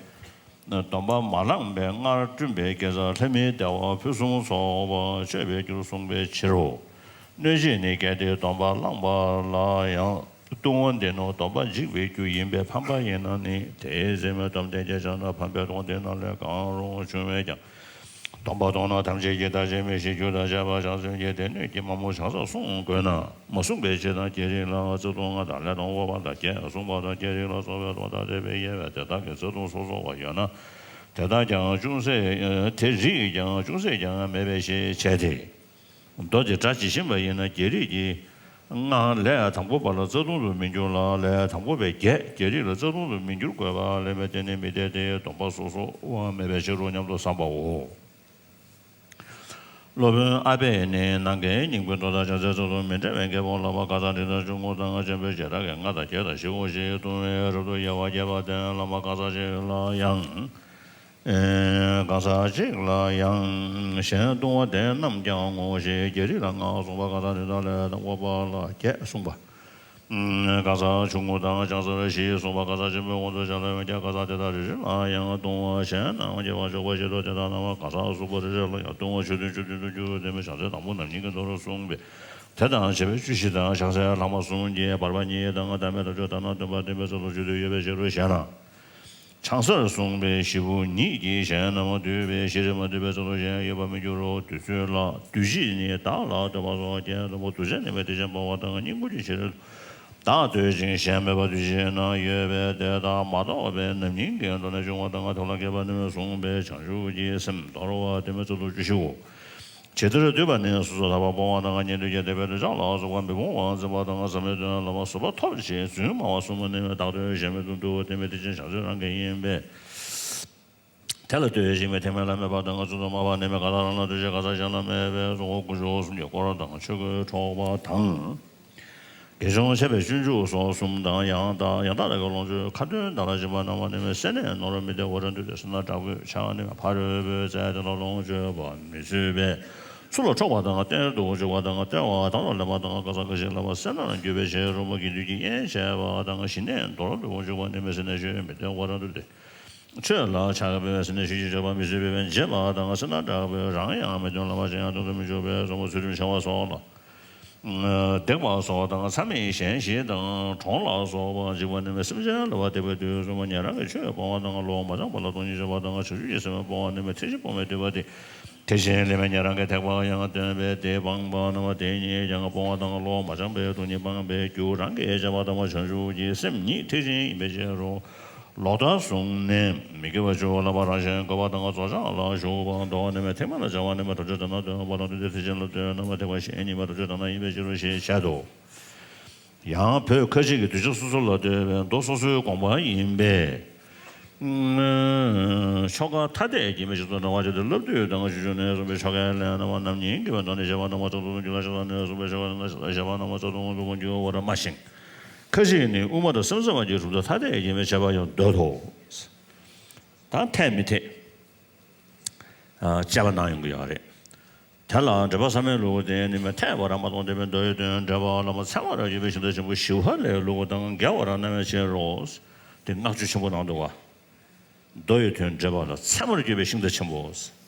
སྡོམ་པ་མ་བླངས་པའི་སྔར་བསྐྲུན་པའི་དགེ་རྩ་ལྷ་མིའི་བདེ་བ་ཕུན་སུམ་ཚོགས་པ་སྤྱད་པའི་རྒྱུར་གསུངས་པའི་ཕྱིར་རོ། གནོད་བྱེད་ནི་གལ་ཏེ་སྡོམ་པ་བླངས་པ་ལ་ཡང་ལྟུང་བ་འདི་ནི་སྡོམ་པ་འཇིག་པའི་རྒྱུ་ཡིན་པས་ཕམ་པ་ཡིན་ན་ནི། དེའི་ཚེ་མི་སྡོམ་དེ་སྐྱེས་བྱས་ན་ཕམ་པའི་ལྟུང་བ་དེ་རྣམས་ལས་གང་རུང་བྱུང་བས་ཀྱང་། སྡོམ་པ་བླངས་ན་ཐམས་ཅད་ཀྱི་བདག་ཅན་མི་ཤིགས་རྒྱུ་དང་བཅས་པ་བྱང་སེམས་ཀྱི་སྡེ་སྣོད་ཀྱི་མ་མོ་བྱང་ས་གསུང་དགོས་ན། མ་གསུངས་པའི་ཕྱིར་དང་། རྒྱལ་རིགས་ལ་རྩ་ལྟུང་ལྔ་དང་ལས་དང་པོ་པ་དང་བརྒྱད་གསུངས་པ་དང་། རྒྱལ་རིགས་ལ་སོགས་པའི་སྡོམ་པ་དང་འབྲེལ་བའི་དབྱེ་བས་དེ་དག་གི་རྩ་ལྟུང་སོ་སོ་བ་ཡོད་ན། དེ་དག་ཀྱང་ཅུང་ཟད་དེ་རིགས་ཀྱང་ཅུང་ཟད་ཀྱང་མེད་པའི་ཕྱིར་བྱས་ཏེ། མདོ་དེ་སྒྲ་ཇི་བཞིན་པ་ཡིན་ན་རྒྱལ་རིགས་ཀྱི་ལྔ་ལས་དང་པོ་པ་ལ་རྩ་ལྟུང་དུ་མི་འགྱུར་ལ། ལས་དང་པོ་པའི་བརྒྱད་རྒྱལ་རིགས་ལ་རྩ་ལྟུང་དུ་མི་འགྱུར་དགོས་པ་ལས་མེད་དེ་ནི་མི་འཐད་དེ། སྡོམ་པ་སོ་སོ་བ་མེད་པའི་ཕྱིར་རོ་སྙམ་དུ་བསམ་པའོ། སློབ་དཔོན་ཨ་པས་ནི་ནམ་མཁའི་སྙིང་པོའི་མདོ་དང་བྱང་སའི་རྩ་ལྟུང་མི་འདྲ་བའི་རྒྱལ་པོ་ལ་བ་ག་ས་ཏྲི་ཏ་ཆུང་ངུ་དང་ཆེན་པོའི་བྱེ་བྲག་གི་ལྔ་དང་བརྒྱད་དང་བཞི་པོ་ཞེས་ལྟུང་བའི་རབ་ཏུ་དབྱེ་བ་བརྒྱད་པ་དེ་ལ་བ་ག་ས་ཞིག་ལ་ཡང་། ཨེ། གང་ཟག་གཅིག་ལ་ཡང་གཞན་ལྟུང་བ་དེ་རྣམས་ཀྱང་ངོ་ཤེས་ཀྱི་རིགས་ལ་ལྔ་གསུངས་པ། གང་ཟག་དེ་དག་ལས་དང་པོ་པ་ལ་བརྒྱད་གསུངས་པ། ཨེ། གང་ཟག་ཆུང་ངུ་དང་བྱང་སར་བཞི་གསུངས་པ། གང་ཟག་ཆེན་པོའི་དབང་དུ་བྱ་ལ་ཡང་བརྒྱ། གང་ཟག་དེ་དག་རེ་རེ་ལ་ཡང་ལྟུང་བ་གཞན་རྣམས་སྐྱེ་བར་འཇུག་པ་བཞི་དང་། དེ་དག་རྣམས་གང་ཟག་གསུམ་པ་རེ་རེ་ལ་ཡང་ལྟུང་བ་ཆོས་མཐུན་ཆོས་མཐུན་དུ་འགྱུར་བའི་དོན་མི་བྱང་སའི་དང་པོ་རྣམ་གཉིས་ཀྱི་མདོ་རུ་གསུངས་པས། དེ་དང་བཅས་པའི་བཅུ་བཞི་དང་། བྱང་སེམས་ལྷག་མ་གསུམ་གྱིས་བར་པ་གཉིས་དང་། བདག་མེད་རྟོགས་ཆོས་དང་ནི་སྟོན་པ་བསྟན་པའི་ཚུལ་དུ་བཅུ་བདུན་ཡོད་པའི་ཕྱིར་རོ་ཞེ་ན། བྱང་སར་གསུངས་པའི་བཞི་པོ་ཉིད་ཀྱིས་གཞན་རྣམས་བསྡུས་པའི་ཕྱིར། མ་བསྡུས་པའི་ཚུལ་དུ་གཞན་ཡོད་པར་མི་འགྱུར་རོ། དུས་ཚོད་ལ་བསྡུ་བྱེད་ནི་བདག་ལ་ལྟོས་པ་སོགས་ཀྱིས་དང་པོ་བསྡུ་བྱ་ནི་མེད། དེ་བཞིན་སྤོང་བ་དང་བསྙེན་བཀུར་གྱི་ཕྱིར་བདག་ལྟོས་ཤིང་གཞན་མེད་པར་འདུ་བྱེད་ན་ཡོད་པས། དེ་ལྟར་མ་རྟོགས་པའི་རྣམ་སྨིན་གྱི་མདོ་ནས་འབྱུང་བ་དང་། ཐབས་ལ་མཁས་པ་རྣམས་གསུངས་པའི་བྱང་ཆུབ་ཀྱི་སེམས་དོར་བ་དེ་མི་ཚུལ་དུ་བཅུ་བཞིའོ། ཇི་ལྟར་བསྡུས་པ་ནི་སོ་སོར་ཐར་པ་སྤོང་བ་དང་། གཉེན་དོན་གྱི་དད་པའི་འདོད་ཆགས་ལ་སོགས་པ་མི་སྤོང་བར་འཛིན་པ་དང་། ཟབ་མོའི་དོན་ལ་མ་ཟུག་པ་ཐོབ་ཅིང་རྫུན་སྨྲ་བ་གསུམ་པོ་ནི་བདག་ལྟོས་གཞན་མེད་དུ་འདུ་བ་དེ་མི་དེ་ཅན་བྱང་ཆུབ་རང་གི་ཡིན་པས། དེ་ལ་ལྟོས་ཤིང་མི་ཐེག་དམན་ལ་སྨད་པ་དང་། བརྩོན་དུ་སྨྲ་བ་ནི་མི་གང་དག་རང་ལ་ལྟོས་ཤིང་གང་ཟག་གཞན་ལ་སྨད་པས་སོ། དགུ་བཅུ་གོ་གསུམ་གྱི་སྐོར་དང་། ཆོས་གོས་འཕྲོག་པ་དང་། དགེ་སྦྱོང་འཆལ་བའི་སྤྱོད་འཇུག་སོགས་གསུམ་དང་། ཡང་དག་ཡང་དག་ལས་ཀྱང་ལོངས་སྤྱོད་ཁ་ཏོན་དག་ལ་སྦྱིན་པ་གནང་བ་ནི་མི་སེར་སྣས་ནོར་མི་བདེ་བ་རང་དུ་དེ་སེར་སྣ་དྲག་པོས་ཕྱག་ནི་མི་ཕ་རོལ་པོའི་རྩྭ་དེ་ལ་ལོངས་སྤྱོད་པ་མི་བཟོད་པས་ཚུར་ལ་འཕྲོག་པ་དང་། གཏེར་དུ་བཅུག་པ་དང་། སྟེར་བ་དང་ལ་ལེན་པ་དང་། གང་ཟག་གང་ཞིག་ལ་མ་སེར་སྣར་འགྱུར་བའི་ཕྱིར་རོ། མ་དགེ་འདུན་གྱི་དབྱེན་བྱས་པ་དང་། ཞི་གནས་འདོར་དུ་བཅུག་པ་ནི་མི་སེར་སྣས་ཆོས་མི་སྟོན་པ་རང་དུ་དེ། ཆོས་ལ་ཆགས་པའི་སེར་སྣས་ཆོས་ཀྱི་སྤྱོད་པ་མི་བཟོད་པས་བྱེད་པ་དང་། སེར་སྣ་དྲག་པོས་རང་ཡང་མི་སྟོན། ལམ་པ་གཞན་ཡང་སྟོན་དུ་མི་བཅུག་པས་སོ། མ་ཚུལ་ཁྲིམས་འཆལ་བ་སོགས་ལ་འདེགས་པ་སོགས་དང་། མཚམས་མེད་གཞན་ཞིག་དང་གྲོང་ལ་སོགས་པ་འཇིགས་པ་ནི་མི་སེམས་ཅན་ལ་བ་དེ་བས་དུས་གསུམ་པ་ཉན་རང་གི་ཆོས་སྤོང་བ་དང་། བློ་མ་བཅངས་པ་ལ་སྟོང་ཉིད་སྤྱོད་པ་དང་། བྱང་ཆུབ་ཀྱི་སེམས་སྤོང་བ་ནི་མི་ཐེག་ཆེན་སྤོང་བའི་འདོད་པ་སྟེ། དེ་བཞིན་ལས་མེད་ཉན་རང་གི་ཐེག་པ་ཡང་སྟོན་པས་དེ་སྤངས་པ་རྣམ་པ་དེ་ཉིད་ཀྱང་སྤོང་བ་དང་། བློ་མ་བཅངས་པས་སྟོང་ཉིད་སྤངས་པའི་རྒྱུ་རང་གིས་བྱས་པ་དང་། བྱང་ཆུབ་ཀྱི་སེམས་ཉིད་ཐེག་ཆེན་ཡིན་པའི་ཕྱིར་རོ། ལོག་ལྟ་བཟུང་ནས་མི་དགེ་བ་བཅུ་ལ་བ་རང་གཞན་བཀོད་པ་དང་། རྫོགས་བྱང་ལ་ཞུགས་པ་འདོར་བ་ནི་མི་ཐེག་དམན་ལ་སྦྱར་བ་ནི་མི་དོར་ཆ་དེ་ན་སྟོན་པ་རང་དུ་དེ་ཐེག་ཆེན་ལ་སྟོན་ན་མ་ཐེག་པ་གཞན་ཉིད་མ་དོར་ཆ་དེ་ན་ཡིན་པའི་ཕྱིར་རོ་ཞེས་བཤད་དོ། ཡང་བོད་ཁ་ཆེ་གི་གདུལ་བྱ་སོ་སོ་ལ་ལྟོས་པའི་མདོ་སོ་སོའི་དགོངས་པ་ཡིན་པས། ཆོ་ག་ཐ་དད་ཀྱི་མི་ཞིག་ཏུ་འདྲ་བ་ཅིག་ཏུ་བསླབ་བཏུས་དང་ཞུ་ཞུ་ནས་གསུངས་པའི་ཆོ་གའི་ལས་རྣམ་པ་རྣམ་གཉིས་ཀྱི་བའི་མདོ་ནས་བཤད་པ་རྣམ་པ་ཚོགས་སུ་འགྱུར་ལ་ཤ་སྟག་ནས་གསུངས་པའི་ཆོ་ག་རྣམ་པ་ཤ་སྟག་བཤད་པ་རྣམ་པ་ཚོགས་སུ་འགྱུར་བར་སྨྲ་ཞིང་། ཁ་ཅིག་ནི་དབུ་མ་དང་སེམས་ཙམ་པ་གྱི་གྲུབ་མཐའ་ཐ་དད་ཀྱི་མི་བྱེད་པ་ཡང་འདོད་དོ། ད་འཐད་མི་འཐད། དཔྱད་པ་གནང་ཡོང་གི་ཡོད་རེད། དེ་ལ་འགྲེལ་པ་ཟབ་མོའི་ལུགས་དེ་ནི་མི་འཐད་པར་མ་མཐོང་སྟེ། མདོ་ཡི་དོན་འགྲེལ་པ་ལ་མ་ཚད་མར་གྱུར་པའི་ཤིང་རྟ་ཆེན་པོ་ཞི་བ་ལྷའི་ལུགས་དང་འགལ་བར་སྣང་བའི་ཕྱིར་རོ། དེ་བསྔགས་བརྗོད་ཆེན་པོ་གནང་འདུག་བ། མདོ་ཡི་དོན་འགྲེལ་པ་ལ་ཚད་མར་གྱུར་པའི་ཤིང་རྟ་ཆེན་པོ།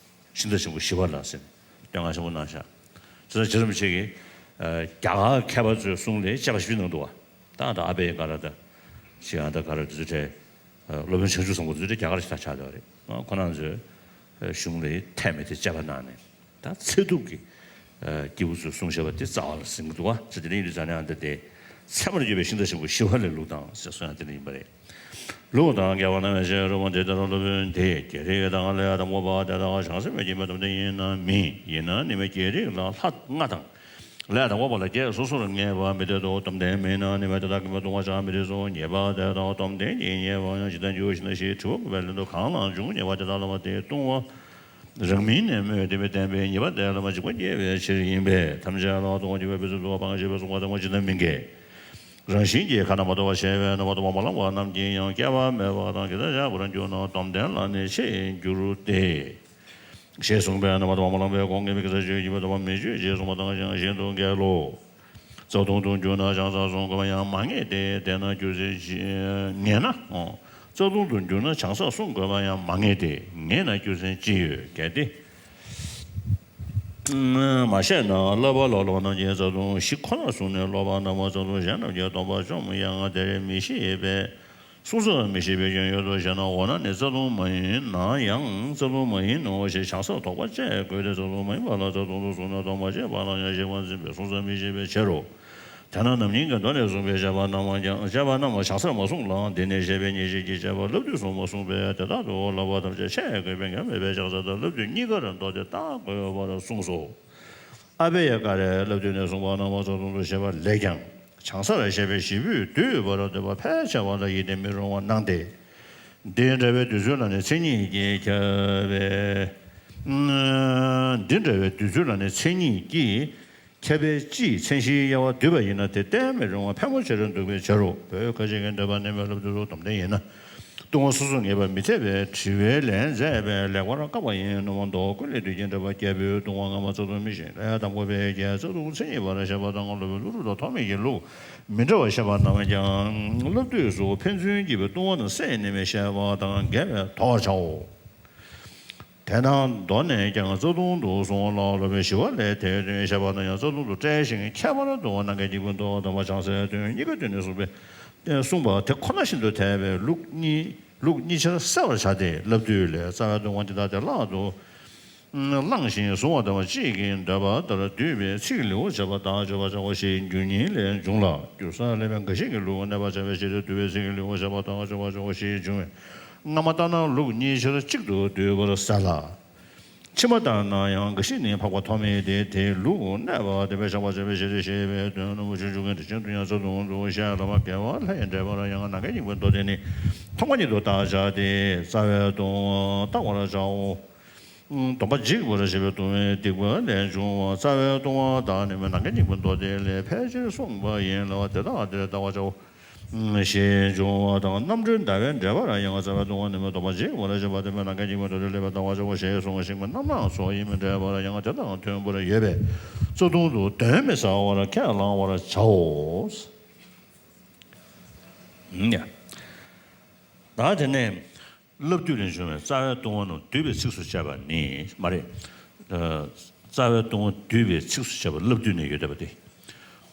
ཤིང་རྟ་ཆེན་པོ་ཞི་བ་ལྷ་ཟེར་ནས་བསྟོད་བསྔགས་ཆེན་པོ་གནང་ཤག་དེ་ཚོ་རྗེ་རིན་པོ་ཆེ་གིས་རྒྱ་གར་མཁས་པ་ཚོའི་གསུང་ལ་དཔྱད་པ་ཞིབ་གནང་འདུག་བ། ད་ད་ཨ་པེ་ག་ར་ད་ཞི་ཡང་ད་ག་ར་དེ་ཚོ་གྲས་སློབ་དཔོན་བྱང་ཆུབ་སེམས་དཔའ་དེ་ཚོ་གྲས་རྒྱ་གར་ཞིག་ད་ཆགས་བསྡད་པ་རེད། ཁོ་རང་ཚོའི་གཞུང་ལ་འཐད་མི་འཐད་དཔྱད་པ་གནང་ནས། ད་ཚད་ཐུབ་ཀྱི་སྐྱེས་བུ་ཚོས་གསུང་བཞག་པ་དེ་རྩ་བ་ལ་ཟིན་གྱི་འདུག་བ། ཟེར་དེ་ནས་ཡིན་དུས་ཙང་ནས་ཨ་འདི་དེ་ཚད་མར་གྱུར་པའི་ཤིང་རྟ་ཆེན་པོ་ཞི་བ་ལྷའི་ལུགས་དང་ཟེར་གསུང་ཡང་དེ་འདྲ་ཡིན་པ་རེད། ལུགས་དང་འགལ་བར་སྣང་བའི་ཕྱིར་རོ། འོ་དེ་ལྟར་སློབ་དཔོན་དེས་རྒྱལ་རིགས་དང་ལས་དང་པོ་པ་དེ་དག་བྱང་སེམས་ཀྱི་མི་སྡོམ་ལྡན་ཡིན་ན་མིན། ཡིན་ན་ནི་མི་རྒྱལ་རིགས་ལ་ལྷ་ལྔ་དང་། ལས་དང་པོ་པ་ལ་བརྒྱད་སོ་སོར་ངེས་པ་མི་འཐད་དོ། སྡོམ་ལྡན་མིན་ན་ནི་མི་དེ་དག་གི་མི་ལྟུང་བ་བྱ་མི་འཐད་སོ། ཉེས་པ་དེ་དག་སྡོམ་ལྡན་གྱིས་ཉེས་པ་ཡང་ཇི་ལྟར་འགྱུར་ཞེ་ན། ཞེས་དྲི་བ་བཀོད་པའི་ལན་དུ། གང་ལ་འབྱུང་ཉེས་པ་དེ་དག་ལ་བ་དེའི་ལྟུང་བ་རང་མིང་ནས་སྨོས་ཏེ་མི་བསྟན་པས། ཉེས་པ་དེ་ལ་མ་འཇིགས་པ་སྐྱེ་བའི་ཕྱིར་ཡིན་པས། ཐམས་ཅད་ལ་ལྟུང་བ་སྐྱེ་བའི་དཔེ་ཚུལ་དུ་སྤང་ཞེས་པས་གསུངས་པ་དང་པོ་ཇི་ལྟར་མི་འགལ། རང་བཞིན་གྱིས་ཁ་ན་མ་ཐོ་བ་བྱས་པས་ན་མ་ཐོ་བ་མ་བླངས་པ་རྣམས་ཀྱིས་ཡང་སྐྱེ་བ་མེད་པ་དང་གེ་སར་ཆགས་པར་འགྱུར་ན་སྡོམ་ལྡན་ལ་ནི་ཆེས་འགྱུར་ཏེ། ཞེས་གསུངས་པས་ན་མ་ཐོ་བ་མ་བླངས་པའི་སྒོ་ངེས་པའི་གེ་སར་ཆོས་ཉིད་པ་སྡོམ་པ་མི་ཆོས་ཅེས་གསུངས་པ་དང་ཡང་གཞན་དུ་འགལ་ལོ། རྩ་ལྟུང་དུ་འགྱུར་ན་བྱང་སར་གསུང་དགོས་པ་ཡང་མ་ངེས་ཏེ། དེས་ན་རྒྱུ་མཚན་ཅི། ངེས་ན། རྩ་ལྟུང་དུ་འགྱུར་ན་བྱང་སར་གསུང་དགོས་པ་ཡང་མ་ངེས་ཏེ། ངེས་ན་རྒྱུ་མཚན་ཅི་ཡོད། གལ་ཏེ་མ་བཤད་ན་བསླབ་པ་ལ་སློབ་པ་རྣམས་ཀྱིས་རྩ་ལྟུང་བཞི་ཁོ་ནར་བཟུང་ནས་སློབ་པ་རྣམས་རྩ་ལྟུང་གཞན་རྣམས་ཀྱི་སྡོམ་པ་བཅོམ་ཡང་དེར་མི་ཤེས་པས། གསུང་ས་མི་ཤེས་པའི་སྐྱོན་ཡོད་དོ་ཞེ་ན། འོ་ན་ནི་རྩ་ལྟུང་མ་ཡིན་ན་ཡང་རྩ་ལྟུང་མ་ཡིན་ནོ་ཞེས་བྱང་སར་དོགས་པ་བཅད་དགོས་ཏེ། རྩ་ལྟུང་མ་ཡིན་པ་ལ་རྩ་ལྟུང་དུ་བཟུང་ན་སྡོམ་པ་བཅད་པ་ལ་ཡང་ཞེན་པ་འཛིན་པས་གསུང་ས་མི་ཤེས་པའི་ཕྱིར་རོ། དེས་ན་རྣམ་གཉིས་ཀྱི་མདོ་ནས་གསུངས་པའི་བཅས་པ་རྣམས་ཀྱང་བཅས་པ་རྣམས་བྱང་སར་མ་གསུངས་ལ། འདི་ནས་བཤད་པའི་ཉེར་ཞི་གི་བཅས་པ་བསླབ་བཏུས་སུ་མ་གསུངས་པས། དེ་དག་ཏུ་བསླབ་པ་ཐམས་ཅད་ཆད་དགོས་པའི་ཉམས་མེད་པའི་ཕྱག་རྩལ་དང་བསླབ་བཏུས་གཉིས་ཀར་མདོ་སྡེ་བརྟག་དགོས་པར་གསུངས་སོ། ཨ་བྷྱ་ཀ་རའི་བསླབ་བཏུས་ནས་གསུངས་པ་རྣམས་རྩ་ལྟུང་དུ་བཤད་པ་ལས་ཀྱང་། བྱང་སར་བཤད་པའི་བཞི་པོས་བསྡུས་པར་འདོད་པ་ཕལ་ཆེ་བ་ལ་ཡིད་བརྟན་མི་རུང་བར་སྣང་སྟེ། འདི་འདྲ་བའི་བསྡུས་ཚུལ་ལ་ནི་མཚན་ཉིད་ཀྱིས་ཁྱབ་པས། འདི་འདྲ་བའི་བསྡུས་ཚུལ་ལ་ནི་མཚན་ཉིད་ཀྱིས་ཁྱབ་པས་ཅིས་མཚན་གཞིའི་དབྱེ་བ་བསྡུས་པ་ཡིན་ན་དེ་བསྟན་མི་རུང་བ་ཕལ་མོ་ཆེར་འདུག་པའི་ཕྱིར་རོ། བོད་ཁ་ཅིག་གི་འདོད་པ་ནི་མི་སློབ་དུས་སུ་སྡོམ་ལྡན་ཡིན་ན། ལྟུང་བ་སོ་སོར་ངེས་པ་མི་འཐད་པས་དྲི་བའི་ལན་མཛད་པས་ལེགས་པར་བཀག་པ་ཡིན་ནོ། མདོ་ཀུན་ལས་བསྡུས་ཀྱི་འགྲེལ་པ་རྒྱལ་པོའི་ལྟུང་བ་སྔ་མ་རྩ་ལྟུང་མི་ཤེས་ལས་དང་པོ་པའི་རྒྱལ་རྩ་ལྟུང་མཚན་ཉིད་པར་བཤད་པ་དང་། སློབ་དཔོན་ཀླུ་སྒྲུབ་དང་ཐོགས་མེད་ཀྱི་ལུགས་མི་འདྲ་བར་བཤད་པ་རྣམས་ཀྱང་བསླབ་བཏུས་སུ་ཕན་ཚུན་གྱི་ལྟུང་བ་རྣམས་སེལ་ནུས་མེད་བཤད་པ་དང་འགལ་བས་དོགས་པར་བྱའོ། དེ་དང་མདོ་ནས་ཀྱང་རྩ་ལྟུང་དུ་གསུངས་ལ། སློབ་དཔོན་ཞི་བ་ལྷས་དེའི་དོན་བཤད་པ་དང་ཡང་རྩ་ལྟུང་དུ་བཀྲལ་ཞིང་ཁྱད་པར་དུ་ནམ་མཁའི་སྙིང་པོའི་མདོ་དང་བྱང་སའི་དོན་གཉིས་ཀའི་དོན་ནས་གསུངས་པའི་གསུངས་པ་དེ་ཁོ་ན་བཞིན་དུ་འཐད་པས་ལུགས་གཉིས་ལུགས་གཉིས་ཆར་གསལ་བར་བྱ་སྟེ། བསླབ་བཏུས་ལས། རྩ་བའི་ལྟུང་བ་འདི་དག་དེ་བླང་དུ་བླངས་ཤིང་གཟུང་བ་དང་གཅིག་གིས་འདོད་པ་ལྟར་བསྡུས་པའི་ཚིག་ལེའུར་བྱ་བ་དག་བརྗོད་པར་བྱའོ་ཞེས་རྒྱུ་གཉིས་ལས་འབྱུང་ལ། རྒྱུ་གསར་ལེན་པའི་འགའ་ཞིག་གིས་ལེའུར་གནས་པར་བྱ་བའི་ཕྱིར་ཏེ། བསྡུས་པའི་ཚིག་ལེའུར་བྱ་བ་དག་བརྗོད་པར་བྱའོ་ཞེས་འབྱུང་བས། སྔ་མ་ལྟར་ན་ལུགས་གཉིས་ཆར་གཅིག་ཏུ་བསྡུས་པར་གསལ་ལ། ཕྱི་མ་ལྟར་ན་ཡང་འགའ་ཞིག་ནི་འཕགས་པ་ཐོགས་མེད་དེ། དེའི་ལུགས་གནས་པ་བསྟན་པས་བཤགས་པར་བྱ་བའི་ཕྱིར་ཏེ་ཞེས་པའི་དོན་རྣམ་པ་ཆུང་ཆུང་གི་དེ་བཞིན་དུ་ཡང་རྩ་ལྟུང་དུ་བཤད་ལ། མ་དགེ་བ་ལྷས་འདྲེན་པར་ཡང་ནམ་མཁའི་སྙིང་པོའི་མདོ་སྡེ་ནི་ཐོག་མ་ཉིད་དུ་བརྟག་བྱ་སྟེ། རྩ་བའི་ལྟུང་བ་བརྟག་པར་བྱའོ། སྡོམ་པ་འཇིག་པར་བྱེད་པའི་ལྟུང་བའི་སྡིག་པ་ལས་བྱུང་བ་རྩ་བའི་ལྟུང་བ་དག་ནི་ནམ་མཁའི་སྙིང་པོའི་མདོ་སྡེ་ལས་ཕལ་ཆེར་གསུངས་པ་ཡིན་ལ། དེ་དག་འདིར་བལྟ་བར་བྱའོ། ཞེས་འབྱུང་བ་དང་། རྣམ་གྲོལ་ཟླ་བས་འགྲེལ་པར་ཡང་རྩ་བའི་ལྟུང་བ་ནི་སྡོམ་པ་འཇིག་པར་བྱེད་པ་སྟེ། ནམ་མཁའི་སྙིང་པོའི་མདོ་སྡེ་ལས་བལྟ་བར་བྱའོ་ཞེས་གསུངས་ཤིང་། རྣམ་སྣང་སོགས་ཡིན་མིན་འགྲེལ་པར་ཡང་དེ་དང་མཐུན་པར་ཡོད་པས་རྩ་ལྟུང་དུ་གདོན་མི་ཟ་བར་ཁས་བླང་བར་བྱའོ། ད་དེ་ནས་བསླབ་བཏུས་ནས་བྱུང་བའི་རྩ་བའི་ལྟུང་བ་རྣམས་བསྡུས་པའི་ཚིགས་སུ་བཅད་པ་ནི་མ་རེད། རྩ་བའི་ལྟུང་བ་བསྡུས་པའི་ཚིགས་སུ་བཅད་པ་བསླབ་བཏུས་ནས་ཡོད་བསྡད་པ་སྟེ།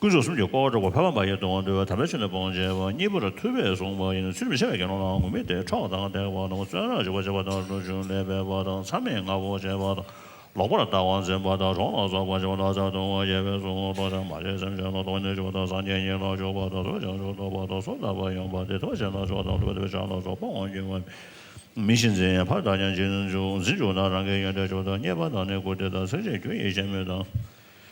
དཀོན་མཆོག་གསུམ་གྱི་དཀོར་བཟློག་པ། ཕལ་པ་མ་ཡིན་ལྟུང་བ་འདུལ་བ། དམ་པའི་ཆོས་ནི་སྤོང་བྱེད་པ། གཉིས་པར་ཐུབ་པས་གསུངས་པ་ཡིན་ན། ཚུལ་མི་འཆལ་བའི་དགེ་སློང་ལའང་ངུར་སྨྲིག་སྟེ་ཁྲག་དང་ལྡན་པ་རྣམས་བཙོན་རར་འཇུག་པར་བྱེད་པ་དང་། རྡུལ་ཕྲན་ལས་འབད་པ་དང་། མཚམས་མེད་ལྔ་པོ་བྱེད་པ་དང་། ལོག་པར་ལྟ་བ་འཛིན་པ་དང་། གྲོགས་ལ་སོགས་པ་བྱེད་པ་དང་། རྩ་ལྟུང་བ་བརྒྱད་པས་གསུངས། ལྟོགས་ཤིང་མ་བྱེད་སེམས་ཅན་ལ། ལྟོགས་ནས་འཇིགས་པ་དང་། སངས་རྒྱས་ཉིད་ལ་སྤྱོད་པ་དང་། གསོད་ཅིང་སྒྲོག་པ་དང་། གསོད་པར་ཡོང་བ་སྟེ། འདུལ་བ་བྱེད་ན་ཆོག་དང་། བསླུ་བ་འདེབས་པས་ཆག་དང་། ཚོགས་པ་དབང་སྒྱུར་བ། མི་ཤི་འཛིན། ཕར་བདག་ཀྱང་འཛིན་འཇུག་འཛིན་འཇུག་དང་། རང་གི་ཡོན་ཏན་སྤྱོད་དང་། རྙེད་པ་དང་ནི་བཀུར་སྟི་དང་། ཚིག་བཅད་རྒྱུ་ཡི་ཤེས་མོས་དང་།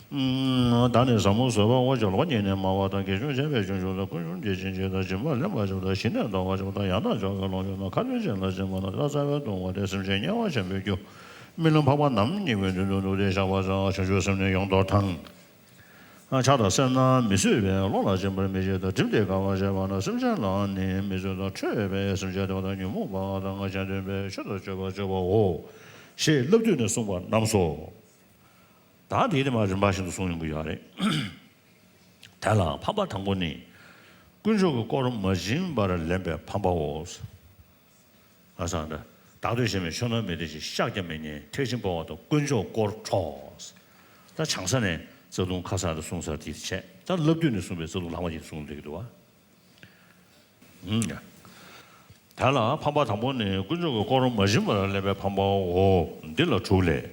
བདག་ནི་ཟབ་མོ་བཟོད་པ་དབང་ཕྱུག་ལ། ཉིད་ནི་སྨྲ་བ་དང་། དགེ་སྦྱོར་བྱས་པས་བྱུང་ཆོག་དང་། ཀུན་སློང་འདི་བྱིན་ཅིག་དང་། སྦྱིན་པ་ལེན་པར་བྱེད་པ་དང་། ཞི་གནས་འདོར་བར་བྱེད་པ་དང་། ཡང་དག་ཕྱོགས་ཀྱི་ལོངས་སྤྱོད་དང་། ཁ་ཏོན་ཅན་ལ་སྦྱིན་པ་དང་། དེ་ལ་རྩ་བའི་ལྟུང་བ་སྟེ། སེམས་ཅན་དམྱལ་བ་ཆེན་པོའི་རྒྱུ། རྨི་ལམ་འཕགས་པ་ནམ་སྙེགས་པའི་མདུན་དུ་ནུབ་སྟེ་བཞག་པ་དང་། བྱང་ཆུབ་སེམས་ནི་ཡོངས་དོར་དང་། ཕྱག་དང་སེར་སྣ་མི་བཟོད་པས་བློ་ལ་སྦྱིན་པར་མི་བྱེད་དང་། བསྒྲིམས་ཏེ་དགའ་བར་བྱེད་པ་ན། སེམས་ཅན་ལའང་ནི་མི་བཟོད་དང་། ཁྲོས་པས་སེམས་ཅན་བདེ་བ་དང་ཉོན་མོངས་པ་དང་གཞན་དོན་པའི་ཆོས་དང་སྤྱོད་པ་སྤྱོད་པའོ། ཞེས་བསླབ་བཏུས་ནས་གསུངས་པ་རྣམས་སོ། ད་དེའི་དེ་མ་རིམ་པ་བཞིན་དུ་གསུངས་ཡོང་གི་ཡོད་རེད། དེ་ལ་ཕམ་པ་དང་པོ་ནི། དཀོན་མཆོག་གི་དཀོར་མ་བྱིན་པར་ལེན་པའི་ཕམ་པའོ། ང་སང་འདྲ། བདག་བསྟོད་བྱེད་མིན་ཆོས་རྣམས་མི་བདེ་ཞིང་། བཤགས་ཀྱང་མི་ཉན་ཐེག་ཆེན་སྤོང་བ་དང་། དཀོན་མཆོག་དཀོར་འཕྲོག་ད་བྱང་ས་ནས་རྩ་ལྟུང་ཁ་ས་དུ་གསུངས་ཚར་དེ་བྱས། ད་བསླབ་བཏུས་ནས་གསུངས་པའི་རྩ་ལྟུང་ལྷག་མ་ཅིག་གསུངས་བསྡད་ཀྱི་འདུག་བ། ཧུམ། དེ་ལ་ཕམ་པ་དང་པོ་ནི་དཀོན་མཆོག་གི་དཀོར་མ་བྱིན་པར་ལེན་པའི་ཕམ་པའོ། འདི་ལ་དྲུག་ལས།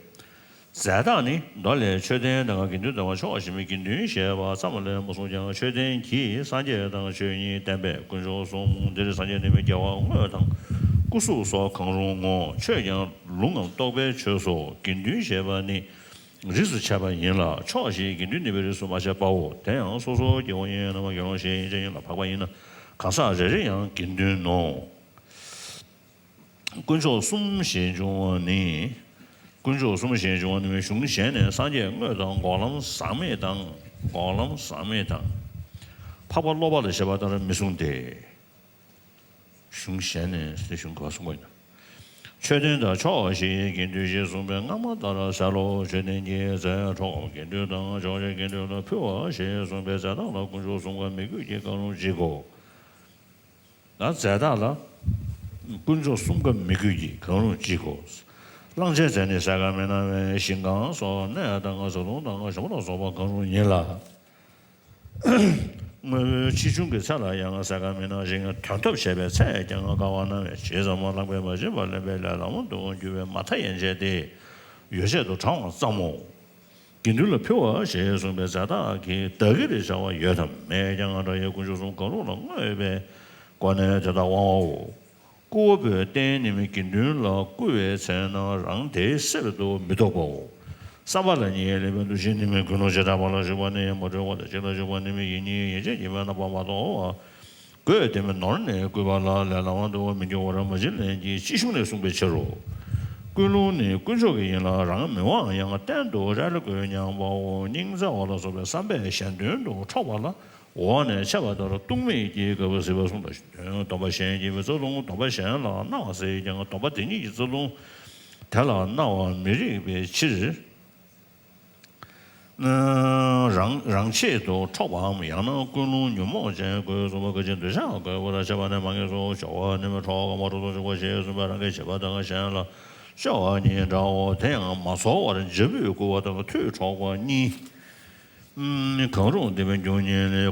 རྫས་བདག་ནི། མདོ་ལས། མཆོད་རྟེན་དང་དགེ་འདུན་དང་ཕྱོགས་བཞི་མི་དགེ་འདུན་ཞེས་པ་ཙམ་ལས་མ་གསུངས་ཀྱང་། མཆོད་རྟེན་གྱིས་སངས་རྒྱས་དང་ཆོས་ཉིད་བསྟན་པས་དཀོན་མཆོག་གསུམ། འདིར་སངས་རྒྱས་ནི་མི་དགེ་བ་དངོས་དང་། སྐུ་གཟུགས་སོགས་གང་རུང་ངོ་། ཆོས་ཀྱང་ལུང་ངམ་རྟོགས་པའི་ཆོས་སོ། དགེ་འདུན་ཞེས་པ་ནི། རིས་སུ་ཆད་པ་ཡིན་ལ། ཕྱོགས་བཞིའི་དགེ་འདུན་ནི་བའི་རིས་སུ་མ་ཆད་པའོ། དེ་ཡང་སོ་སོའི་སྐྱེ་བོ་ཡིན་ནམ་དགེ་སློང་གཞན་ཡིན་ཅི་ཡིན་ལ་འཕགས་པ་ཡིན་ན་གང་ཟག་རེ་རེ་ཡང་དགེ་འདུན་ནོ། དཀོན་མཆོག་གསུམ་ཞེས་འབྱུང་བ་ནི། དཀོན་མཆོག་གསུམ་ཞེས་འབྱུང་བ་ནི་གཞུང་གཞན་ནས་སངས་རྒྱས་དངོས་དང་། འགོག་ལམ་ཟག་མེད་དང་། འགོག་ལམ་ཟག་མེད་དང་། འཕགས་པ་སློབ་པ་ལ་བཤད་པ་ལྟར་མི་གསུངས་ཏེ། གཞུང་གཞན་ནས་ཟེར་གཞུང་ག་པར་གསུངས་པ་ཡིན་ན། མཆོད་རྟེན་དང་ཕྱོགས་བཞིའི་དགེ་འདུན་ཞེས་གསུངས་པས་སྔ་མ་ལྟར་གསལ་ལོ། མཆོད་རྟེན་གྱི་རྫས་འཕྲོག་དགེ་འདུན་དང་ཕྱོགས་བཞིའི་དགེ་འདུན་ལ་ཕུལ་བ་ཞེས་གསུངས་པས་རྫས་བདག་ལ་དཀོན་མཆོག་གསུམ་ཀ་མི་དགོས་ཀྱི་གང་རུང་གཅིག་གོ། ན་རྫས་བདག་ལ་དཀོན་མཆོག་གསུམ་ཀ་མི་དགོས་ཀྱི་གང་རུང་གཅིག་གོ། གླང་ཆེན་རྫས་ནི་ཟས་ག་མི་གནང་བས་ཤིང་གང་སོགས་གནས་དང་བཟའ་བཏུང་དང་ཞོ་མོ་ལ་སོགས་པ་གང་རུང་ཡིན་ལ། དངོས་པོའི་ཆེ་ཆུང་གི་ཚད་ལ་ཡང་ཟས་ག་མི་གནང་ཞིང་། དོན་ཐོབ་བྱས་པའི་ཚད་ཀྱང་དགའ་བ་སྣང་བས་ཇི་ཙམ་བླངས་པས་མ་བྱིན་པར་ལེན་པའི་ལས་ལམ་དུ་འགྱུར་བས་མ་མཐའ་ཡན་ཆད་དེ་ཡོ་བྱད་དུ་བགྲང་བ་ཙམ་མོ། དགེ་འདུན་ལ་ཕུལ་བ་ཞེས་གསུངས་པའི་རྫས་བདག་གིས་བདག་གིར་བྱ་བ་ཡོད་དམ་མེད་ཀྱང་འདྲ་ཡི་དཀོན་མཆོག་གསུམ་གང་རུང་ལ་བསྔོས་པའི་སྒོ་ནས་དེ་དག་དབང་བའོ། བསྐུ་བ་པོའི་རྟེན་ནི་མི་དགེ་འདུན་ལ་བསྐུ་བའི་ཚེ་ན་རང་དེའི་གསེབ་ཏུ་མི་ལྡོག་པའོ། བསམ་པ་ལ་ཉེར་ལེན་པའི་འདུ་ཤེས་ནི་མི་དགེ་སློང་བྱེ་བྲག་པ་ལ་ཞུགས་པ་ནི་མ་གྲོལ་བ་དང་གཅིག་ལ་ཞུགས་པ་ནི་མི་ཡིན་ཉིད་ཡིན་ཕྱིར་ཉེས་པའི་རྣམ་པ་མ་མཐོང་བ། དགོས་དེ་མིན་ནོར་ནི་བསྐུས་པ་ལ་ལས་ལམ་དུ་མི་འགྱུར་བར་མ་བྱིན་ལེན་གྱི་སྤྱི་གཞུང་ནས་གསུངས་པའི་ཕྱིར་རོ། ཀུན་སློང་ནི་དཀོན་མཆོག་གི་ཡིན་ལ་རང་མི་དབང་ཡང་གཏན་དུ་བྲལ་དགོས་སྙམ་པའོ། སྙིང་བརྩེ་བ་ལ་སོགས་པའི་བསམ་པས་གཞན་དོན་དུ་འཕྲོག་པ་ལ། འོག་ནས་འཆད་པ་ལྟར་ལྟུང་མེད་ཀྱི་དགའ་བ་སྲིད་པ་གསུམ་དང་སྡོམ་པ་གཞན་གྱིས་པའི་རྩ་ལྟུང་སྡོམ་པ་གཞན་ལ་སྣང་བ་སྲིད་ཀྱང་སྡོམ་པ་དེ་ཉིད་ཀྱི་རྩ་ལྟུང་དེ་ལ་སྣང་བ་མི་རིགས་པའི་ཕྱིར། རང་རང་ཆེད་དུ་འཕྲོག་པའམ་ཡང་ན་ཀུན་སློང་ཉོན་མོངས་ཅན་དགོས་གསུངས་པ་ག་ཅི་འདོད་ཆགས་དགོས་པར་བྱ་བ་ནི་མ་ངེས་སོ། སྦྱོར་བ་ནི་མི་འཕྲོག་མ་འཕྲོག་ཏུ་འཇུག་པ་ཞེས་གསུངས་པས་རང་གི་བྱེད་པ་དང་གཞན་ལ་ བྱ་བ་གཉིས་འདྲའོ། དེ་ཡང་མ་ཚོར་བར་འཇབ་བུས་བསྐུལ་བ་དང་ཐོས་འཕྲོག་པ་གཉིས། གང་རུང་དེ་མིན་རྒྱུ་གཉིས་ལས་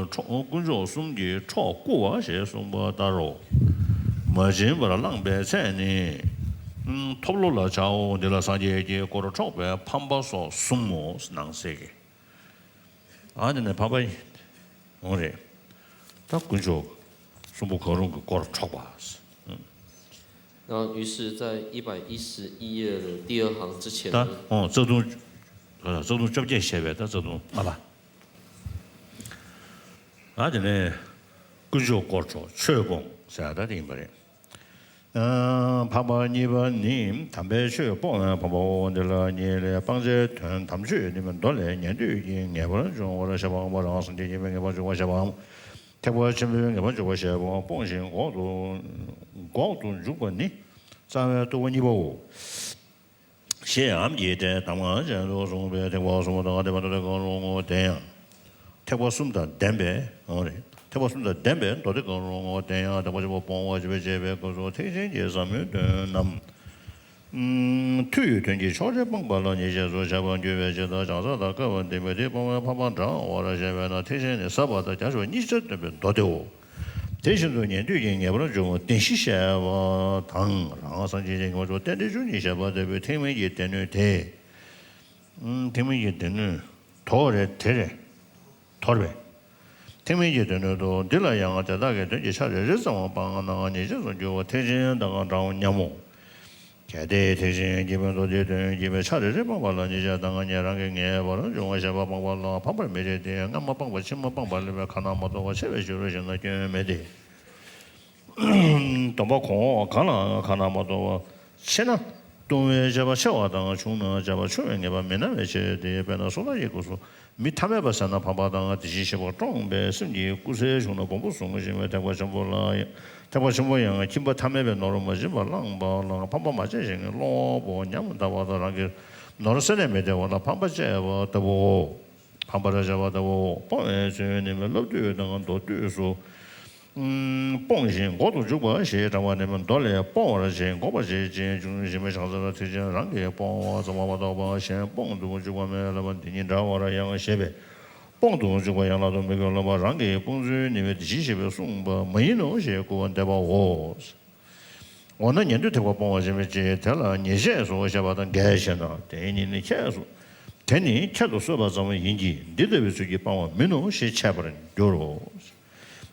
དཀོན་མཆོག་གསུམ་གྱིས་འཕྲོག་བསྐུལ་བ་ཞེས་གསུངས་པ་ལྟར་རོ། མ་བྱིན་པར་བླངས་པའི་ཚེ་ནི། ཐོབ་བློ་ལ་བྱའོ། འདི་ལ་སངས་རྒྱས་ཀྱི་སྐོར་འཕྲོག་པའི་ཕམ་པ་སོགས་གསུམ་མོ། ནང་གསེས་ཀྱི། ཨ་ནི་ནས་ཕམ་པ་ཡོང་རེད། ད་དཀོན་མཆོག་གསུམ་པོ་གང་རུང་གི་སྐོར་འཕྲོག་པ། 然后，于是在一百一十一页的第二行之前 ད་ཨོ་རྩ་ལྟུང་རྩ་ལྟུང་བཅོ་བརྒྱད་བཤད་པའི་ད་རྩ་ལྟུང་ལྔ་པ། ཨ་དེ་ནས་དཀོན་མཆོག་དཀོར་འཕྲོག་ཆོས་སྤོང་ཟེར་ད་དེ་ཡིན་པ་རེད། ཕམ་པ་གཉིས་པ་ནི་དམ་པའི་ཆོས་སྤོང་བའི་ཕམ་པའོ། འདི་ལ་གཉིས་ལས་སྤང་བྱའི་དོན་དམ་ཆོས་ནི་མི་མདོ་ལས་ཉན་ཐོས་ཀྱི་ངེས་པར་འབྱུང་བར་བཤད་པའམ་རང་སངས་རྒྱས་ཀྱི་ངེས་པར་འབྱུང་བར་བཤད་པའམ། ཐེག་པ་ཆེན་པོའི་ངེས་པར་འཇུག་པར་བཤད་པ་སྤོང་ཞིང་འགོག་ཏུ་འགོག་ཏུ་འཇུག་པ་ནི་རྩ་བའི་རྟོགས་པ་གཉིས་པའོ། ཞེས་འམ་གྱི་སྒྲས་གདམས་ངག་ཅན་དུ་གསུངས་པའི་ཐེག་པ་གསུམ་དང་ལྡན་པ་མདོ་སྡེ་གང་རུང་ངོ་། དེ་ཡང་ཐེག་པ་གསུམ་དང་ལྡན་པའི་འོ་རེད། ཐེག་པ་གསུམ་དང་ལྡན་པའི་མདོ་སྡེ་གང་རུང་ངོ་། དེ་ཡང་ཐེག་པ་ཆེན་པོ་སྤོང་བ་ཞེས་པའི་སྐབས་སུ་ཐེག་ཆེན་གྱི་ཟབ་མོའི་དོན་རྣམས། མཐུ་ཡི་དོན་གྱི་ཕྱོགས་ཆོས་སྤངས་པ་ལ་ཉེས་བྱས་སུ་བྱ་བར་འགྱུར་བའི་ཕྱིར་དང་། བྱང་ས་དང་བསྐལ་པ་འདས་མ་འདས་སྤོང་བའི་ཕམ་པ་འདྲ་བར་བཤད་པས་ན་ཐེག་ཆེན་ནི་ཟབ་པ་དང་རྒྱ་ཆེ་བ་གཉིས་ཆར་སྟོན་པའི་མདོ་སྡེའོ། དེ་བཞིན་དུ་ཉན་ཐོས་ཀྱི་ངེས་པར་འབྱུང་བ་བདེན་བཞི་བཤད་པ་དང་རང་སངས་རྒྱས་ཀྱི་ངེས་པར་འབྱུང་བ་རྟེན་འབྲེལ་བཅུ་གཉིས་བཤད་པ་ལྟ་བུའི་ཐེག་དམན་གྱི་སྡེ་སྣོད་དེ། ཐེག་དམན་གྱི་སྡེ་སྣོད་དོ་རེད་དེ་རེད། དོར་བས། ཐེག་དམན་གྱི་སྡེ་སྣོད་དོ། འདི་ལ་ཡང་དེ་དག་གི་དོན་གྱི་ཆ་རེ་རེ་ཙམ་སྤངས་ན་ཉེས་བྱས་སུ་འགྱུར་བ་ཐེག་ཆེན་དང་འདྲའོ་སྙམ་མོ། གལ་ཏེ་ཐེག་ཆེན་གྱི་མདོ་སྡེའི་དོན་གྱི་ཆ་རེ་རེ་སྤངས་པ་ལ་ཉེས་བྱས་དང་ཉན་རང་གི་ངེས་པར་འབྱུང་བ་བཤད་པ་སྤངས་པ་ལ་ཕམ་པར་མི་བྱེད་དེ། སྔ་མ་སྤངས་པ་ཕྱི་མ་སྤངས་པ་ལས་ཁ་ན་མ་ཐོ་བ་ཆེ་བའི་ཕྱིར་རོ་ཞེ་ན་སྐྱོན་མེད་དེ། སྡོམ་པ་གོང་འོག་གང་ལའང་ཁ་ན་མ་ཐོ་བ་ཆེ་ན་ལྟུང་བའི་བྱ་བ་ཆེ་བ་དང་ཆུང་ན་བྱ་བ་ཆུང་བའི་ངེས་པ་མི་སྣང་བའི་ཕྱིར་ཏེ། དཔེར་ན་སོ་ཏ་ཡི་སྐབས་སུ་མི་ཐ་མལ་པ་ཟེར་ན་ཕམ་པ་དང་དེ་བཞིན་གཤེགས་པ་བཀྲོངས་པའི་སེམས་ཀྱིས་སྐུ་ཚེ་ཆུང་ན་སྦོམ་པོ་བཟུང་བཞིན་པའི་ཐེག་པ་ཆེན་པོ་ལ་ཐེག་པ་ཆེན་པོ་ཡང་ཁྱིམ་པ་ཐ་མལ་པའི་ནོར་མ་བྱིན་པར་བླངས་པ་ལ་ཕམ་པ་མ་བྱས་ཤིང་སློང་བ་པོ་ཉམས་དག་པ་དང་རང་གི་ནོར་སེར་སྣས་མི་བདེ་བ་ལ་ཕམ་པ་བཅས་པ་ལྟ་བུའོ། ཕམ་པར་བྱ་བ་ལྟ་བུའོ། སྤོང་བའི་ཚུལ་ནི་མི་སློབ་དུས་དང་མདོར་བསྡུས་སུ། སྤོང་ཞིང་འགོག་ཏུ་འཇུག་པ་ཞེས་བགྲང་བ་ནི་མདོ་ལས་སྤོང་བར་བྱེད་འགོག་པར་བྱེད་ཅེས་འབྱུང་ཞིང་མི་བྱང་ས་ལ་ཐེག་ཆེན་རང་གིས་སྤོང་བ་ཙམ་མ་གཏོགས་པ་གཞན་སྤོང་དུ་འཇུག་པ་མེད་ལབ་པ་འདི་གཉིས་འདྲ་བར་ཡང་བཤད་པས། སྤོང་དུ་འཇུག་པ་ཡན་ལག་ཏུ་མི་དགོས་ལབ་པ་རང་གིས་སྤོང་ཚུལ་ནི་མི་དེ་ཇི་ཞེས་པས་གསུངས་པ་མ་ཡིན་ནོ་ཞེས་བསྐུལ་བ་འདེབས་པའོ། འོ་ན་ཉན་ཐོས་ཐེག་པ་སྤོང་བ་ཞེས་པའི་ཕྱིར་དེ་ལ་ཉེས་བྱས་སུ་བཤད་པ་དང་འགལ་ཞེ་ན། དེ་ཉིད་ནི་ཁྱད་སོ། དེ་ནི་ཁྱད་དུ་གསོད་པ་ཙམ་ཡིན་གྱི་འདི་ལྟ་བུའི་ཚུལ་གྱིས་སྤང་བ་མིན་ནོ་ཞེས་འཆད་པར་འགྱུར་རོ།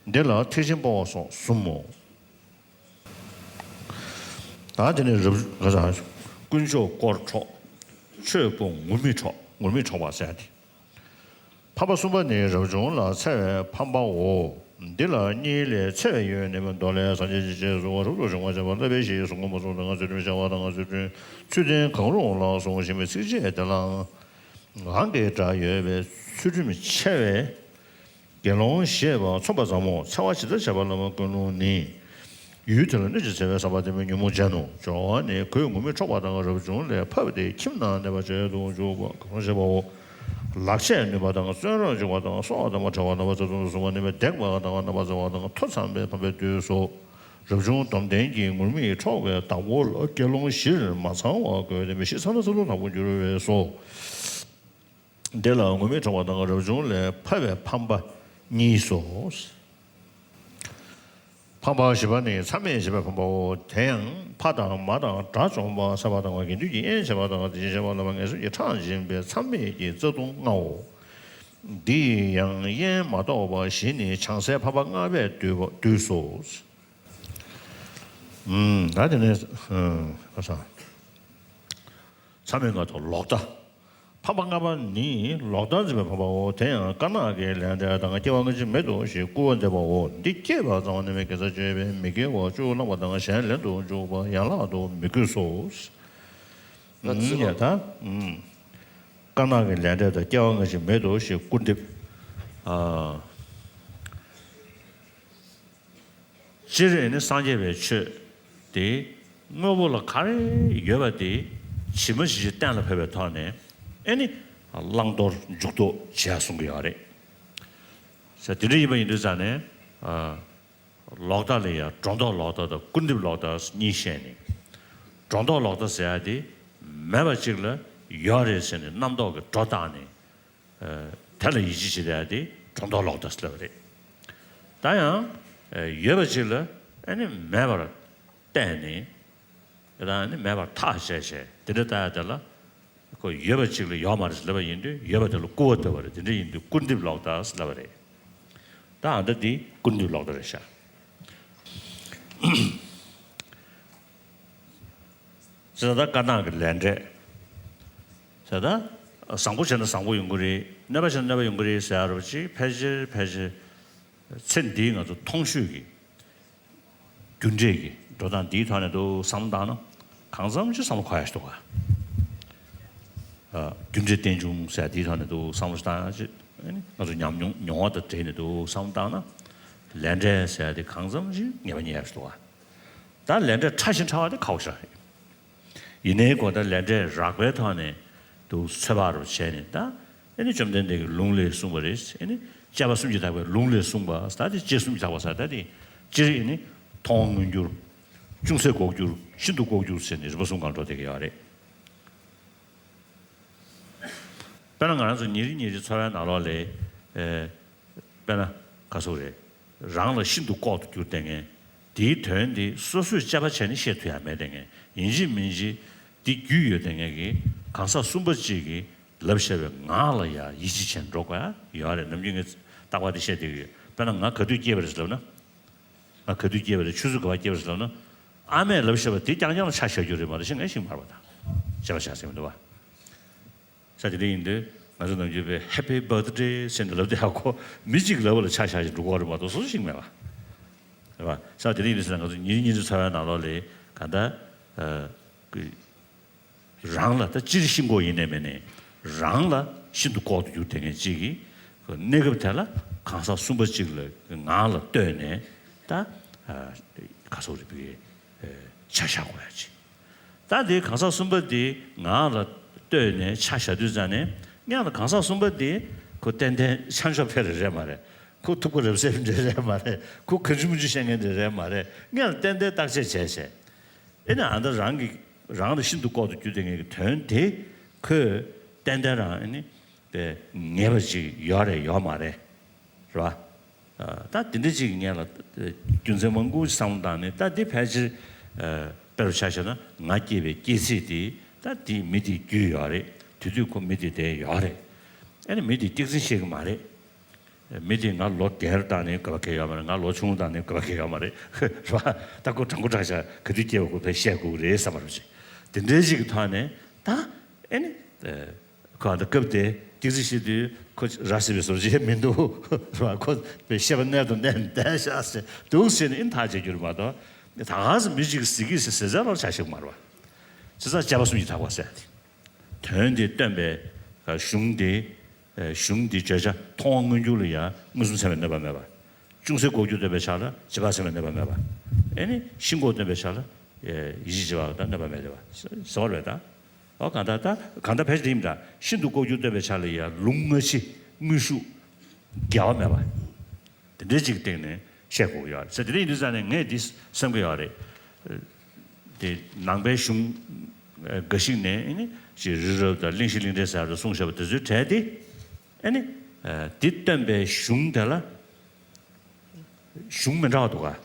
འདི་ལ་ཐེག་ཆེན་སྤོང་བ་སོགས་གསུམ་མོ། ད་དེ་ནི་རབ་ག་ས་དཀོན་མཆོག་དཀོར་འཕྲོག་ཆོས་སྤོང་ངུར་སྨྲིག་འཕྲོག་ངུར་སྨྲིག་འཕྲོག་པ་ཟེར་ཏེ། ཕམ་པ་གསུམ་པ་ནི་རབ་བྱུང་ལ་འཚེ་བའི་ཕམ་པའོ། འདི་ལ་གཉིས་ལས་འཚེ་བའི་ཡུལ་ནི་མདོ་ལས་སངས་རྒྱས་ཀྱི་རྗེས་སུ་རབ་ཏུ་བྱུང་བ་བྱ་བ་ལྟ་བུའི་ཞེས་གསུངས་པ་སོགས་དང་ཚུལ་ཁྲིམས་བྱ་བ་དང་ཚུལ་ཁྲིམས་ཚུལ་ལྡན་གང་རུང་ལ་གསུངས་ཤིང་བའི་ཚིགས་བཅད་དེ་ལའང་གི་སྒྲ་ཡོད་པས་ཚུལ་ཁྲིམས་འཆལ་བའི་དགེ་སློང་ཞེས་པ་མཚོན་པ་ཙམ་མོ། འཚེ་བ་ཇི་ལྟར་བྱེད་པ་ལ་ཀུན་སློང་ནི། ཡུལ་དེ་ལ་གནོད་ཅིང་འཚེ་བའི་བསམ་པ་དེ་མིན་ཉོན་མོངས་ཅན་ནོ། སྦྱོར་བ་ནི་གོས་ངུར་སྨྲིག་འཕྲོག་པ་དང་རབ་བྱུང་ལས་ཕབ་སྟེ་ཁྱིམ་ན་གནས་པར་བྱེད་དུ་འཇུག་པ་གང་ཞེས་པའོ། ལག་ཆས་བསྣུན་པ་དང་བཙོན་རར་འཇུག་པ་དང་སྲོག་བདག་མ་ཁྲེལ་བ་རྣམ་པ་ཚོ་གསུམ་དུ་བཟུང་བ་ནི་མི་བརྡེག་པ་དང་རྣམ་པར་འཚེ་བ་དང་ཐོ་འཚམ་པའི་ཕམ་པའི་དུས་སོ། རབ་བྱུང་སྡོམ་ལྡན་གྱི་ངུར་སྨྲིག་འཕྲོག་པའི་བདག་པོ་ལ་དགེ་སློང་བཞིར་མ་ཚང་བ་དགོས་ཏེ་མི་ཤི་ཚ་ན་ཚ་ལུ་དག་པོ་འགྱུར་བས་སོ། འདི་ལ་ངུར་སྨྲིག་འཕྲོག་པ་དང་རབ་བྱུང་ལས་ཕབ་པའི་ཕམ་པ་གཉིས་སོ། ཕམ་པ་བཞི་པ་ནི་མཚམས་མེད་བྱེད་པའི་ཕམ་པའོ། དེ་ཡང་ཕ་དང་མ་དང་དགྲ་བཅོམ་པ་ཟ་བ་དང་དགེ་འདུན་གྱི་དབྱེན་བྱེད་པ་དང་དེ་བཞིན་གཤེགས་པ་ལ་ངན་སོང་གི་ཁྲག་འབྱིན་པའི་མཚམས་མེད་ཀྱི་རྩ་ལྟུང་ལྔའོ། འདི་ཡང་དབྱེན་མ་གཏོགས་པ་བཞི་ནི་བྱང་སའི་ཕམ་པ་ལྔ་པས་བསྡུས་པ་བསྡུས་སོ། ད་དེ་ནས་ཁ་སང་མཚམས་མེད་ལྔ་དང་ལོག་ལྟ། ཕམ་པ་ལྔ་པ་ནི་ལོག་ལྟར་འཛིན་པའི་ཕམ་པའོ། དེ་ཡང་དཀར་ནག་གི་ལས་འབྲས་དང་སྐྱེ་བ་སྔ་ཕྱི་མེད་དོ་ཞེས་བསྐུལ་བ་འདེབས་པའོ། འདི་སྐྱེས་པ་ཙམ་ནི་མི་དགེ་རྩ་བཅུ་ཡོད་པས་མི་དགེ་བ་བཅུ་བླངས་པ་དང་གཞན་ལེན་དུ་འཇུག་པ་ཡན་ལག་ཏུ་མི་དགོས་སོ། ད་ཚིག་ལ་ད། དཀར་ནག་གི་ལས་འབྲས་དང་སྐྱེ་བ་སྔ་ཕྱི་མེད་དོ་ཞེས་བསྐུལ་འདེབས། སྤྱིར་ཨེ་ནི་སངས་རྒྱས་པའི་ཆོས་དེ་དངོས་པོ་ལ་ག་རེ་ཡོད་པ་དེ་ཇི་མ་ཇི་བཞིན་གཏན་ལ་ཕབ་པའི་ཐོག་ནས་ཨེ་ནི་བླང་དོར་འཇུག་ལྡོག་བྱས་གསུང་གི་ཡོད་རེད། ས་དེ་འདྲ་ཡིན་པ་ཡིན་དུས་ཙང་ནས་ལོག་ལྟ་ལ་ཡང་སྒྲོ་འདོགས་ལོག་ལྟ་དང་སྐུར་འདེབས་ལོག་ལྟ་གཉིས་བཤད་ནས། སྒྲོ་འདོགས་ལོག་ལྟ་ཟེར་ཡ་དེ་མེད་པ་ཅིག་ལ་ཡོད་རེད་ཟེར་ནས་རྣམ་རྟོག་གི་སྒྲོ་བཏགས་ནས། ཨ། དེ་ལ་ཡིད་ཆེས་བྱེད་ཡ་དེ་སྒྲོ་འདོགས་ལོག་ལྟ་ཟེར་ལབ་པ་རེད། ད་ཡང་ཨ་ཡོད་པ་ཅིག་ལ་ཨ་ནི་མེད་པར་བལྟས་ནས། དེ་དང་ནི་མེད་པར་ཐག་བཅད་བྱས་དེ་འདྲ་ལྟ་ཡ་དེ་ལ། ཁོ་ཡོད་པ་ཅིག་ལ་ཡོད་མ་རེད་ཟེར་ལབ་པ་ཡིན་དུས་ཡོད་པ་དེ་ལ་སྐུར་བ་བཏབ་པ་རེད། དེ་འདྲ་ཡིན་དུས་སྐུར་འདེབས་ལོག་ལྟ་ཟེར་ལབ་པ་རེད། ད་ཨ་འདྲ་འདི་སྐུར་འདེབས་ལོག་ལྟ་རེད་ཤག་ཟེར་ད་བཀའ་གདམས་ཀྱི་ལས་འབྲས། ཟེར་ད་བཟང་པོ་བྱས་ན་བཟང་པོ་ཡོང་གི་རེད། གནོད་པ་བྱས་ན་གནོད་པ་ཡོང་གི་རེད་ཟེར་ཡ་རོ་ཅིག་ཕལ་ཆེར་ཕལ་ཆེར་ཚེ་འདིའི་ང་ཚོ་མཐོང་ཆོས་ཀྱི་རྒྱུ་འབྲས་ཀྱི་འགྲོ་སྟངས་འདིའི་ཐོག་ནས་འདུག་བསམ་བློ་བཏང་ན་གང་འཚམ་ཅིག་བསམ་བློ་འཁོར་ཡ་ཞིག་འདུག་ག་ཨ། རྒྱུ་འབྲས་རྟེན་འབྱུང་ཟེར་དེའི་ཐོག་ནས་འདུག་བསམ་བློ་བཏང་ཡ་ཅིག་ཨ་ནི་ང་ཚོ་ཉམས་མྱོང་མྱོང་བ་དང་འབྲེལ་ནས་འདུག་བསམ་བློ་བཏང་ན་ལས་འབྲས་ཟེར་ཡ་དེ་གང་འཚམ་ཅིག་ངེས་པ་རྙེད་ཡ་ཞིག་འདུག་ག་ད་ལས་འབྲས་ཕྲ་ཞིང་ཕྲ་བ་དེ་ཁག་པོ་ཞིག་རེད། ཡིན་ནའི་གོ་ད་ལས་འབྲས་རགས་པའི་ཐོག་ནས་འདུག་ཚོད་དཔག་རུ་བྱས་ནས་ད་ཨ་ནི་བཅོམ་ལྡན་འདས་ཀྱི་ལུང་ལས་གསུངས་པ་རེད། ཨ་ནི་དཔྱད་པ་སུམ་ཅུ་ཐག་པའི་ལུང་ལས་གསུངས་པ་ད་དེ་དཔྱད་སུམ་ཅུ་ཐག་པ་ཟེར་ད་དེ་སྤྱིར་ཨ་ནི་མཐོང་བ་མངོན་གྱུར། ཅུང་ཟད་ལྐོག་གྱུར། ཤིན་ཏུ་ལྐོག་གྱུར་ཟེར་ནས་རིམ་པ་གསུམ་སྒང་འགྲོ་བསྡད་ཀྱི་ཡོད་རེད། དཔེར་ན་ང་རང་ཚོ་ཉིན་རེ་ཉིན་རེ་འཚོ་བའི་ནང་ལོགས་ལ། ཨེ། དཔེར་ན་ག་ཟེར་རེད། རང་ལ་ཤིན་ཏུ་ལྐོག་ཏུ་གྱུར་བསྡད་མཁན། དེའི་དོན་དེ་སོ་སོས་དཔྱད་པ་བྱས་ནས་ཤེས་ཐུབ་ཡ་མེད་བསྡད་མཁན། ཡིན་གཅིག་མིན་གཅིག་དེ་རྒྱུས་ཡོད་བསྡད་མཁན་གྱི་གང་ཟག་གསུམ་པ་གཅིག་གིས་ལབ་བཤད་པའི་ངག་ལ་ཡ་ཡིད་ཆེས་བྱས་ནས་འགྲོ་དགོས་ཡ་ཡོད་རེད། ནམ་རྒྱུན་ངས་རྟག་པར་དེ་བཤད་བསྡད་ཀྱི་ཡོད། དཔེར་ན་ང་ག་དུས་སྐྱེས་པ་རེད་ལབ་ན། ང་ག་དུས་སྐྱེས་པ་རེད། ཆུ་ཚོད་ག་པར་སྐྱེས་པ་རེད་ལབ་ན། ཨ་མས་ལབ་བཤད་པ་དེ་རྐྱང་རྐྱང་ལ་ཆ་བཞག་རྒྱུ་རེད་མ་གཏོགས་གཞན་ངས་ཤེས་ཀྱི་མ་རེད་པ། ད་དཔྱད་པ་བྱ་ཟེར་མི་འདུག་པ། ས་དེ་འདྲ་ཡིན་དུས་ང་ཚོ་ནམ་རྒྱུན་པའི་Happy Birthday ཟེར་ནས་ལབ་བསྡད་ཡ་ཁོ་མི་གཅིག་ལབ་པ་ལ་ཆ་བཞག་བཞིན་འགྲོ་གི་རེད་མ་གཏོགས་སོ་སོ་ཤེས་ཀྱི་མེད་པ། རེད་པ། ས་དེ་འདྲ་ཡིན་དུས་ཟེར་ན་ང་ཚོ་ཉིན་ཉིན་དུ་འཚོ་བའི་ནང་ལོགས་ལ་གང་ལྟར། ཨ། རང་ལ་ད་སྤྱིར་ཤིན་ལྐོག་ཡིན་ནའི་མིན་ནའི་རང་ལ་ཤིན་ཏུ་ལྐོག་ཏུ་གྱུར་བསྡད་མཁན་གཅིག་གིས་གནས་སྐབས་དེ་ལ་གང་ཟག་གསུམ་པ་གཅིག་ལ་ངག་ལ་ལྟོས་ནས་ད་ག་ཟེར་རེད་པས། ཆ་བཞག་དགོས་ཡ་ཅིག་ད་དེ་གང་ཟག་གསུམ་པ་དེ་ངག་ལ་ལྟོས་ནས་ཆ་བཞག་དུས་ཙང་ནས་སྔོན་ལ་གང་ཟག་གསུམ་པ་དེ་ཁོ་ཏན་ཏན་ཆ་འཇོག་ཕེ་རེ་རེད་མ་རེད། ཁོ་ཐུགས་ཁུར་རབ་གསལ་འདྲ་རེད་མ་རེད། ཁོ་ག་ཅི་མུ་ཅི་བཤད་མཁན་འདྲ་རེད་མ་རེད། སྔོན་ལ་ཏན་ཏན་བརྟག་དཔྱད་བྱས་བྱས། ཨེ་ནི་ཨ་ད་རང་གི་རང་ལ་ཤིན་ཏུ་ལྐོག་ཏུ་གྱུར་བསྡད་མཁན་གྱི་དོན་དེ་ཁོས་ཏན་ཏན་རང་ཨེ་ནི་དཔེ་ངེས་པ་ཅིག་ཡོད་རེད་ཡོད་མ་རེད། རེད་པ། ཨ། ད་དེ་འདྲ་ཅིག་ངས་ལ་རྒྱུ་མཚན་མང་པོ་ཅིག་བསམ་བློ་བཏང་ནས་ད་འདི་ཕལ་ཆེར། ཨ། དཔེ་རུ་ཆ་བཞག་ན་ང་སྐྱེས་པའི་སྐྱེས་ཚེས་དེ་ད་འདི་མི་དེའི་རྒྱུས་ཡོད་རེད། དེ་དུས་ཁོ་མི་དེ་དེ་ཡོད་རེད། ཨེ་ནི་མི་དེ་སྐྱག་རྫུན་བཤད་གི་མ་རེད། མི་དེ་ང་ལོ་བརྒྱད་བཏང་ནས་དགོས་པ་གལ་ཡོད་མ་རེད། ང་ལོ་ཆུང་བཏང་ནས་དགོས་པ་གལ་ཡོད་མ་རེད། རེད་པ། ད་ཁོ་དྲང་པོ་དྲང་བཞག་ག་དུས་སྐྱེས་པ་ཁོ་ཕར་བཤད་དགོས་ཀྱི་རེད་བསམ་པ་རེད་ཅིག་དེ་འདྲའི་ཅིག་གི་ཐོག་ནས་ད་ཨེ་ནི། ཁོ་ཨ་ད་སྐབས་དེ་ཏིག་ཙི་ཤི་དུས་ཁོ་ར་བཟི་བའི་བཟོ་བྱེད་མི་འདུག་ར། ཁོ་པའི་ཤེས་པ་རྣལ་དུ་གནས་ནས་བསྡད་ཤག་ཟེར་འདུག་ཟེར་ནས་ཨིན་ཐག་བཅད་རྒྱུ་རེད་མ་གཏོགས། ད་ག་ཟེ་མི་གཅིག་གིས་ཟེར་གི་ཟེར་ཟེར་ཚད་ལོར་ཆ་ཞིག་མ་རེད་པ། བྱས་ཙང་དཔྱད་པ་སུམ་ཅུ་ཐག་པ་ཟེར་ཏེ། དོན་དེ་སྟོན་པའི་གཞུང་དེ། གཞུང་དེ་བརྗོད་བྱ་མཐོང་བ་མངོན་གྱུར་ལ་ཡང་མངོན་སུམ་ཚད་མས་གནོད་པ་མེད་པ། ཅུང་ཟད་ལྐོག་གྱུར་སྟོན་པའི་ཆ་ལ་རྗེས་དཔག་ཚད་མས་གནོད་པ་མེད་པ། ཨེ་ནི་ཤིན་ལྐོག་སྟོན་པའི་ཆ་ལ་ཡིད་ཆེས་བྱེད་པ་དང་གནོད་པ་མེད་པ་ཟེར་བ་རེད་ད། ཨོ་གང་ལྟར་ད་གང་ལྟར་ཕལ་ཆེར་དེ་ཡིན་ད། ཤིན་ཏུ་ལྐོག་གྱུར་སྟོན་པའི་ཆ་ལ་ཡང་ལུང་སྔ་ཕྱི་དངོས་ཤུགས་འགལ་བ་མེད་པ། དེ་འདྲའི་ཅིག་སྟེང་ནས་བཤད་དགོས་ཀྱི་ཡོད་རེད་ཟེར། དེ་འདྲ་ཡིན་དུས་ཙང་ནས་ངས་འདི་བསམ་གྱི་ཡོད་རེད། དེ་ནང་པའི་གཞུང་འགའ་ཞིག་ནས་ཨེ་ནི་ཅིག་རི་རབ་དང་གླེང་གཞི་གླེང་འབྲས་ཟེར་བ་གསུངས་བཞག་པ་དེ་ཚོའི་གྲས་དེ་ཨེ་ནི་འདི་སྟོན་པའི་གཞུང་དེ་ལ་གཞུང་མི་འདྲ་བ་འདུག་ག་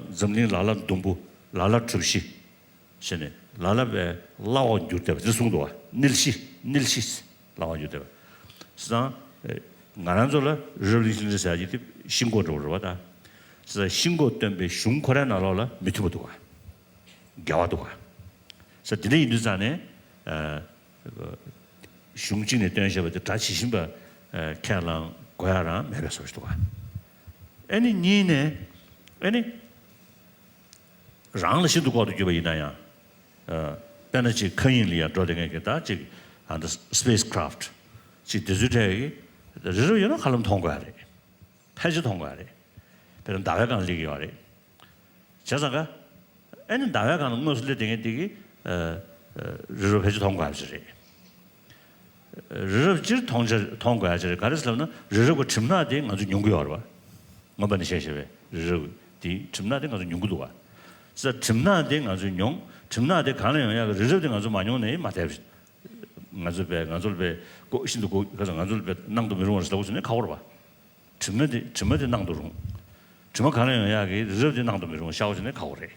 འཛམ་གླིང་ལ་ལ་ཟླུམ་པོ། ལ་ལ་གྲུ་བཞི། ཟེར་ནས་ལ་ལ་བའི་སླ་བར་འགྱུར་བསྡད་པ་དེ་གསུངས་འདུག་བ། ནལ་ཤི། ནལ་ཤི། སླ་བར་འགྱུར་བསྡད་པ། བྱས་ཙང་ང་རང་ཚོ་ལ་རི་རབ་གླིང་ཤིང་ལ་ཟེར་ཡ་དེ་ཤིན་ལྐོག་འགྲོ་རེད་བ་ད། བྱས་ཙང་ཤིན་ལྐོག་སྟོན་པའི་གཞུང་ཁོ་རའི་ནང་ལོགས་ལ་མི་མཐུན་པ་འདུག་བ། འགལ་བ་འདུག་བ། བྱས་ཙང་དེ་འདྲ་ཡིན་དུས་ཙང་ནས། གཞུང་གཅིག་ནས་སྟོན་བྱས་པ་དེ་སྒྲ་ཇི་བཞིན་པ་ཁས་བླངས་དགོས་ཡ་རང་མེད་པའི་བཟོ་ཞིག་འདུག་བ། ཨེ་ནི་གཉིས་ནས་ཨེ་ནི། རང་ལ་ཤིན་ཏུ་ལྐོག་ཏུ་གྱུར་པ་ཡིན་ན་ཡང་། ཨ། དཔེར་ན་ཅིག་མཁའ་དབྱིངས་ལ་ཡང་འགྲོ་བསྡད་མཁན་གྱི་ད་ཅིག་ཨ་ད་སི་པེ་སི་ཀ་རབ་ཊི་ཅིག་དེ་ཚོའི་གྲས་ཀྱིས་རི་རབ་ཡོད་ན་ཧ་ལམ་མཐོང་དགོས་ཡ་རེད། ཕལ་ཆེར་མཐོང་དགོས་ཡ་རེད། དཔེར་ན་ཟླ་བའི་སྒང་སླེབས་ཀྱི་ཡོད་རེད། བྱས་ཙང་ཀ་ཨེ་ནི་ཟླ་བའི་སྒང་ལ་དངོས་སུ་སླེབས་བསྡད་མཁན་དེ་གིས་ཨ་ཨ་རི་རབ་ཕལ་ཆེར་མཐོང་དགོས་ཡ་ཅིག་རེད། རི་རབ་སྤྱིར་མཐོང་བྱ་མཐོང་དགོས་ཡ་ཅིག་རེད། ག་རེ་ཟེར་ལབ་ན་རི་རབ་ཀྱི་གྲིབ་ནག་དེ་ང་ཚོས་མྱོང་གི་ཡོད་རེད་བ། མངོན་པ་ནས་བཤད་བཤད་པའི་རི་རབ་དེའི་གྲིབ་ནག་དེ་ང་ཚོས་མྱོང་གི་འདུག་བ། ས་གྲིབ་ནག་དེ་ང་ཚོས་མྱོང་། གྲིབ་ནག་དེ་གང་ལ་ཡོང་ཡག་གི་རི་རབ་དེ་ང་ཚོ་མ་མྱོང་ནས་མ་བསྡད་པ་ཞིག་ང་ཚོ་བས་ང་ཚོ་ལ་བས་ཀོ་ཤིན་ཏུ་ཀོ་ཁ་ཚོ་ང་ཚོ་ལ་བས་སྣང་དུ་མི་རུང་བ་ཞིག་ལྟ་བུ་བྱུང་ནས་ཁག་པོ་རེད་པ། གྲིབ་ནག་དེ་གྲིབ་ནག་དེ་སྣང་དུ་རུང་། གྲིབ་མ་གང་ལ་ཡོང་ཡག་གི་རི་རབ་དེ་སྣང་དུ་མི་རུང་བ་ཤར་བ་བྱུང་ནས་ཁག་པོ་རེད།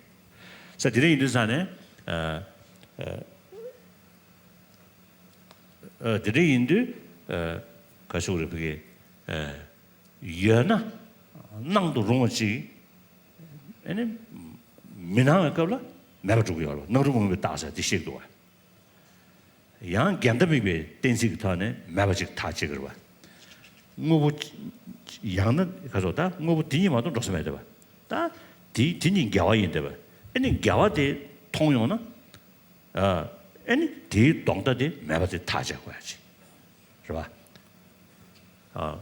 ས་དེ་འདྲ་ཡིན་དུས་ས་ནས་ཨ་ཨ་ཨ་དེ་འདྲ་ཡིན་དུས་ཨ་ག་ཤུག་རེད་བི་གེ་ཨ་ཡོད་ན་སྣང་དུ་རུང་བ་ཅིག་ཨ་ནི་མི་སྣང་བའི་སྐབས་ལ་མེད་པ་འགྲུབ་ཀྱི་ཡོད་རེད་པ། སྣང་རུང་མུན་པའི་རྟགས་ཟེར་དེ་བཤད་འདུག་པ། ཡང་འགལ་ཟླ་དམིགས་པའི་གཏན་ཚིགས་ཀྱི་ཐོག་ནས་མེད་པ་ཅིག་ཐག་བཅད་ཀྱི་རེད་པ། དངོས་པོ་ཡང་ན་ག་ཚོད་ད་དངོས་པོ་དེ་གཉིས་མ་གཏོགས་འགྲོ་ས་མེད་བསྡད་པ། ད་དེ་དེ་གཉིས་འགལ་བ་ཡིན་བསྡད་པ། ཨ་ནི་འགལ་བ་དེ་མཐོང་ཡོང་ན། ཨ་ནི་དེའི་ལྡོག་ཟླ་དེ་མེད་པ་དེ་ཐག་བཅད་དགོས་ཡ་ཅིག་རེད་པ། ཨ།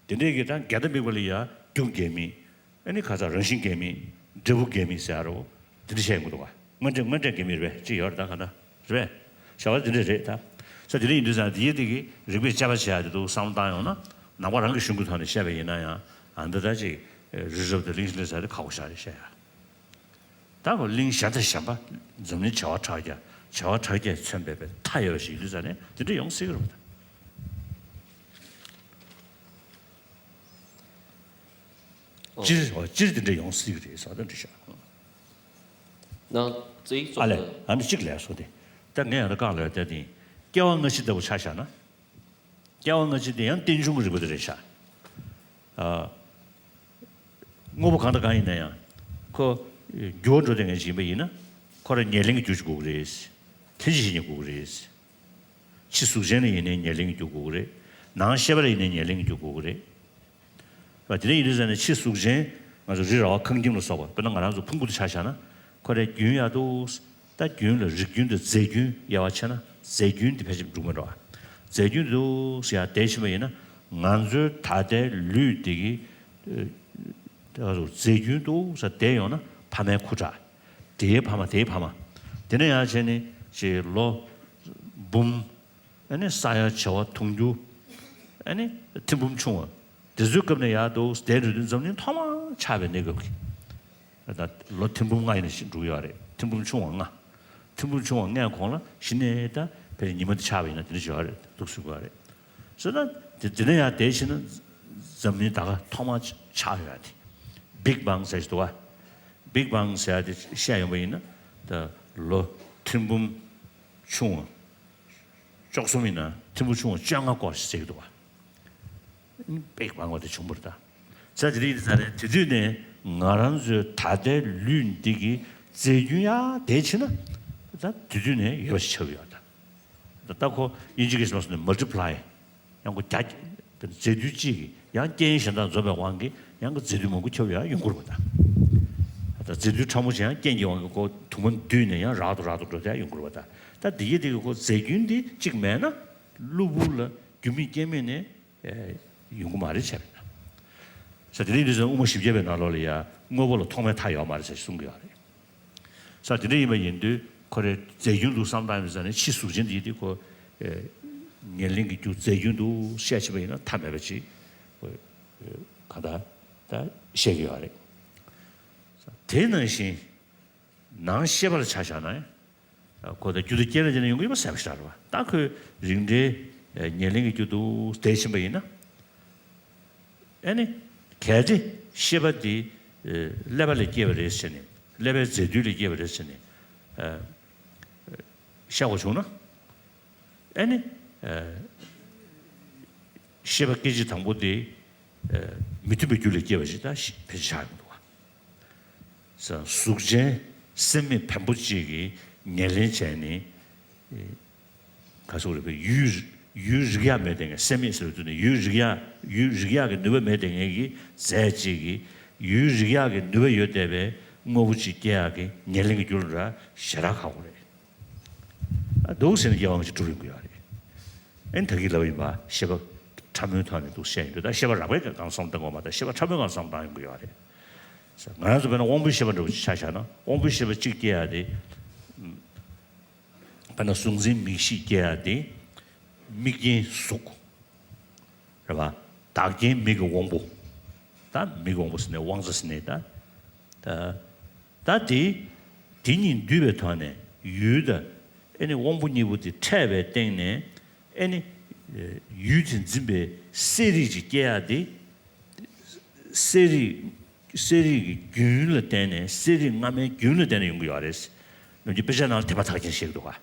དེ་འདྲའི་གི་ད་འགལ་ཟླ་དམིགས་པ་ལ་ཡ་རྒྱུ་འགལ་དམིགས། ཨ་ནི་ཁ་ཚ་རང་བཞིན་འགལ་དམིགས། འབྲས་བུ་འགལ་དམིགས་ཟེར་ཡ་རོ། དེ་འདྲ་བཤད་ཡོང་གི་འདུག་ག་དངོས་འབྲས་དངོས་འབྲས་འགལ་དམིགས་རེད་པས་ཅིག་ཡོད་རེད་ད་ག་ན། རེད་པས། བྱ་བ་དེ་འདྲ་རེད་ད། ས་དེ་འདྲ་ཡིན་དུས་ཙང་དེ་ཡི་དེ་གི་རིགས་པས་དཔྱད་པ་བྱེད་ཡ་དེ་འདུག་བསམ་བློ་བཏང་ཡོང་ན། ནང་པ་རང་གི་གཞུང་གི་ཐོག་ནས་བཤད་པ་ཡིན་ན་ཡང་ཨ་འདི་ད་ཅིག་རི་རབ་དང་གླིང་བཞི་ལ་ཟེར་དེ་ཁག་པོ་ཞེ་དྲག་རེད་བཤད་ཡ། ད་གོ་གླིང་གཞན་དང་གཞན་པ་འཛམ་གླིང་བྱེ་བ་ཕྲག་བརྒྱ་བྱེ་བ་ཕྲག་བརྒྱས་མཚོན་པའི་པའི་མཐའ་ཡས་པ་ཞིག་ཡོད་དུས་ཙང་ནས་དེ་འདྲ་ཡོང་སྲིད་ཀྱི་རེད་པ། ད་སྤྱིར་སྤྱིར་དེ་འདྲ་ཡོང་སྲིད་ཀྱི་རེད་ཟེར་བ་དང་འདྲ་ཤག་ནང་རྩིས་ཨ་ལས་ཨ་ནི་གཅིག་ལས་སོ་དེ། ད་ངས་ཡང་ད་བཀག་ལ་ཡོད་དེ་དེ་སྐྱེ་བ་སྔ་ཕྱི་ལྟ་བུ་ཆ་བཞག་ན། སྐྱེ་བ་སྔ་ཕྱི་དེ་ཡང་རྟེན་འབྱུང་གི་རིགས་པ་དེ་རེད་ཤག་ཨ། དངོས་པོ་གང་དང་གང་ཡིན་ན་ཡང་། ཁོ་འགྱུར་བ་འགྲོ་བསྡད་མཁན་ཅིག་ཡིན་པ་ཡིན་ན། ཁོ་རང་ཉེར་ལེན་གྱི་རྒྱུ་ཞིག་དགོས་ཀྱི་རེད། ལྷན་ཅིག་བྱེད་མཁན་དགོས་ཀྱི་རེད། ཕྱི་གཟུགས་ཅན་ལ་ཡིན་ནའི་ཉེར་ལེན་གྱི་རྒྱུ་དགོས་ཀྱི་རེད། ནང་ཤེས་པ་ལ་ཡིན་ནའི་ཉེར་ལེན་གྱི་རྒྱུ་དགོས་ཀྱི་རེད། བ་དེ་འདྲ་ཡིན་དུས་ཙང་ནས་ཕྱི་གཟུགས་ཅན་ང་ཚོ་རི་ར་བ་ཁང་ཁྱིམ་ལ་སོགས་པ་དཔེར་ན་ང་རང་ཚོ་ཕུང་པོ་དེ་ཆ་བཞག་ན་ཁོ་རའི་རྒྱུན་ཡག་འདུག་ད་རྒྱུན་ལ་རིགས་རྒྱུན་དང་རྫས་རྒྱུན་དབྱེ་བ་ཕྱེ་ན་རྫས་རྒྱུན་དེ་ཕལ་ཆེར་འགྲུབ་མི་འགྲོ་བ། རྫས་རྒྱུན་འདུག་ཟེར་ཡ་དེ་ཕྱིན་པ་ཡིན་ན་ང་ཚོའི་ད་ལྟའི་ལུས་འདི་གི་ཨ་རྫས་རྒྱུན་འདུག་ཟེར་བསྡད་ཡོང་ན་ཕ་མའི་ཁུ་ཁྲག་དེའི་ཕ་མ་དེའི་ཕ་མ། དེ་ནས་ཡང་བྱས་ནས་ཅིག་ལོ་འབུམ། ཨ་ནི་ས་ཡ་བྱེ་བ་དུང་ཕྱུར། ཨ་ནི་ཐེར་འབུམ་ཆུང་བ། དེ་ཚོའི་སྐབས་ནས་ཡར་འདུག་དེ་རེད་དུས་འཛམ་གླིང་ཐོག་མར་ཆགས་པའི་གནས་སྐབས་ཀྱི། ད་ལོ་ཐེར་འབུམ་ལྔ་ཡིན་ན་ཞིག་འགྲོ་གི་ཡོད་རེད། ཐེར་འབུམ་ཆུང་བ་ལྔ། ཐེར་འབུམ་ཆུང་བ་ལྔའི་གོང་ལ་གཞི་ནས་ད་ཕལ་ཆེར་ཉི་མ་དེ་ཆགས་པ་ཡིན་ན་དེ་འདྲ་ཞིག་ཡོད་རེད་འདུག་གསུང་གི་ཡོད་རེད། སོ་ད་དེ་དེ་ནས་ཡར་དེ་ཕྱིན་ན་འཛམ་གླིང་ད་ག་ཐོག་མར་ཆགས་ཡོད་ཡ་དེ། བིག་བང་ཟེར་ཞིག་འདུག་བ། བིག་བང་ཟེར་ཡ་དེ་བཤད་ཡོང་པ་ཡིན་ན་ད་ལོ་ཐེར་འབུམ་ཆུང་བ། བཅུ་གསུམ་ཡིན་ན་ཐེར་འབུམ་ཆུང་བ་བཅོ་ལྔ་སྐོར་ཞིག་ཟེར་གྱི་འདུག་བ། བིག་བང་བ་དེ་བྱུང་བ་རེད་ད། ས་དེ་རིགས་དེ་ས་རེད་དེ་དུས་ནས་ང་རང་ཚོའི་ད་ལྟའི་ལུས་འདི་གི་རྫས་རྒྱུན་ཡ་དེ་ཕྱིན་ན་ད་དེ་དུས་ནས་ཡོད་པ་ཞིག་ཆགས་ཀྱི་ཡོད་ད། ད་ལྟ་ཁོ་དབྱིན་ཇི་གི་སོགས་ནས་མལ་ཊི་པ་ལའི། ཡང་ཁོ་རྒྱ་རྫས་རྒྱུན་གཅིག་གིས་ཡང་རྐྱེན་གཞན་དག་འཛོམས་པའི་དབང་གིས་ཡང་ཁོ་རྫས་རྒྱུན་མང་པོ་ཁྱབ་ཡ་ཡོང་གི་རེད་པ་ད། ད་རྫས་རྒྱུན་ཕྲ་མོ་ཅིག་ཡང་རྐྱེན་གྱི་དབང་གིས་ཁོ་དུ་མ་འདུས་ནས་ཡང་རགས་དུ་རགས་དུ་འགྲོ་ཡ་ཡོང་གི་རེད་པ་ད། ད་འདི་གི་འདི་གི་ཁོ་རྫས་རྒྱུན་འདི་གཅིག་མེད་ན་གློ་བུར་ལ་རྒྱུ་མེད་རྐྱེན་མེད་ནས་ཡོང་གི་མ་རེད་བྱས་པ་ཡིན་ན། ས་དེ་རིང་འདི་ཚོ་དབུ་མ་བཞི་བརྒྱ་པའི་ནང་ལོགས་ལ་ཡ་དངོས་པོ་ལ་ཐོག་མའི་མཐའ་ཡོད་མ་རེད་ཟེར་གསུང་གི་ཡོད་རེད། ས་དེ་འདྲ་ཡིན་པ་ཡིན་དུས་ཁོ་རའི་རྫས་རྒྱུན་དུ་བསམ་བཏང་ཡོད་ས་ནས་ཕྱི་གཟུགས་ཅན་དེ་ཡིན་དུས་ཁོ་ཉེར་ལེན་གྱི་རྒྱུ་རྫས་རྒྱུན་དུ་བཤད་ཕྱིན་པ་ཡིན་ན་མཐའ་མེད་པ་ཅིག་ཁོ་གང་ལྟར་ད་བཤད་ཀྱི་ཡོད་རེད། དེ་ནང་བཞིན་ནང་ཤེས་པ་ལ་ཆ་བཞག་ན་ཁོ་ད་རྒྱུ་དང་རྐྱེན་ལ་བརྟེན་ནས་ཡོང་གི་ཡོད་པ་གསལ་པོ་ཞིག་རེད་པ། ད་ཁོས་རིགས་འགྲེ་ཉེར་ལེན་གྱི་རྒྱུ་དུ་བསྡད་ཕྱིན་པ་ཡིན་ན། ཨ་ནི། གལ་ཏེ་ཤེས་པ་འདི་ཀླད་པ་ལས་སྐྱེས་པ་རེད་ཟེར་ནས་ཀླད་པའི་རྫས་རྒྱུན་ལས་སྐྱེས་པ་རེད་ཟེར་ནས་བཤད་དགོས་བྱུང་ན། ཨ་ནི། ཤེས་པ་སྐད་ཅིག་དང་པོ་དེ་མི་མཐུན་པའི་རྒྱུ་ལས་སྐྱེས་པ་ཞིག་ད་ཕལ་ཆེར་ཆགས་ཡོང་འདུག་བ། གཟུགས་ཅན་སེམས་མེད་བེམ་པོ་གཅིག་གིས་ཉེར་ལེན་བྱས་ནས། ག་སོགས་རེད་པས་ཡུལ་ཡུལ་རིག་ཡག་མེད་དེ་ངས་སེམས་མེད་ཟེར་བའི་དུས་ནས་ཡུལ་རིག་ཡག་ཡུལ་རིག་ཡག་གི་ནུས་པ་མེད་དེ་ངས་ཀྱི་རྫས་གཅིག་གིས་ཡུལ་རིག་ཡག་གི་ནུས་པ་ཡོད་བསྡད་པའི་དངོས་པོ་གཅིག་སྐྱེ་ཡག་གི་ཉེར་ལེན་གྱི་རྒྱུ་ལ་ཞེ་དྲག་ཁག་པོ་རེད། ཨ་འདུག་ཟེར་ནས་སྐྱེ་བ་མི་ཅིག་འགྲུབ་ཡོང་གི་ཡོད་རེད། ཨེ་ད་གིན་ལབ་པ་ཡིན་པ་ཤེས་པ་ཕྲ་མོའི་ཐོག་ནས་འདུག་བཤད་ཡོང་དུས་ད་ཤེས་པ་རགས་པའི་སྒང་བསམ་བཏང་དགོས་མ་ད་ཤེས་པ་ཕྲ་མོའི་སྒང་བསམ་བཏང་ཡོང་གི་ཡོད་རེད། ང་རང་ཚོ་དཔེར་ན་དབང་པོའི་ཤེས་པ་འདྲ་བོ་ཅིག་ཆ་བཞག་ན་དབང་པོའི་ཤེས་པ་གཅིག་སྐྱེ་ཡག་དེ། དཔེར་ན་གཟུགས་འཛིན་མིག་ཤེས་སྐྱེ་ཡག་དེ། མིག་རྐྱེན་གཟུགས། རེད་པ། བདག་རྐྱེན་མིག་གི་དབང་པོ། ད་མིག་དབང་པོ་ཟེར་ནས་དབང་རྩ་ཟེར་ནས་ད། ད་ད་དེ། དེ་གཉིས་འདུས་པའི་ཐོག་ནས་ ཡུལ་དང་ཨེ་ནི་དབང་པོ་གཉིས་པོ་དེ་ཕྲད་པའི་སྟེང་ནས་ཨེ་ནི་ཡུལ་དེ་འཛིན་པའི་གསལ་རིག་ཅིག་སྐྱེ་ཡག་དེ། གསལ་རིག་གསལ་རིག་གི་རྒྱུན་ལ་བརྟེན་ནས། གསལ་རིག་སྔ་མའི་རྒྱུན་ལ་བརྟེན་ནས་ཡོང་གི་ཡོད་རེད། ནམ་རྒྱུན་དཔེ་ཆ་ནང་ལ་དེ་མ་ཐག་ཆོད་བཤད་ཀྱི་འདུག་ག་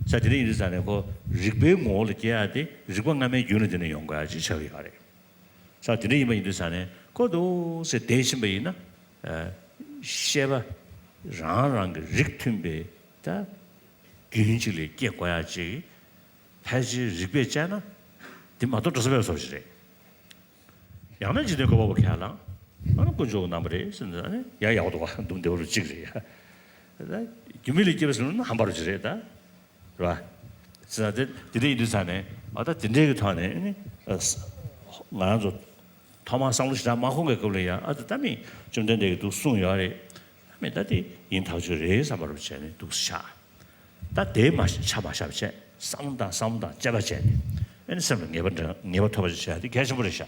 ས་དེ་འདྲ་ཡིན་དུས་ཙང་ནས་ཁོ་རིག་པའི་ངོ་བོ་ལ་སྐྱེ་ཡག་དེ་རིག་པ་སྔ་མའི་རྒྱུན་ལ་བརྟེན་ནས་ཡོང་དགོས་ཡག་ཅིག་ཆགས་ཀྱི་ཡོད་རེད། ས་དེ་འདྲ་ཡིན་པ་ཡིན་དུས་ཙང་ནས་ཁོ་འདུག་སེ་བསྡད་ཕྱིན་པ་ཡིན་ན། ཤེས་པ་རང་རང་གི་རིགས་མཐུན་པའི་ད་རྒྱུན་གཅིག་ལ་སྐྱེ་དགོས་ཡག་ཅིག་ཕལ་ཆེར་རིགས་པས་དཔྱད་ན་དེ་མ་གཏོགས་འགྲོ་ས་མེད་པའི་བཟོ་ཞིག་རེད། ཡང་ན་འཇིག་རྟེན་བཀོད་པ་པོ་ཁས་བླངས། ཨ་ནི་དཀོན་མཆོག་གི་རྣམ་པ་རེད་ཟེར་ན་ཡང་ཡག་པོ་འདུག་ག་འདུག་བདེ་བོ་རུ་གཅིག་རེད་ཡ། ད་རྒྱུ་མེད་ལས་སྐྱེས་པ་ཟེར་ན་ཧམ་པ་རུ་གཅིག་རེད་ད། རེད་བ། ཟེར་ན་དེ་དེ་འདྲ་ཡིན་དུས་ཙང་ནས་ཨ་ད་དེ་འདྲའི་གི་ཐོག་ནས་ནི་ང་རང་ཚོ་ཐོག་མར་བསམ་བློ་ཞེ་དྲག་མ་འཁོར་བའི་སྐབས་ལ་ཡ། ཨ་ད་ད་མི་བཅོམ་ལྡན་འདས་ཀྱིས་འདུག་གསུངས་ཡོད་རེད། ད་མི་ད་དེ་ཡིན་ཐག་ཆོད་རེད་བསམ་པ་རུ་བྱས་ནས་འདུག་སེ་བཞག་ད་དེ་མ་ཆ་མ་བཞག་བྱས་བསམ་བློ་དང་བསམ་བློ་དང་དཔྱད་པ་བྱས་ནས་ཨ་ནི་སེམས་ལ་ངེས་པ་འདྲ་ངེས་པ་ཐོབ་པ་ཞིག་བྱས་དེ་གལ་ཆེན་པོ་རེད་ཤག་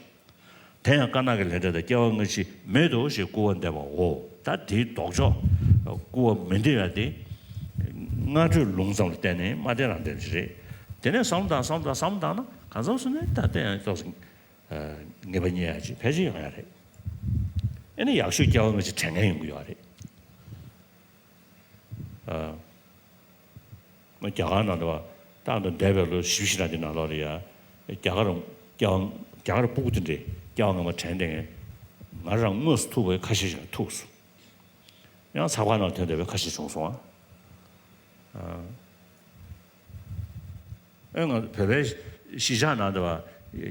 དེ་ཡང་དཀར་ནག་གི་ལས་འབྲས་དང་སྐྱེ་བ་སྔ་ཕྱི་མེད་དོ་ཞེས་སྐུར་བ་འདེབས་པའོ། ད་དེའི་ལྡོག་ཕྱོགས་སྐུར་བ་མི་འདེབས་ཡ་དེ་སྔ་དྲོད་ལུང་ཙམ་ལ་བརྟེན་ནས་མ་བསྟན་རང་བསྟན་ཞིག་རེད། དེ་ནས་བསམ་བློ་དང་བསམ་བློ་དང་བསམ་བློ་བཏང་ན་གང་འཚམ་སོང་ནས་ད་ལྟ་ཡང་ཏོག་ཙམ་ངེས་པ་རྙེད་ཡ་ཅིག་ཕལ་ཆེར་ཡོང་ཡ་རེད། ཨེ་ནི་ཡག་ཤོས་སྐྱེ་བ་སྔ་ཕྱི་དྲན་མཁན་ཡོང་གི་ཡོད་རེད། རྒྱ་གར་ནང་དུ་བ་ཏང་དང་འདས་པའི་ལོ་བཞི་བཅུ་ཞེ་གྲངས་དེ་ནང་ལོགས་ལ་ཡ། རྒྱ་གར་སྐྱ་བ་རྒྱ་གར་སྤུ་གུ་དེ་འདྲས་སྐྱ་བ་ངོ་མ་དྲན་བསྡད་མཁན་ང་རང་དངོས་སུ་ཐུག་པའི་ཁ་ཤས་ཤིག་ཐུག་སོང་། ཡང་ཚགས་པར་ནང་ཐོན་བསྡད་པའི་ཁ་ཤས་བྱུང་སོང་ཨ། ཨེ་ང་བོད་པའི་གཞིས་ཆགས་ནང་དུ་བ་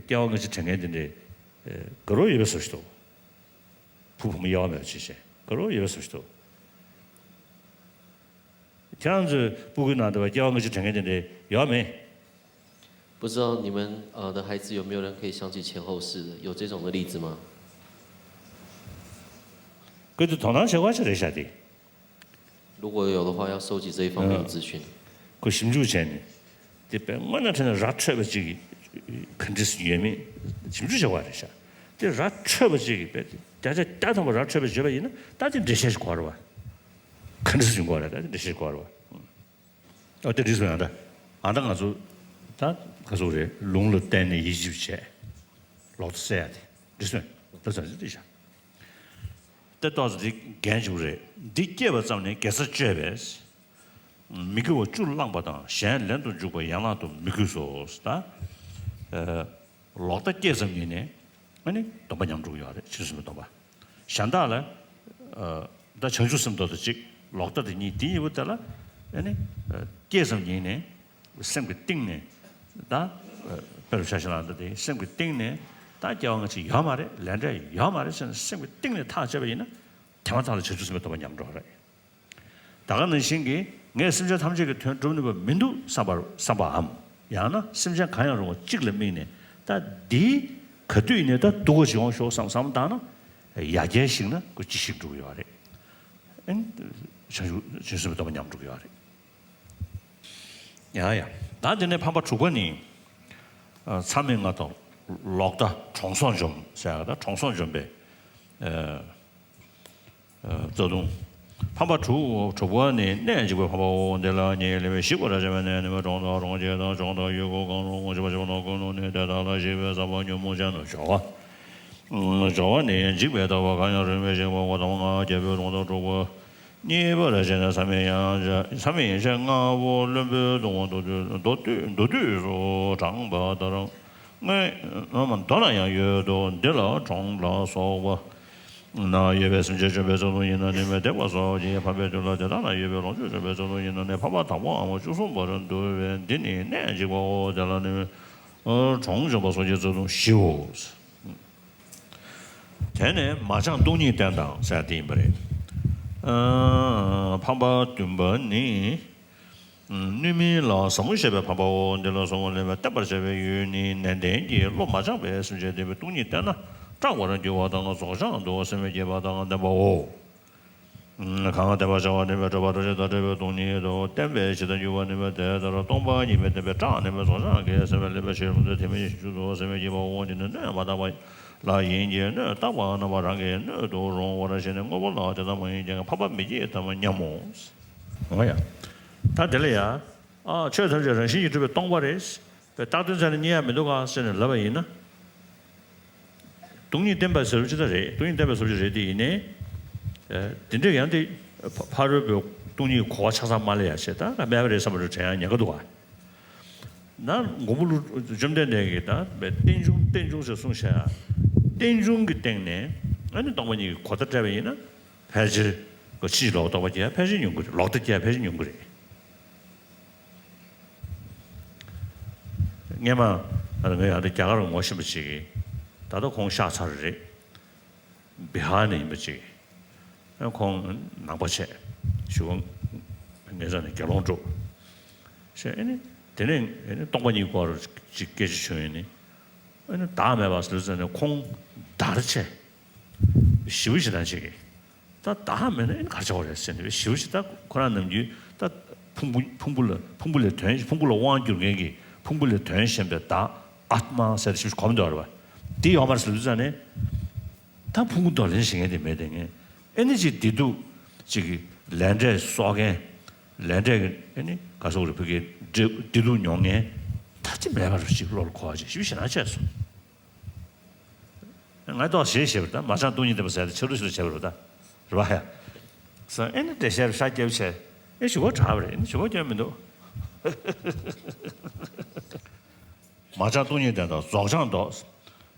སྐྱ་བ་སྔ་ཕྱི་དྲན་མཁན་དེ་འདྲས་དགའ་རབ་ཡོད་པའི་བཟོ་ཞིག་འདུག་བུ་བུ་མོ་དབྱེ་བ་མེད་པ་བྱས་བྱས་དགའ་རབ་ཡོད་པའི་བཟོ་ཞིག་འདུག་ཁྱེད་རང་ཚོའི་སྤུ་གུའི་ནང་དུ་བ་སྐྱེ་བ་སྔ་ཕྱི་དྲན་མཁན་དེ་འདྲ་ཡོད་མེད། 不知道你们呃的孩子有没有人可以想起前后世的，有这种的例子吗？ ཁོས་དེ་དོ་སྣང་བྱེད་དགོས་ཅིག་རེད་ཤག་དེ། 如果有的话，要收集这一方面的资讯。 ཁོས་ཞིབ་འཇུག་བྱས་ནས་དེ་དཔེ་དངོས་གནས་དྲན་ནས་ར་འཕྲོད་པ་ཅིག་ག་འདྲ་ཞིག་ཡོད་མེད་ཞིབ་འཇུག་བྱེད་དགོས་རེད་ཤག་དེ་ར་འཕྲོད་པ་ཅིག་གིས་དཔེ་བརྒྱ་ཆ་བརྒྱ་ཐམ་པ་ར་འཕྲོད་པ་བརྗོད་པ་ཡིན་ན་ད་དེ་འགྲེལ་བཤད་ཞིག་དགོས་རེད་བ། ག་འདྲ་ཞིག་ཡོང་གི་རེད། ད་དེ་འགྲེལ་བཤད་ཞིག་དགོས་རེད་བ། ཨོ་དེ་འགྲིག་སོང་ཡང་ད། ཨ་ད་ང་ཚོ་ད་ག་ཚོད་རེད། ལུང་ལ་བརྟེན་ནས་ཡིད་ཆེས་བྱས། ལོག་ལྟ་སེལ་ཡ་དེ་འགྲིག་སོང་། ད་ཚོད་འདི་བྱ། དེ་ཏོག་ཙམ་འདི་འགན་ཆེ་པོ་རེད། འདི་སྐྱེས་པ་ཙམ་ནས་དགེ་རྩ་བཅོས་པས། མི་དགེ་བ་བཅུ་བླངས་པ་དང་གཞན་ལན་དུ་འཇུག་པ་ཡན་ལག་ཏུ་མི་གུས་སོ། ད། ལོག་ལྟ་སྐྱེས་ཙམ་ཉིད་ནས་ཨ་ནི་སྡོམ་པ་ཉམས་འགྲོ་གི་ཡོད་རེད། ཆོས་སྲིད་པའི་སྡོམ་པ། གཞན་དག་ལ་ཨ་ད་བྱང་ཆུབ་སེམས་ཏོག་ཙམ་ཅིག་ལོག་ལྟ་དེ་གཉིས་དེ་གཉིས་པོ་དེ་ལ་ཨ་ནི་ཨ་སྐྱེས་ཙམ་ཉིད་ནས་སེམས་ཀྱི་གཏིང་ནས་ད་ཨ་དཔེ་རུ་ཆ་བཞག་ན་ད་དེ་སེམས་ཀྱི་གཏིང་ནས་ད་སྐྱེ་བ་སྔ་ཕྱི་ཡོད་མ་རེད། ལས་འབྲས་ཡོད་མ་རེད་ཟེར་ནས་སེམས་ཀྱི་གཏིང་ནས་ཐག་བཅད་པ་ཡིན་ན་དེ་མ་ཐག་ལ་བྱང་ཆུབ་སེམས་དཔའི་སྡོམ་པ་ཉམས་འགྲོ་བ་རེད། ད་ག་ནང་བཞིན་གྱི་ངས་སེམས་ཅན་ཐམས་ཅད་ཀྱི་དོན་སྒྲུབ་ནུས་པ་མི་འདུག་བསམ་པར་བསམ་པའམ། ཡང་ན་སེམས་ཅན་གང་ཡང་རུང་བ་གཅིག་ལ་དམིགས་ནས་ད་འདིའི་ག་དུས་ཡིན་ནའི་ད་སྡུག་ག་ཅིག་ཡོང་ཤོག་བསམ་བསམ་བཏང་ན་ཡ་གྱལ་ཞིག་ན་ཁོ་ཅི་ཞིག་འགྲུབ་ཀྱི་ཡོད་རེད། ཨེ་བྱང་ཆུབ་བྱང་སེམས་སྡོམ་པ་ཉམས་འགྲོ་གི་ཡོད་རེད། ཡ་ཡ། ད་འདི་ནས་ཕམ་པ་དྲུག་པ་ནི། མཚམས་མེད་ལྔ་དང་ལོག་ལྟ་གྲོང་སོགས་འཇོམས་ཟེར་ཡ་ད་གྲོང་སོགས་འཇོམས་པའི། རྩ་ལྟུང་། ཕམ་པ་དྲུག་དྲུག་པ་ནི་གནས་འཇིགས་པའི་ཕམ་པའོ། འདི་ལ་ཉེ་ལེ་བའི་ཞིག་པར་བྱ་བའི་གནས་ནི་མ་གྲོང་དང་གྲོང་ཁྱེར་དང་ལྗོངས་དང་ཡུལ་གང་རུང་ཞིག་པ་ཞིག་པ་ནོར་ཀུན་ལུང་ནི་དེ་དག་ལ་ཞིག་པའི་བསམ་པ་ཉོན་མོངས་ཅན་དུ་སྦྱོར་བ། སྦྱོར་བ་ནི་འཇིགས་པས་བཏབ་པ་གང་ཡང་རུང་བའི་ཞིག་པའོ། ཐ་མ་ལྔ་བརྒྱད་པའི་ལུང་དང་དྲུག་པ་གཉིས་པར་བྱས་ནས་མཚམས་མེད་ཡན་ཆད་མཚམས་མེད་ཡན་ཆད་ལྔ་པོ་བླུན་པོའི་ལྟུང་བ་མདོ་སྡུད་མདོ་སྡུད་དུ་དྲངས་པ་ལྟར། སྔོན་མདོ་ན་ཡང་ཡོད་དོ། འདི་ལ་གྲོང་ལ་སོགས་པ་ན་ཡོད་པའི་སེམས་ཅན་འཇོམས་པའི་རྩ་ལྟུང་ཡིན་ན་ནི་མི་བདེ་བ་སོགས་ཀྱིས་ཕམ་པའི་དུས་ལ་དེ་དག་ན་ཡོད་པའི་ལོངས་སྤྱོད་འཇོམས་པའི་རྩ་ལྟུང་ཡིན་ན་ནི་ཕམ་པ་དང་པོའམ་བཅུ་གསུམ་པར་འདུ་བས་འདི་ནི་གནས་འཇིགས་པའོ། དེ་ལ་ནི་གྲོང་འཇོམས་པ་སོགས་ཀྱི་རྩ་ལྟུང་བཞིའོ། དེ་ནས་མ་བྱང་སྟོང་ཉིད་བསྟན་དང་ཟེར་དེ་ཡིན་པ་རེད། ཕམ་པ་བདུན་པ་ནི། སྣོད་མིན་ལ་ཟབ་མོ་ཞེས་པའི་ཕམ་པའོ། འདི་ལ་ཟབ་མོ་ལེན་པའི་བསྟན་པར་བྱ་བའི་ཡུལ་ནི་ནན་ཏན་གྱིས་བློ་མ་སྦྱངས་པའི་སེམས་ཅན་བདེན་པའི་སྟོང་ཉིད་བསྟན་ན་སྐྲག་པར་འགྱུར་བ་དང་རྫོགས་བྱང་དུ་སེམས་བསྐྱེད་པ་དང་ལྡན་པའོ། གང་བསྟན་པར་བྱ་བ་ནི་བསྒྲུབ་པ་ཐམས་ཅད་དང་བྲལ་བའི་སྟོང་ཉིད་དོ། བསྟན་པའི་གཞི་དང་འགྱུར་བ་ནི་དེ་ལྟར་སྟོང་པ་ཉིད་མི་བསྟན་པའི་སྐྲག་ནི་རྫོགས་བྱང་གི་སེམས་ལེན་པའི་ཕྱིར་རོ། དེ་མིན་ཞིང་བཅུ་དུ་སེམས་བསྐྱེད་པའོ། འདི་ནི་སྣོད་མ་དག་པ་ལ་ཡིན་གྱི་སྣོད་དག་པ་རྣམ་པ་རང་གི་སྣོད་དུ་རུང་བར་ཤེས་ནས་དངོས་པོ་ལ་དེ་ལྟ་མ་ཡིན་ཀྱང་ཕམ་པ་མི་བསྐྱེད་དམ་སྙམ་མོ། འོ་ཡ། ད་དེ་ལ་ཡ། ཨ་ཆོས་ཐམས་ཅད་རང་བཞིན་གྱིས་གྲུབ་པའི་སྟོང་པ་རེད། བའི་རྟགས་དོན་ཚང་ནས་རྙེད་ཡ་མི་འདུག་ག་ཟེར་ནས་ལབ་པ་ཡིན་ན། སྟོང་ཉིད་བསྟན་པ་ཟེར་བ་ཅི་ལྟར་རེད། སྟོང་ཉིད་བསྟན་པ་ཟེར་བ་ཅི་རེད་དེ་ཡིན་ནའི། དེ་འདྲ་ཡང་དེ་ཕ་ཕ་རོལ་པོའི་སྟོང་ཉིད་གོ་བ་ཆ་ཚང་མ་ལ་ཡ་བྱས་ད་ལ་མེད་པ་རེད་བསམ་པ་འདྲ་དྲན་ཡ་ཉེན་ཁ་འདུག་ག་ན་མགོན་པོ་ཀླུ་བཅོམ་ལྡན་འདས་ཀྱིས་ད་རྟེན་འབྱུང་རྟེན་འབྱུང་ཟེར་གསུངས་བཞག་རྟེན་འབྱུང་གི་སྟེང་ནས་ཨ་ནི་སྟོང་པ་ཉིད་ཀྱི་གོ་བརྡ་སྤྲད་པ་ཡིན་ན་ཕལ་ཆེར་གོ་ཕྱིན་ཅི་ལོག་རྟོག་པ་སྐྱེ་ཡ་ཕལ་ཆེར་ཉུང་གི་རེད། ལོག་ལྟ་སྐྱེ་ཡ་ཕལ་ཆེར་ཉུང་གི་རེད། སྔས་མ་ང་ཡང་ད་རྒྱ་གར་ངོ་ཤེས་པ་ཅིག་གིས་ད་ལྟ་ཁོང་གཤེགས་ཚར་རེད། བི་ཧར་ནས་ཡིན་པ་ཅིག་ཨ་ཁོང་ནང་པ་བྱས་ཞུ་བ་ངེད་ཚང་ནས་དགེ་སློང་གྲུབ་བྱས་ཨ་ནི་དེ་ནས་ཨ་ནི་སྟོང་པ་ཉིད་སྐོར་ཅིག་སྐད་ཆ་བྱུང་ཡིན་ནི་ཨ་ནི་བདག་མེད་པ་ཟེར་ཙང་ནས་ཁོང་འདར་བྱས་ཞི་བ་ཞེ་སྡང་ཅིག་གིས། ད་བདག་མེད་ན་ཨེ་ག་རེ་བྱ་བ་རེད་ཟེར་ནས་ཞི་བ་ཞིག་ད་ཁོ་རང་ནམ་རྒྱུན་ད་ཕུང་པོ་ཕུང་པོ་ལ་ཕུང་པོ་ལས་དོན་ཕུང་པོ་ལ་དབང་སྒྱུར་མཁན་གྱི་ཕུང་པོ་ལས་དོན་གཞན་པའི་བདག་ཨཱཏྨ་ཟེར་ཞིག་གོམས་འདོར་བ་འདི་ཡོད་མ་རེད་ཟེར་དུས་ཙང་ནས་ད་ཕུང་པོ་འདོར་ལེན་བྱེད་མཁན་དེ་མེད་དེ་ངས་ཨེ་ནི་ཅིག་བདེ་སྡུག་ཅིག་གི་ལས་འབྲས་གསོག་མཁན་ལས་འབྲས་ཀྱི་ཨེ་ནི་ག་སོག་རེ་ཕུག་གི་བདེ་སྡུག་མྱོང་མཁན་ད་ཅི་མེད་པ་རུ་ཅིག་བློ་ལ་འཁོར་བ་ཅིག་ཞི་བ་ཞེ་སྡང་ཆགས་སོང་། ང་ཏོག་ཞེས་བཤད་པར་ད་མ་བྱང་སྟོང་ཉིད་བསྟན་པ་ཟེར་ཏེ་ཆ་རུ་ཞིག་ལ་བྱས་པར་ད་རེད་བ་ཡ། སོ་ཨེ་ནི་འགྲེལ་བཤད་ཤ་རྒྱབ་བྱས་ཨེ་ཞུ་བ་དྲག་པ་རེད་ཨེ་ནི་ཞུ་བ་སྐྱོན་མི་འདུག་མ་བྱང་སྟོང་ཉིད་བསྟན་དང་རྫོགས་བྱང་ལྡོག་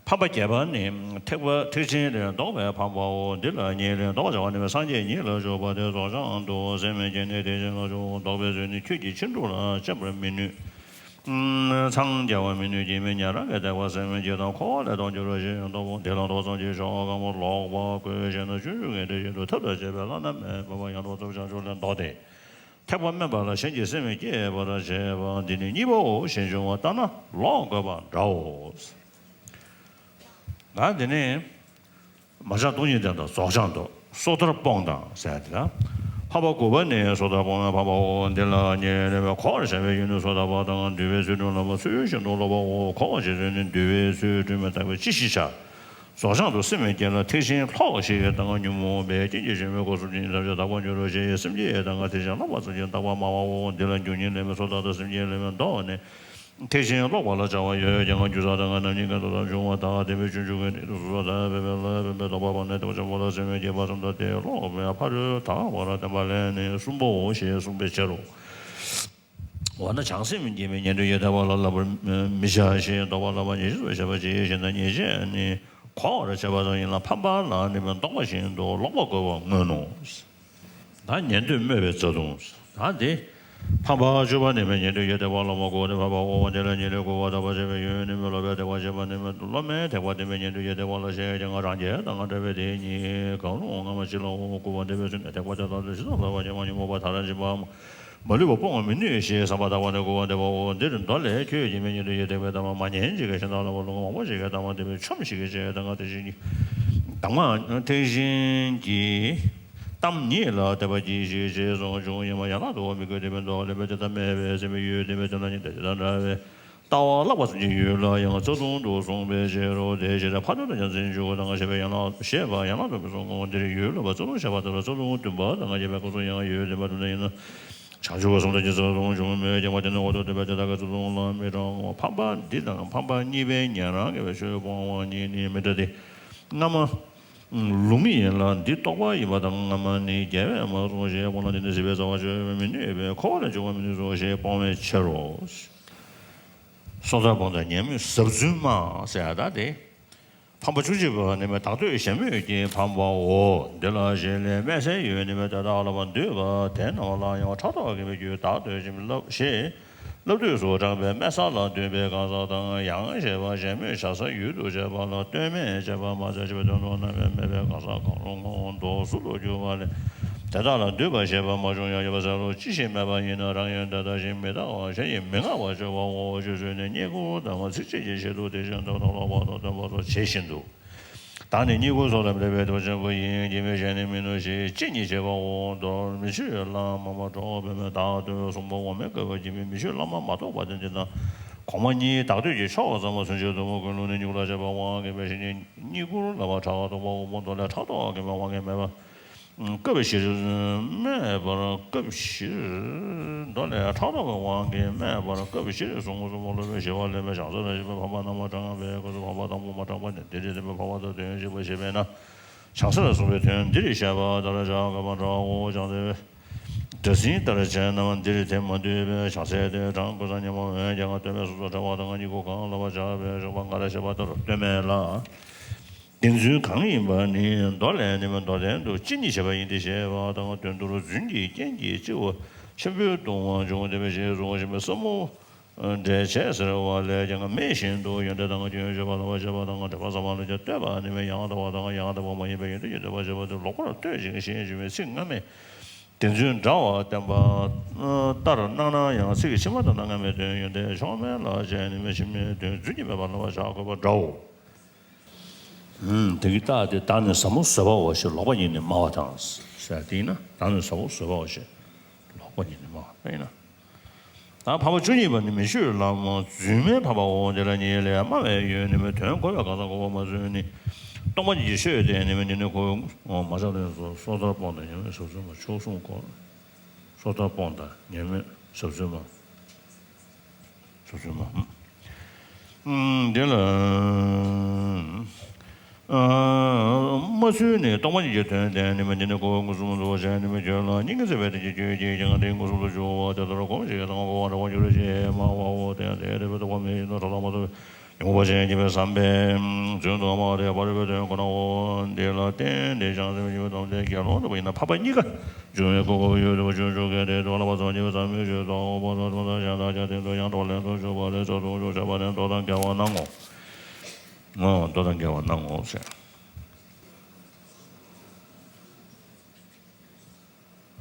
ཕམ་པ་བརྒྱད་པ་ནི་ཐེག་པ་ཐེག་ཆེན་ལས་ལྡོག་པའི་ཕམ་པའོ། འདི་ལ་ཉེ་ལས་ལྡོག་པར་བྱ་བ་ནི་སངས་རྒྱས་ཉིད་ལ་འཇུག་པ་སྟེ་རྫོགས་བྱང་དུ་སེམས་བསྐྱེད་ནས་ཐེག་ཆེན་ལ་འཇུག་ལྡོག་པའི་ཚུལ་ནི་ཁྱོད་ཀྱིས་ཕྱིན་དྲུག་ལ་དཔྱད་པར་མི་ནུས། འཚང་རྒྱ་བ་མི་ནུས་ཀྱི་མི་ཉན་རང་གི་ཐེག་པ་སེམས་བསྐྱེད་དང་འཁོར་བ་ལས་ལྡོག་འགྱུར་རོ་ཞེས་ལྡོག་པོ་འདི་ལ་ལྡོག་ཙམ་གྱི་ཆོ་ག་མོ་ལོག་པ་དགོས་ཞེ་ན་སྤྱོད་འཇུག་གི་འགྲེལ་བཞིན་དུ་ཐབས་དང་བཅས་པའི་བླ་ན་མེད་པ་ཡང་ལྡོག་ཙམ་བྱང་ཆུབ་ལས་ལྡོག་སྟེ། ཐེག་པ་དམན་པ་ལ་གཞན་གྱི་སེམས་བསྐྱེད་པར་བྱེད་པ་འདི་ནི་གཉིས་པའོ་ཞེས་འབྱུང་བ་ལྟར་ན་ལོག་དགོས་པ་འདྲའོ། ད་འདི་ནི། མ་བྱང་སྟོང་ཉིད་བསྟན་དང་རྫོགས་བྱང་ལྡོག་སོ་ཐར་སྤོང་དང་ཟེར་ཡ་དེ་ལ། ཕམ་པ་དགུ་པ་ནི་སོ་ཐར་སྤོང་བའི་ཕམ་པའོ། འདི་ལ་ཉེ་ལས་པའི་འཁོར་བར་བྱ་བའི་ཡུལ་ནི་སོ་ཐར་པ་དང་འདུལ་བའི་ཚུལ་ཁྲིམས་ལ་ཚུལ་བཞིན་དུ་སློབ་པའོ། འཁོར་བར་བྱེད་ཚུལ་ནི་འདུལ་བའི་ཚུལ་ཁྲིམས་ལ་དག་པའི་ཅི་ཞིག་བྱ། རྫོགས་བྱང་དུ་སེམས་བསྐྱེད་ལ་ཐེག་ཆེན་ལྷོག་ཞེས་དང་ཉོན་མོངས་པའི་རྐྱེན་གྱིས་ཞེན་པའི་སྒོ་གསུམ་གྱི་ཐམས་ཅད་དག་པར་འགྱུར་རོ་ཞེས་སེམས་བསྐྱེད་དང་ཐེག་ཆེན་ལྷོག་པ་ཙམ་གྱིས་དག་པར་སྨྲ་བའོ། འདི་ལ་རྒྱུ་གཉིས་ལས་མེད་སོ་ཐར་དང་སེམས་བསྐྱེད་ལས་མེད་ལྡོག་ནས། ཐེག་ཆེན་ལྷོག་པ་ལ་བྱ་བ་ཡོད་ཀྱང་རྒྱུ་མཚན་དང་རྣམ་གཉིས་ཀྱི་ལྡོག་ཐབས་འབྱུང་བ་དང་དེ་བས་ཆུང་ཆུང་གི་ནི་སོ་ཐར་འབད་པས་ལ་འབད་པས་ལྡོག་པ་སྤངས་ནས་ཐེག་པ་ཆེན་པོ་ལ་སེམས་བསྐྱེད་པ་ཙམ་དང་དེ་ལྷོག་པའི་ཕ་རོལ་ཐལ་བར་བསྟན་པ་ལས་ནི་གསུམ་པའོ་ཞེས་གསུངས་པའི་ཕྱིར་རོ། འོ་ན་བྱང་སེམས་སྐྱེ་མེད་ཉན་ཐོས་ཀྱི་ཐེག་པ་ལ་བསླབ་པར་མི་བྱ་ཞེས་ལྡོག་པ་སླབ་པ་ཉེས་བྱས་སུ་བཤད་པ་ཅི་ཞེ་ན་ཉེས་བྱས་ནི་གོ་བར་བྱ་བ་ཙམ་ཡིན་ལ་ཕམ་པ་ལ་ནི་ལྡོག་པ་བཞིན་དུ་ལོག་པ་དགོས་པར་མངོན་ནོ། ད་ཉན་ཐོས་སྨོད་པའི་རྩ་ལྟུང་། ད་འདི། ཕམ་པ་བཅུ་པ་ནི་མེད་ཉན་ཐོས་ཀྱི་ཐེག་པ་སློབ་མ་དགུ་སྟེ་ཕམ་པའོ། འདི་ལ་ཉེ་ལས་དགུ་པ་དག་པར་བྱ་བའི་ཡུལ་ནི་མེད་སློབ་པའི་ཐེག་པ་ཆེན་པོ་ནི་མེད་སློབ་མའི་ཐེག་པ་དེ་མེད་ཉན་ཐོས་ཀྱི་ཐེག་པ་ལ་ཞེས་ཀྱང་རང་རྒྱལ་དང་བྲལ་བའི་དེ་ཉིད་གང་རུང་སྔ་མ་ཕྱི་ལ་འོང་དགུ་པ་འདས་པའི་ཚུལ་ནི་ཐེག་པ་དེ་དག་ཏུ་ཇི་ཙམ་ལྷག་པར་སྐྱེ་བ་ཉོན་མོངས་པ་མཐར་འབྱིན་པའམ་མ་ལུས་པ་སྤོང་བར་མི་ནུས་ཞེས་བསམ་པ་དག་པ་ནི་དགུ་པ་འདས་པའོ། འདིར་མདོ་ལས་ཁྱོད་ཀྱིས་མེད་ཉན་ཐོས་ཀྱི་ཐེག་པའི་གཏམ་མ་ཉན་ཅིག་གིས་གཞན་དག་ལ་བ་ལུང་མང་པོ་ཞིག་གི་གཏམ་དེ་བས་ཆོམས་ཤིག་གིས་བྱས་དང་ཐེག་ཆེན་གྱི་དང་མ་ཐེག་ཆེན་གྱི་གཏམ་ཉིད་ལ་དད་པ་སྐྱེས་ཤིག་ཅེས་གསུངས་བྱུང་། ཡང་མ་ཡན་ལག་དུ་བ་མི་དགོས་དེ་བས་མདོ་ལས་པའི་དེ་ལྟ་མེད་པས་སེམས་པའི་ཡུལ་དེ་བས་དེ་ལ་ཉིད་དེ་དེ་དང་འདྲ་བའི་ལྟ་བ་བརླག་པ་ཙམ་གྱི་ཡུལ་ལ་ཡང་རྩ་ལྟུང་དུ་གསུངས་པའི་ཕྱིར་རོ། དེའི་ཕྱིར་ཕ་རོལ་ཏུ་ཡང་རྩེ་གཅིག་དང་ཞེས་པའི་ཡན་ལག་ཞེས་པ་ཡན་ལག་དུ་མི་གསུང་ངོ་། འདིར་ཡུལ་ལ་བ་རྩ་ལྟུང་བྱ་བ་དེ་ལ་རྩ་ལྟུང་བདུན་པ་དང་ཞེས་པའི་སྐབས་སུ་ཡང་ཡུལ་བདེན་པ་དུ་ནི་ཡིན་ན། བྱང་ཆུབ་ཀྱི་གསུང་དང་ཉི་ཚེ་ལ་ལྟུང་བྱུང་མོད་ཀྱང་མ་དེ་ནི་འོག་ཏུ་སྡུད་པའི་དེ་དག་གི་རྩ་ལྟུང་ལ་མི་གྲགས་ངོ་། ཕམ་པ་འདི་དང་ཕམ་པ་གཉིས་པའི་ཉན་རང་གི་བའི་ཆོས་སྤོང་བ་གཉིས་ནི་མི་འདྲ་སྟེ། སྔ་མ། ལུང་ཡིན་ལ་འདི་རྟོག་པ་ཡིན་པ་དང་སྔ་མ་ནི་རྒྱལ་བས་མ་གསུངས་ཞེས་སྤོང་ལ་འདི་ནི་སྲིད་པའི་རྩ་བ་གཅོད་མི་ནུས་པས་འཁོར་བ་ལས་འཇུག་པ་མི་ནུས་སོ་ཞེས་སྤོང་བའི་ཕྱིར་རོ། སོ་ཐར་སྤོང་དང་ཉན་མོས་ཟབ་རྫུན་སྨྲ་ཟེར་ཡ་ད་དེ། ཕམ་པ་བཅུ་གཅིག་པ་ནི་མི་བདག་བསྟོད་གཞན་སྨོད་ཀྱི་ཕམ་པའོ། འདི་ལ་གཞན་ལས་སྨད་སའི་ཡུལ་ནི་མི་དེ་དག་ལ་བ་འདུས་པ་དེ་རྣམས་ལ་ཡང་ཕྲག་དོག་གི་མི་རྒྱུད་བདག་བསྟོད་ཅིང་བསླབ་ཞེས་བསླབ་བཏུས་སུ་དྲངས་པའི་སྨད་ས་ལ་འདུས་པའི་གང་ཟག་དང་ཡང་ཞེས་པ་གཞན་སྨོད་བྱ་ས་ཡུལ་དུ་བྱས་པ་ལ་ལྟོས་མེད་ཅེས་པ་མ་ཚད་ཅེས་པའི་དོན་དུ་རྣམ་པར་སྨད་པའི་གང་ཟག་གང་རུང་ངོ་། མདོ་ཟུར་དུ་གྱུར་པ་ལས། དེ་དག་ལ་འདུས་པ་ཞེས་པ་མ་བྱུང་ཡང་ཡོད་པ་ཟེར་རོ། ཅི་ཞིག་སྨད་པ་ཡིན་ན་རང་ཡང་དེ་ལྟ་ཞིང་མི་རྟག་པ་གཞན་ཡིས་མི་མངའ་བར་བརྗོད་པའོ། བརྗོད་ཚུལ་ནི་རྙེད་བཀུར་དང་ཚིགས་བཅད་ཀྱི་ཆེད་དུ་དེ་བཞིན་དུ་ལོག་པར་སྟོན་པ་སོགས་བྱེད་བཞིན་དུ། བདག་ནི་རྙེད་བཀུར་སོགས་ལ་མི་རྟག་པའི་ཐེག་པ་ཆེན་པོ་ཡིན། སྐྱེ་མེད་གཞན་ནི་མིན་ནོ་ཞེས་གཅིག་ཉིད་བྱེད་པའོ། མདོར་མི་ཆོས་བླ་མ་མ་གྲོགས་པས་མི་བདག་བསྟོད་གསུངས་པ་འོག་མའི་བཀའ་བརྒྱུད་ཀྱི་མི་ཆོས་བླ་མ་མ་གཏོགས་པ་དེ་འདི་དང་གོང་མ་གཉིས་བདག་བསྟོད་ཀྱི་ཕྱོགས་ཙམ་པ་ཚུན་ཆད་དུ་མོ་ཀུན་སློང་ནི་རྙེད་བཀུར་ལ་བྱེད་པ་དབང་གིས་འབད་ཞིང་རྙེད་བཀུར་ལ་བ་ཕྲག་དོག་པ་དབུ་མ་མདོ་ལས་ཕྲག་དོག་གི་མི་དབང་གིས་སྨད་པ། སྐབས་བཞིར་སྨད་པར་སྐབས་བཞིར་མདོ་ལས། ཕྲག་དོག་གི་དབང་གིས་སྨད་པར་སྐབས་བཞིར་གཟུགས་ངོ་གསུམ་ལ་ལུས་པའི་ཞི་བ་ལེན་པའི་བྱང་སེམས་ལ་ཞེན་པའི་འཕགས་པ་རྣམ་པར་གྲངས་པའི་སྐབས་སུ་འཕགས་པ་དང་པོ་མ་གྲངས་པ་ནི་འདིར་ཐིམ་པས་འཕགས་པ་དང་དོན་གཅིག་པ་ཞེས་པས་ན། བྱང་སེམས་ལ་སོགས་པའི་དོན་འདིར་བཤད་པ་ལྟར་བྱ་དགོས་པ་འདྲའོ། བྱང་སེམས་སྒྲ་ཟིན་ལྟར་བྱས་རྣམས་འདིར་ཐིམ་མ་ནུས་པས་བྱང་སེམས་དེ་གྲངས་ཀུན་བསམ་ཉོན་མོངས་འོན་ཀྱང་སྟོད་སྨད་གསུམ་དུ་ཕྲ་བ་དང་སྙིང་ཁུང་གང་ལ་བར་བྱ་བའི་རིགས་པ་ལྔ་ལ་བཤད་པ་ལྟར་སྟོད་སྨད་ལ། བདེན་རྫུན་གང་ཡིན་པ་ནི་མདོ་ལས་ནི་མདོ་ལྡན་དུ་ཅི་ཉིད་བྱེད་པ་ཡིན་ཏེ་ཞེས་པ་དང་། དོན་དུ་རྫུན་གྱི་རྐྱེན་གྱིས་སྤྱི་བོ་ཆེན་པོའི་ལྟུང་བ་འབྱུང་སྟེ་ཞེས་གསུངས་པ་བཞིན་པའི་ས་མུ་འདྲེ་བྱས་ཟེར་བ་ལས་ཀྱང་མེད་བཞིན་དུ་ཡོན་ཏན་དང་རྒྱུན་ཆོད་པ་ལ་བར་བྱེད་པ་དང་། འགྲེལ་པ་ཟབ་མོ་ལ་ཀྱང་ལྟོས་པ་ནི་མེད། ཡང་དག་པ་དང་ཡང་དག་པ་མ་ཡིན་པའི་ཡོན་ཏན་གྱིས་ལྟོས་པར་བྱེད་པ་དེ་ལོག་པར་ལྟོས་ཤིང་ཞེས་བརྗོད་པའི་ཚིག་སྔ་མས་བདེན་རྫུན་འདྲ་བར་བསྟན་པ་ལྟར་སྣང་ན་ཡང་ཚིག་གི་ཕྱི་མ་ལྟར་སྣང་ངེས་མེད་དོན་ཡོན་ཏན་ཕྱོགས་མེད་ལ་བྱས་ནི་མེད། ཕྱི་མའི་དོན་རྫུན་གྱིས་སྨྲས་པ་ལ་བར་བྱ་དགོས་པ་འདྲའོ། ཨུམ། དེ་གི་རྟགས་དེ་བདག་ནི་ཟབ་མོ་བཟོད་པའོ་ཞེས་ལོག་པ་ཉིད་ནས་སྨྲ་བ་དང་ཟེར། དེ་ཡིན་ན་བདག་ནི་ཟབ་མོ་བཟོད་པའོ་ཞེས་ལོག་པ་ཉིད་ནས་སྨྲ་བ་དེ་ཡིན་ན། ད་འཕགས་པ་བཅུ་གཉིས་པ་ནི་མི་ཆོས་ལམ་རྫུན་མའི་འཕགས་པའོ། དེ་ལ་ཉིད་ལས་སྨྲ་བའི་ཡུལ་ནི་མེད། དོན་གོ་བའི་གང་ཟག་གོ་བ་མ་ཚུགས་ནི། སྟོང་པ་ཉིད་ཀྱི་ཆོས་དེ་ནི་མེད། འདི་ནི་ཁོ་བོའི་ངོ་མ་ཆགས་ལས་སོ། སོ་ཐར་སྤོང་དང་ཉོན་མོངས་ཟབ་ཟིན་མ། མཆོག་གསུམ་སྐོར། སོ་ཐར་སྤོང་དང་ཉོན་མོངས་ཟབ་ཟིན་མ། ཟབ་ཟིན་མ། ཨུམ། དེ་ལ། ཨ། སྨྲ་ཚུལ་ནི། སྟོང་པ་ཉིད་ཀྱི་དོན་བསྟན་ནི་མེད། འདི་ནི་ཁོ་བོའི་མངོན་སུམ་དུ་བྱས་ནི་མེད། ཁྱོད་ལ་སྙིང་གིས་བརྩེ་བའི་དོན་གྱི་ཆོས་ཀྱིས་ཀྱང་དེའི་མངོན་སུམ་དུ་འཇུག་པ་དེ་ལྟར་གོམས་ཤིག་དང་གོ་བ་འདྲ་བར་འགྱུར་ཞེས་སྨྲ་བའོ། དེ་ཡང་དེ་ལྟ་བུའི་ཐོབ་པ་མེད་བཞིན་དུ་ཐོབ་དང་མ་ཐོབ་པའི་ཉོན་མོངས་པ་ཅན་ཡིན་པས་བསམ་པས་རྫུན་དུ་སྨྲ་བ་དེ་ཕ་རོལ་པོའི་དོན་ཁོ་ནའོ། འདི་ལ་བརྟེན་ཏེ་བྱང་སེམས་ཉིད་པའི་སྟོང་པ་དེ་དགེ་སློང་དྲུག་པ་ཡིན་ན་འཕགས་པ་གཉིས་ཀ་འབྱུང་བའི་སྐུ་གོ་བའི་ཡུལ་དུ་བ་ཆུང་ཆུང་གལ་ཏེ་དུ་བ་ལ་བ་ཚང་ཉིད་པའི་བསམ་པའི་ཆོས་དང་འོག་པ་དང་ཐོབ་དང་གཞན་དག་ཀྱང་དེ་ཚོ་ཡང་འགྲོ་ལན་དུ་འཇུག་པ་ལས་ཚོགས་དུ་འཇུག་བྱ་བ་ནི་མདོ་དང་འགལ་བར་སྣང་ངོ་། ཨོ། མདོ་དང་འགལ་བར་སྣང་ངོ་ཟེར།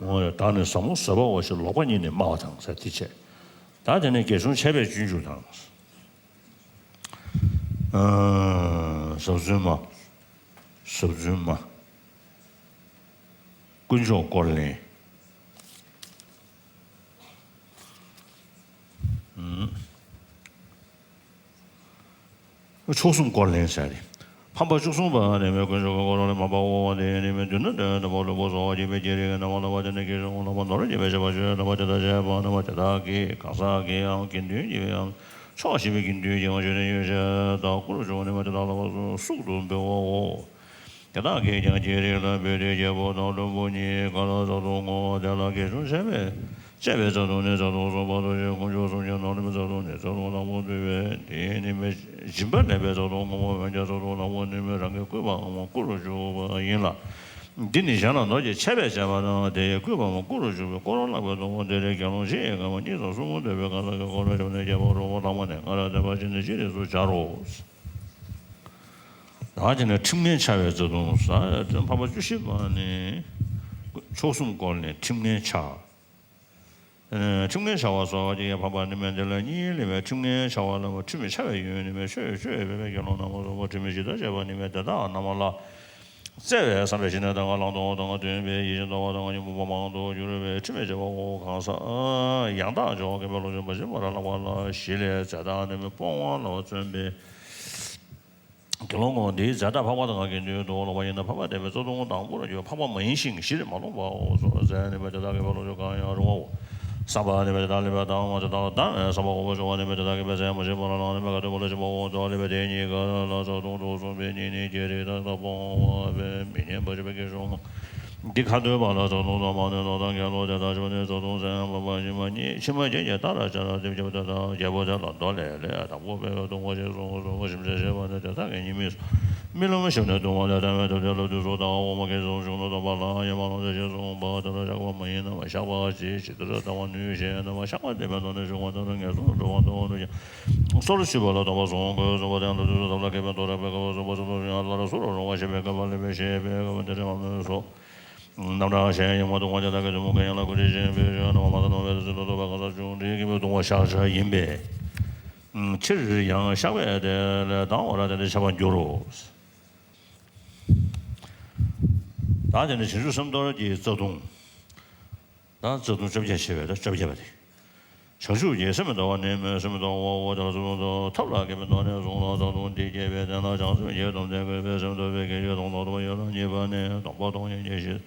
ཨོ། བདག་ནི་ཟབ་མོ་བཟོད་པའོ་ཞེས་ལོག་པ་ཉིད་ནས་སྨྲ་བ་དང་ཟེར་དེ་བྱས། ད་དེ་ནས་རྒྱ་གཞུང་འཆད་པའི་སྤྱོད་འཇུག་དང་། ཨ། ཟབ་ཟིན་མ། ཟབ་ཟིན་མ། དཀོན་མཆོག་སྐོར་ལེན། ཨུམ། མཆོག་གསུམ་སྐོར་ལེན་ཟེར་ཏེ། འཕགས་པ་བཅུ་གསུམ་པ་ནི་མེད། དཀོན་མཆོག་གི་སྐོར་ལེན་མ་པ་འོ་དེ་ནི་མེད། མདུན་ན་སྟོན་དང་པོ་ལུས་པོ་སོགས་སྐྱེ་བའི་རིགས་ཀྱི་རྣམ་པར་སྣང་བ་དེ་ནི་དགེ་སློང་ལ་མདོར་བྱས་པའི་བཤད་པ་བརྗོད་པ་དེ་དག་བྱས་པ་རྣམས་དེ་དག་གིས་གང་ཟག་གི་ཡང་དགེ་འདུན་གྱི་ཡང་ཆོག་ཤེས་པའི་དགེ་འདུན་གྱི་ཡང་ཆོས་ནི་ཡོད་ཅེས་དང་། སྐུ་རུ་བྱུང་ནི་མ་དེ་དག་ལ་བ་སུ་སུག་ཏུ་འབུལ་བའོ། དེ་དག་གིས་ཀྱང་ཁྱེད་རིགས་ལ་འབུལ་ཏེ་རྒྱལ་པོ་དང་བློན་པོ་གཉིས་ཀ་ལ་བཟའ་བཏུང་བསྔོ་བ་དེ་ལ་དགེ་སྦྱོང་བྱས་པས་བཅས་པའི་བཟའ་བཏུང་ནི་བཟའ་བཏུང་གསུམ་པ་དང་ཞེས་དཀོན་མཆོག་གསུམ་གྱི་ནང་ནས་བཟའ་བཏུང་ནི་བཟའ་བཏུང་དང་པོ་འདུས་པས་དེའི་ནི་མི་སྦྱིན་པ་ལེན་པའི་བཟའ་བཏུང་སྔོན་མོ་འོན་ཀྱང་བཟའ་བཏུང་དང་པོ་ནི་མི་རང་གི་སྐུས་པའམ་བསྐུར་བར་འཇུག་པ་ཡིན་ལ། འདི་ནི་གཞན་ལ་མདོར་བྱས་པས་བྱས་པ་དང་དེ་ཡི་སྐུས་པའམ་བསྐུར་བར་འཇུག་པའི་སྐོར་ལ་བསླབ་པའི་སྡོམ་པ་འདི་རེད། དགེ་སློང་བཞི་ཡི་སྐར་མ་གཉིས་དང་གསུམ་པོ་འདོད་པའི་གང་ཟག་གི་སྐོར་ལ་བྱུང་ནས་རྒྱལ་པོ་རོལ་པོ་ལྷག་མ་ནས་སྔར་བསྟན་པ་བཞིན་དུ་ཅི་རིགས་སུ་སྦྱར་རོ། ད་དེ་ནས་ཁྲིམས་ངན་འཆའ་བའི་བརྩེ་དུང་ཟེར། འཕགས་པ་བཅུ་བཞི་པ་ནི་མཆོག་གསུམ་སྐོར་ནས་ཁྲིམས་ངན་འཆའ། ཁྲིམས་ངན་འཆའ་བ་སོགས་ཀྱི་འཕགས་པ་ནི་མེད། འདི་ལ་གཉིས་ལས་མེད། ཁྲིམས་ངན་འཆའ་བ་ལ་ཁྲིམས་འཆའ་བའི་ཡུལ་ནི་མེད། ཆོས་ཆོས་འཕེལ་བའི་དགེ་སློང་རྣམས་སོགས་པ་ཁྲིམས་ཞི་དང་བཅས་པ་ནི་མེད། དེ་དག་རྣམས་ལ་བརྩེ་བས་བསམ་པའི་ཞི་གནས་དང་ལག་ཐོགས་དང་མཐུན་པའི་ཡིད་བཞིན་དོར་བ་དང་ཉོན་མོངས་པ་མང་དུ་གྱུར་པའི་ཁྲིམས་མེད་བྱེད་པའོ། གང་ཟག་ཡང་དག་འབྱོར་བ་མཁན་པོའི་བློ་ཆེན་པོ་ཞིག་པ་ར་ལག་པ་ལ་ཞི་ལས་ཛེ་ཏ་ནི་མི་སྤོང་བ་ལ་བརྩོན་པའི་དགེ་སློང་ངོ་། འདིའི་ཛེ་ཏ་འཕགས་པ་དང་དགེ་འདུན་དུ་ལོག་པ་ཡིན་ན་འཕགས་པ་བསྟན་པའི་གཙོ་དོན་དང་པོར་གྱུར། འཕགས་པ་མ་ཡིན་ཞིང་གཞིར་མ་ལོག་པའོ། སོ་ཟན་ནི་མེད་དེ་དག་གི་བློ་ཆོས་གང་ཡང་རུང་བའོ། བསམ་པ་ནི་མེད་དེ་དག་ལེགས་པར་ལྡང་བ་དེ་དག་ལ་ལྡང་བས་བསམ་པ་འོག་པོ་སྦྱོང་བ་ནི་མེད་དེ་དག་གི་དཔེ་ཟད་མ་ཞིག་པ་ལ་ལང་ནི་མེད་ག་དོན་པོ་ལ་ཞིག་པའོ། དེ་དག་ལེགས་པའི་དེ་གཉིས་ཀ་ལ་བཟའ་བཏུང་དུ་གསུངས་པའི་གཉིས་ནི་བརྗེ་རེས་དང་སྤོང་བ་བས་མི་སྙན་པ་ཞེས་པའི་གེགས་སོང་། འདི་ཁ་འདོན་པ་ལ་བཟའ་བཏུང་དང་མ་འདོན་དང་དགེ་སློང་དེ་དག་ཆོས་ནི་བཟའ་བཏུང་ཟད་པ་ཕྱི་མ་གཉིས། ཕྱི་མ་གཉིས་ཀྱི་མཐར་ཆ་ལ་རྡེབ་རྒྱབ་དེ་དག་རྒྱལ་པོ་དེ་ལ་མདོ་ལས་ལས་དང་པོ་སྤེལ་བའི་ལྟུང་བ་ཞིག་གསུངས་སོ། ཞིམ་ཟས་བཞེས་པ་ནི་དེ་དག་གི་ཉེས་དམིགས་སོ། རྨི་ལམ་ཞིག་ནས་ལྟུང་བ་ལས་ཐར་བའི་ཐབས་དེ་ལ་དུས་སུ་ལྟ་བ་འོག་མ་གེགས་སོང་གཞུང་ལ་སྟོན་པ་ལ་ཡང་མ་ལོག་ཟེར་ཞེས་གསུངས་པ་དེ་ལ་བཤགས་པ་མ་ཡིན་ན་བཤགས་པ་ཅིག་ཇི་ལྟར་ལྟ་བར་ནུས་ཞེ་ན། བཤགས་པ་བསྟན་པའི་ཐོག་ནས་བྱུང་བ་དེ་ལ་ངན་སོང་དུ་འགྲོ་བ་ལྟ་བུ་ནུས་ཀྱང་སོར་ཆུད་པ་ལ་སྟོན་པ་གསུངས། གོས་གསུངས་པ་དེ་ལ་དུས་སུ་ཐབས་ལ་མཁས་པའི་མདོ་རེག་པའི་སྐབས་སུ་སོར་ཆུད་པ་སླར་སོར་རུང་བ་ཞེས་པའི་བཀོད་པ་ལེགས་པའི་བཤད་པའི་སྐབས་དེ་འདྲ་མ་སྨོས་སོ། རྣམ་གྲངས་གཞན་ཡང་མ་ལྟུང་བ་དེ་དག་གི་གཏི་མུག་གི་ཡན་ལག་ཀུན་ཆད་ཅན་པའི་རིགས་རྣམ་པར་མ་དག་སྣང་བས་སུ་ལྟ་བ་གང་ཟག་བཅུ་དྲུག་གི་མི་ལྟུང་བ་བཤགས་བྱ་ཡིན་པའི་ཕྱིར་ཡང་བཤགས་པས་དེ་ལས་ལྡང་བར་དེ་འདྲ་བྱ་བར་འགྱུར་རོ། ད་དེ་ནི་བྱང་ཆུབ་སེམས་མདོར་གྱི་རྩ་ལྟུང་། ད་རྩ་ལྟུང་བཅོ་བརྒྱད་བྱས་པའི་ད་བཅོ་བརྒྱད་པ་དེ། བྱང་ཆུབ་ཀྱི་སེམས་མི་འདོར་བ་ནི་སྨོན། སེམས་མི་འདོར་བའོ། དེ་ལ་རྩ་ལྟུང་དང་ཐབས་ལ་མཁས་པའི་མདོ་ནས་གསུངས་ལ། རྩ་ལྟུང་འདི་བསྐྱེད་པའི་དོན་ལ་བྱང་སེམས་ཀྱི་སྡོམ་ལྡན་དགོས་པས་སེམས་སྡོམ་པའི་གེགས་ཀྱི་སྡོམ་ལ་སྡོམ་པ་ཡོད་ལ། གཉིས་པ་ནི་སྡོམ་པ་སྡོམ་ཡང་གཉིས་ཤིག།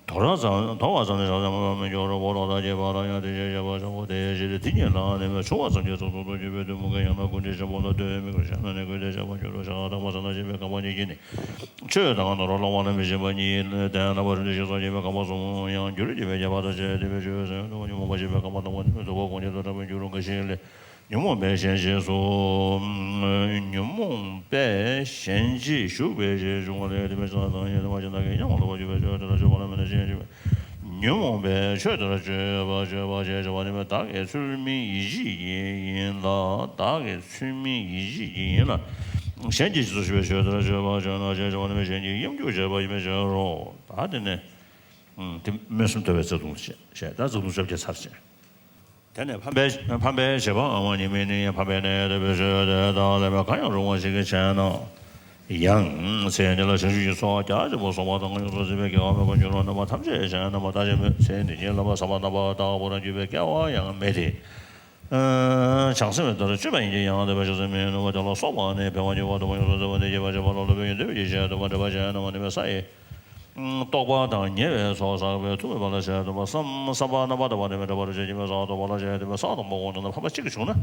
དོར་བ་ཙམ་དོར་བ་ཙམ་ནི་བྱང་སེམས་མ་མི་འགྱུར་རོ། བོ་ལོག་ལྟ་སྐྱེས་པ་ལ་ཡང་དེ་བཞིན་གཤེགས་པ་ཆེན་པོ་དེ་ཡི་ཞལ་ཏེ། དེ་ཉིད་ལ་ནི་མཆོང་བ་ཙམ་གྱིས་ཚོགས་རྫོགས་སུ་གྱུར་པའི་ཐུན་མོང་གི་ཡང་དག་ཀུན་འདྲིས་ཆེན་པོ་ལ་ལྟོས་མི་དགོས། གཞན་ན་ནི་ཀུན་འདྲིས་ཆེན་པོ་འགྱུར་རོ། བྱ་དང་པོ་ཟེར་ན་ཞེས་པའི་རྐང་པ་གཉིས་ཀྱིས་ནི་ཆོས་དང་ནོར་བ་བླང་བ་ལ་མི་ཞེན་པ་གཉིས་ལྡན། རྣམ་པར་གྲོལ་ཞེས་སོགས་ཞེས་པའི་རྐང་པ་གསུམ་ཡང་འགྱུར་བ་བརྒྱད་པའི་ཁྱད་པར་དང་བཅས་ཏེ། དཔེར་ཆོས་ཟེར་ན་ཉོན་མོངས་པ་ཞེས་པའི་རྐང་པ་དང་པོ་ནི་མི་སྡུག་པ་སྒོམ་བྱེད་དུ་ཕྲ་མོ་འགྱུར་རོ། འགའ་ཞིག་ལས། ཉོན་མོངས་པས་ཞེན་བྱས་སོ། ཉོན་མོངས་པས་ཞེན་བྱས་ཞུགས་པའི་ཕྱིར་བྱུང་བ་ལས། དེ་མིན་ཕྱི་ནང་དང་ཉེ་དང་མ་ཕྱི་ནང་གི་ཉམས་མ་ལོག་པར་གྱུར་པའི་ཆོས་དེ་ལ་སྤྱོད་པ་ལ་མིན་ན་ཞེན་བྱས་པས། ཉོན་མོངས་པས་ཆོས་དེ་ལ་སྤྱོད་པ་སྤྱོད་པ་ཞེས་བྱ་བ་ནི་བདག་གི་ཚུལ་མིན་ཡིད་བྱེད་ཀྱི་ཡིན་ལ། བདག་གི་ཚུལ་མིན་ཡིད་བྱེད་ཀྱི་ཡིན་ལ། གཞན་གྱིས་རྗེས་སུ་ཞུགས་པའི་ཆོས་དེ་ལ་སྤྱོད་པ་སྤྱོད་ན་ཞེས་བྱ་བ་ནི་མི་གཞན་གྱིས་གཡེམ་རྒྱུག་བྱས་པ་ཡིན་པའི་ཕྱིར་རོ། ད་དེ་ནས་དེ་སྨོན་གསུམ་ཐོབ་པའི་རྩ་ལྟུང་བཤད། ད་རྩ་ལྟུང་བཅོ་བརྒྱད་ཚར་བྱས། དེ་ནས་ཕམ་པའི་ཕམ་པའི་བྱེད་པའམ་ཉེས་དམིགས་ནི། ཕམ་པའི་གནས་ཡོད་དེ་བའི་ཆོས་དེ་དག་ལས་མེད། གང་ཡང་རུང་བ་ཞིག་གིས་བྱས་ན་ཡང་། ཚེ་འདི་ལ་བྱང་ཆུབ་ཀྱི་ཚོགས་རྒྱ་ཆེན་པོ་གསོག་པ་དང་། ཡོངས་སུ་ཟིན་པའི་དགེ་བ་མེད་པར་འགྱུར་རོ། རྣམ་པ་ཐམས་ཅད་གཞན་རྣམས་ལ་བལྟ་ཞེན་པས། ཚེ་འདི་ཉིད་ལ་བསམ་པ་རྣམ་པར་དག་པར་འགྱུར་བའི་སྐལ་བ་ཡང་མེད་དེ། བྱང་སེམས་ལྟར་སྤྱོད་པ་ཡིན་གྱི་ཡང་དེ་བའི་བྱང་སེམས་མི་ནུབ་པ་དེ་ལ་སོགས་པ་ནི་འཕེལ་བར་འགྱུར་བ་དང་། ཡོངས་སུ་ཟིན་པ་ནི་སྐྱེ་བར་བྱེད་པ་ལ་སློབ་པའི་ཡོན་ཏན་གྱིས་བྱས་སྟོན་པ་འདྲེན་པར་བྱེད་སྟོན་པ་འདྲེན་པའི་ས་ཡི། རྟོག་པ་དང་ཉེ་བའི་ཚོགས་བསགས་པས་ཐུགས་མོས་པ་ལ་བྱེད་སྟོན་པ་བསམ་བསམ་པ་རྣམ་པར་དག་པ་དེ་མི་འབྲལ་བར་བྱེད་ཀྱི་མེད་ས་སྟོན་པ་ལ་བྱེད་དེ་མི་ས་དང་པོ་འོང་དུས་ན་ཕམ་པ་གཅིག་གིས་བྱུང་ན་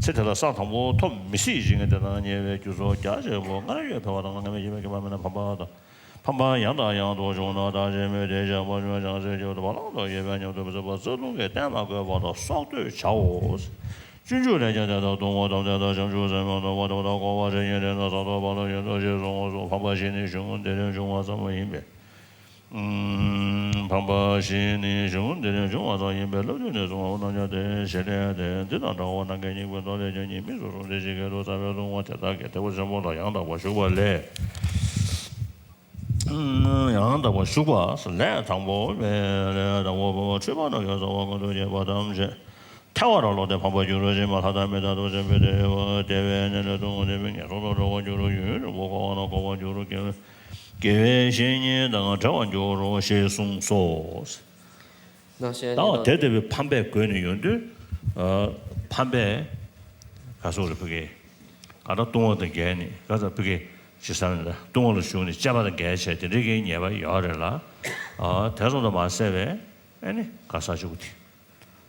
ཚེ་དེ་ལ་ས་དང་པོ་ཐོབ་མི་སྲིད་ཅིང་དེ་དང་ཉེ་བའི་རྒྱུ་ཚོགས་རྒྱ་ཆེན་པོ་སྔར་ཡོད་འཕེལ་བ་དང་སྔར་མེད་སྐྱེ་བའི་ཁྱད་པར་མེད་ན་ཕམ་པ་དང་། ཕམ་པ་ཡང་དང་ཡང་དུ་བྱུང་ན་བདག་གཞན་མོས་དེ་བཞག་པར་བྱུང་བ་བྱང་སེམས་སྐྱེ་བ་དང་བ་ལང་དུ་ཡོད་པའི་ཉམས་སུ་མི་ཚུགས་པར་རྩ་ལྟུང་གི་རྟེན་ལ་བཀོད་པ་དང་སྲོག་གཏོད་བྱའོ། སྤྱོད་འཇུག་ལས་ཀྱང་དེ་དག་ལྟུང་བ་ཐམས་ཅད་དང་བྱང་ཆུབ་སེམས་མི་སྟོང་པ་དེ་དག་གོ་བར་བྱེད་ཉིད་དེ་ནི་ས་ཐོབ་པ་ལ་ཡོད་དོ་ཞེས་གསུངས་སོ། ཕམ་པ་བཞི་ནི་གཞུང་འདི་ནས་འབྱུང་བ་ཙམ་ཡིན་པས། ཕམ་པ་བཞི་ནི་གཞུང་འདི་ནས་འབྱུང་བ་ཙམ་ཡིན་པས། སློབ་དཔོན་ནས་གསུངས་པ་རྣམས་ཀྱང་དེ་བཞིན་ཏེ། འདི་དང་འདྲ་བར་ནམ་མཁའི་སྙིང་པོའི་མདོ་ལས་ཀྱང་ཉེས་དམིགས་སུ་གསུངས་ཏེ། ཇི་སྐད་དུ་བསམ་པས་ལྟུང་བ་དེ་དག་གི་དེ་བ་ཆེན་པོ་ལ་ཡང་དག་པར་ཞུགས་པ་ལས། ཡང་དག་པར་ཞུགས་པ་ལས་དང་པོ་སྨྲས། ལས་དང་པོ་པ་འཁྲུལ་པ་རྣམས་ཀྱང་རྩ་བ་ཀུན་ཏུ་སྐྱེས་པ་ཐམས་ཅད་ཐལ་བར་རློག་སྟེ་ཕམ་པར་འགྱུར་རོ། ཕྱི་མ་ལྷ་དང་མི་དང་གདུག་ཅན་པོའི་བདེ་བ་བདེ་བའི་གནས་ལས་ལྟུང་སྟེ་མི་ངན་སོང་དུ་འགྲོ་བར་འགྱུར་རོ། ཡུན་རིང་པོར་འཁོར་བ་ན་འཁོར་བར་འགྱུར་རོ། དགེ་བའི་བཤེས་གཉེན་དང་བྲལ་བར་འགྱུར་རོ་ཞེས་གསུངས་སོ། ད་དེ་ལྟ་བུའི་ཕམ་པས་གོས་ནས་ཡོང་དུས། ཕམ་པས་ག་སོགས་རེ་ཕུ་གེ་ག་ད་ལྟུང་བ་དང་འགལ་ནས་ག་ད་ཕུ་གེ་ཅི་ས་ནས་ལྟུང་བ་ལ་ཞུགས་ནས་སྤྱད་པ་དང་འགལ་བྱས་དེ་འདྲའི་གི་ཉེས་པ་ཡོད་རེད་ལ། དེ་ཙམ་དུ་མ་ཟད་པས་ཨ་ནི་ག་ས་ཆུ་བོ་དེ་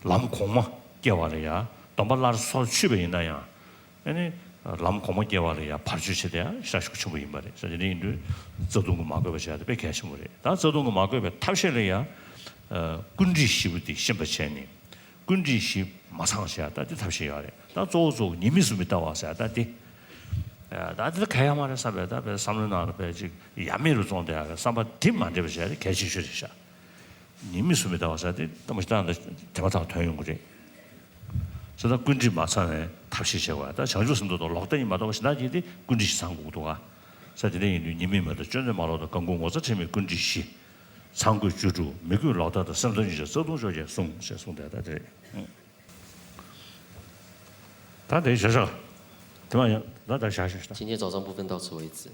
ལམ་གོང་མ་སྐྱེ་བ་ལ་ཡ་སྡོམ་པ་སླར་གསོ་ཆུད་པ་ཡིན་ན་ཡང་། ཨ་ནི་ལམ་གོང་མ་སྐྱེ་བ་ལ་ཡ་བར་ཆད་བྱེད་དེ་ཡང་ཤ་ཤུགས་ཆེན་པོ་ཡིན་པ་རེད། ས་དེ་འདྲ་ཡིན་དུས་རྩ་ལྟུང་གི་མ་གོས་པ་བྱས་ཏེ་དཔེ་གལ་ཆེན་པོ་རེད། ད་རྩ་ལྟུང་གི་མ་གོས་པའི་ཐབས་ཤེས་ལ་ཡ་ཀུན་འདྲིས་བཞི་པོ་དེ་ཤེས་པ་བྱས་ནས་ཀུན་འདྲིས་བཞི་མ་ཚང་བྱས་ད་དེ་ཐབས་ཤེས་ཡོད་རེད། ད་གཙོ་བོ་གཙོ་བོ་ཉེས་དམིགས་སུ་མི་ལྟ་བ་ཟེར་ད་དེ། ད་དེ་གལ་ཡང་མ་རེད་བསམ་པའི་ད་དཔེ་བསམ་བློའི་ནང་ལ་དཔེ་ཅིག་ཡ་མེད་རུ་བཙོང་བསྡད་ཡ་རེད་བསམ་པ་དེ་མ་འདྲེས་པ་བྱས་ཏེ་གལ་ཆེ་ཤོས་རེད་ཤག་ཉེས་དམིགས་སུ་མི་ལྟ་བ་ཟེར་དེ་ལྟ་མ་ཤི་ད་དེ་མ་ཐག་དོན་ཡོང་གི་རེད། ཟེར་ན་ཀུན་འདྲིས་མ་ཚང་བའི་ཐབས་ཤེས་བྱེད་དགོས། ད་བྱང་ཆུབ་སེམས་མདོ་དང་ལོག་ལྟ་ཡིན་མ་གཏོགས་གཞན་དག་གི་དེ་ཀུན་འདྲིས་ཤིག་ཚང་དགོས་འདུག་ག་ཟེར་དེ་འདྲ་ཡིན་དུས་ཉེས་དམིགས་མེད་དང་སྐྱོན་ཚད་མ་ལོག་དང་བཀའ་བསྒོ་ངོ་ཚ་ཁྲེལ་མེད་ཀུན་འདྲིས་བཞི། ཚང་དགོས་བཅུ་དྲུག་མི་རྒོད་ལོག་ལྟ་དང་སེམས་ཙམ་གཉིས་ཆ་རྩ་ལྟུང་བཅོ་བརྒྱད་གསུམ་ཞེས་གསུངས་ཏེ་ད་དེ་རེད། ད་དེ་བཞག་བཞག་དེ་མ་ཡང་ད་ད་བཞག་བཞག་ད། 今天早上部分到此为止。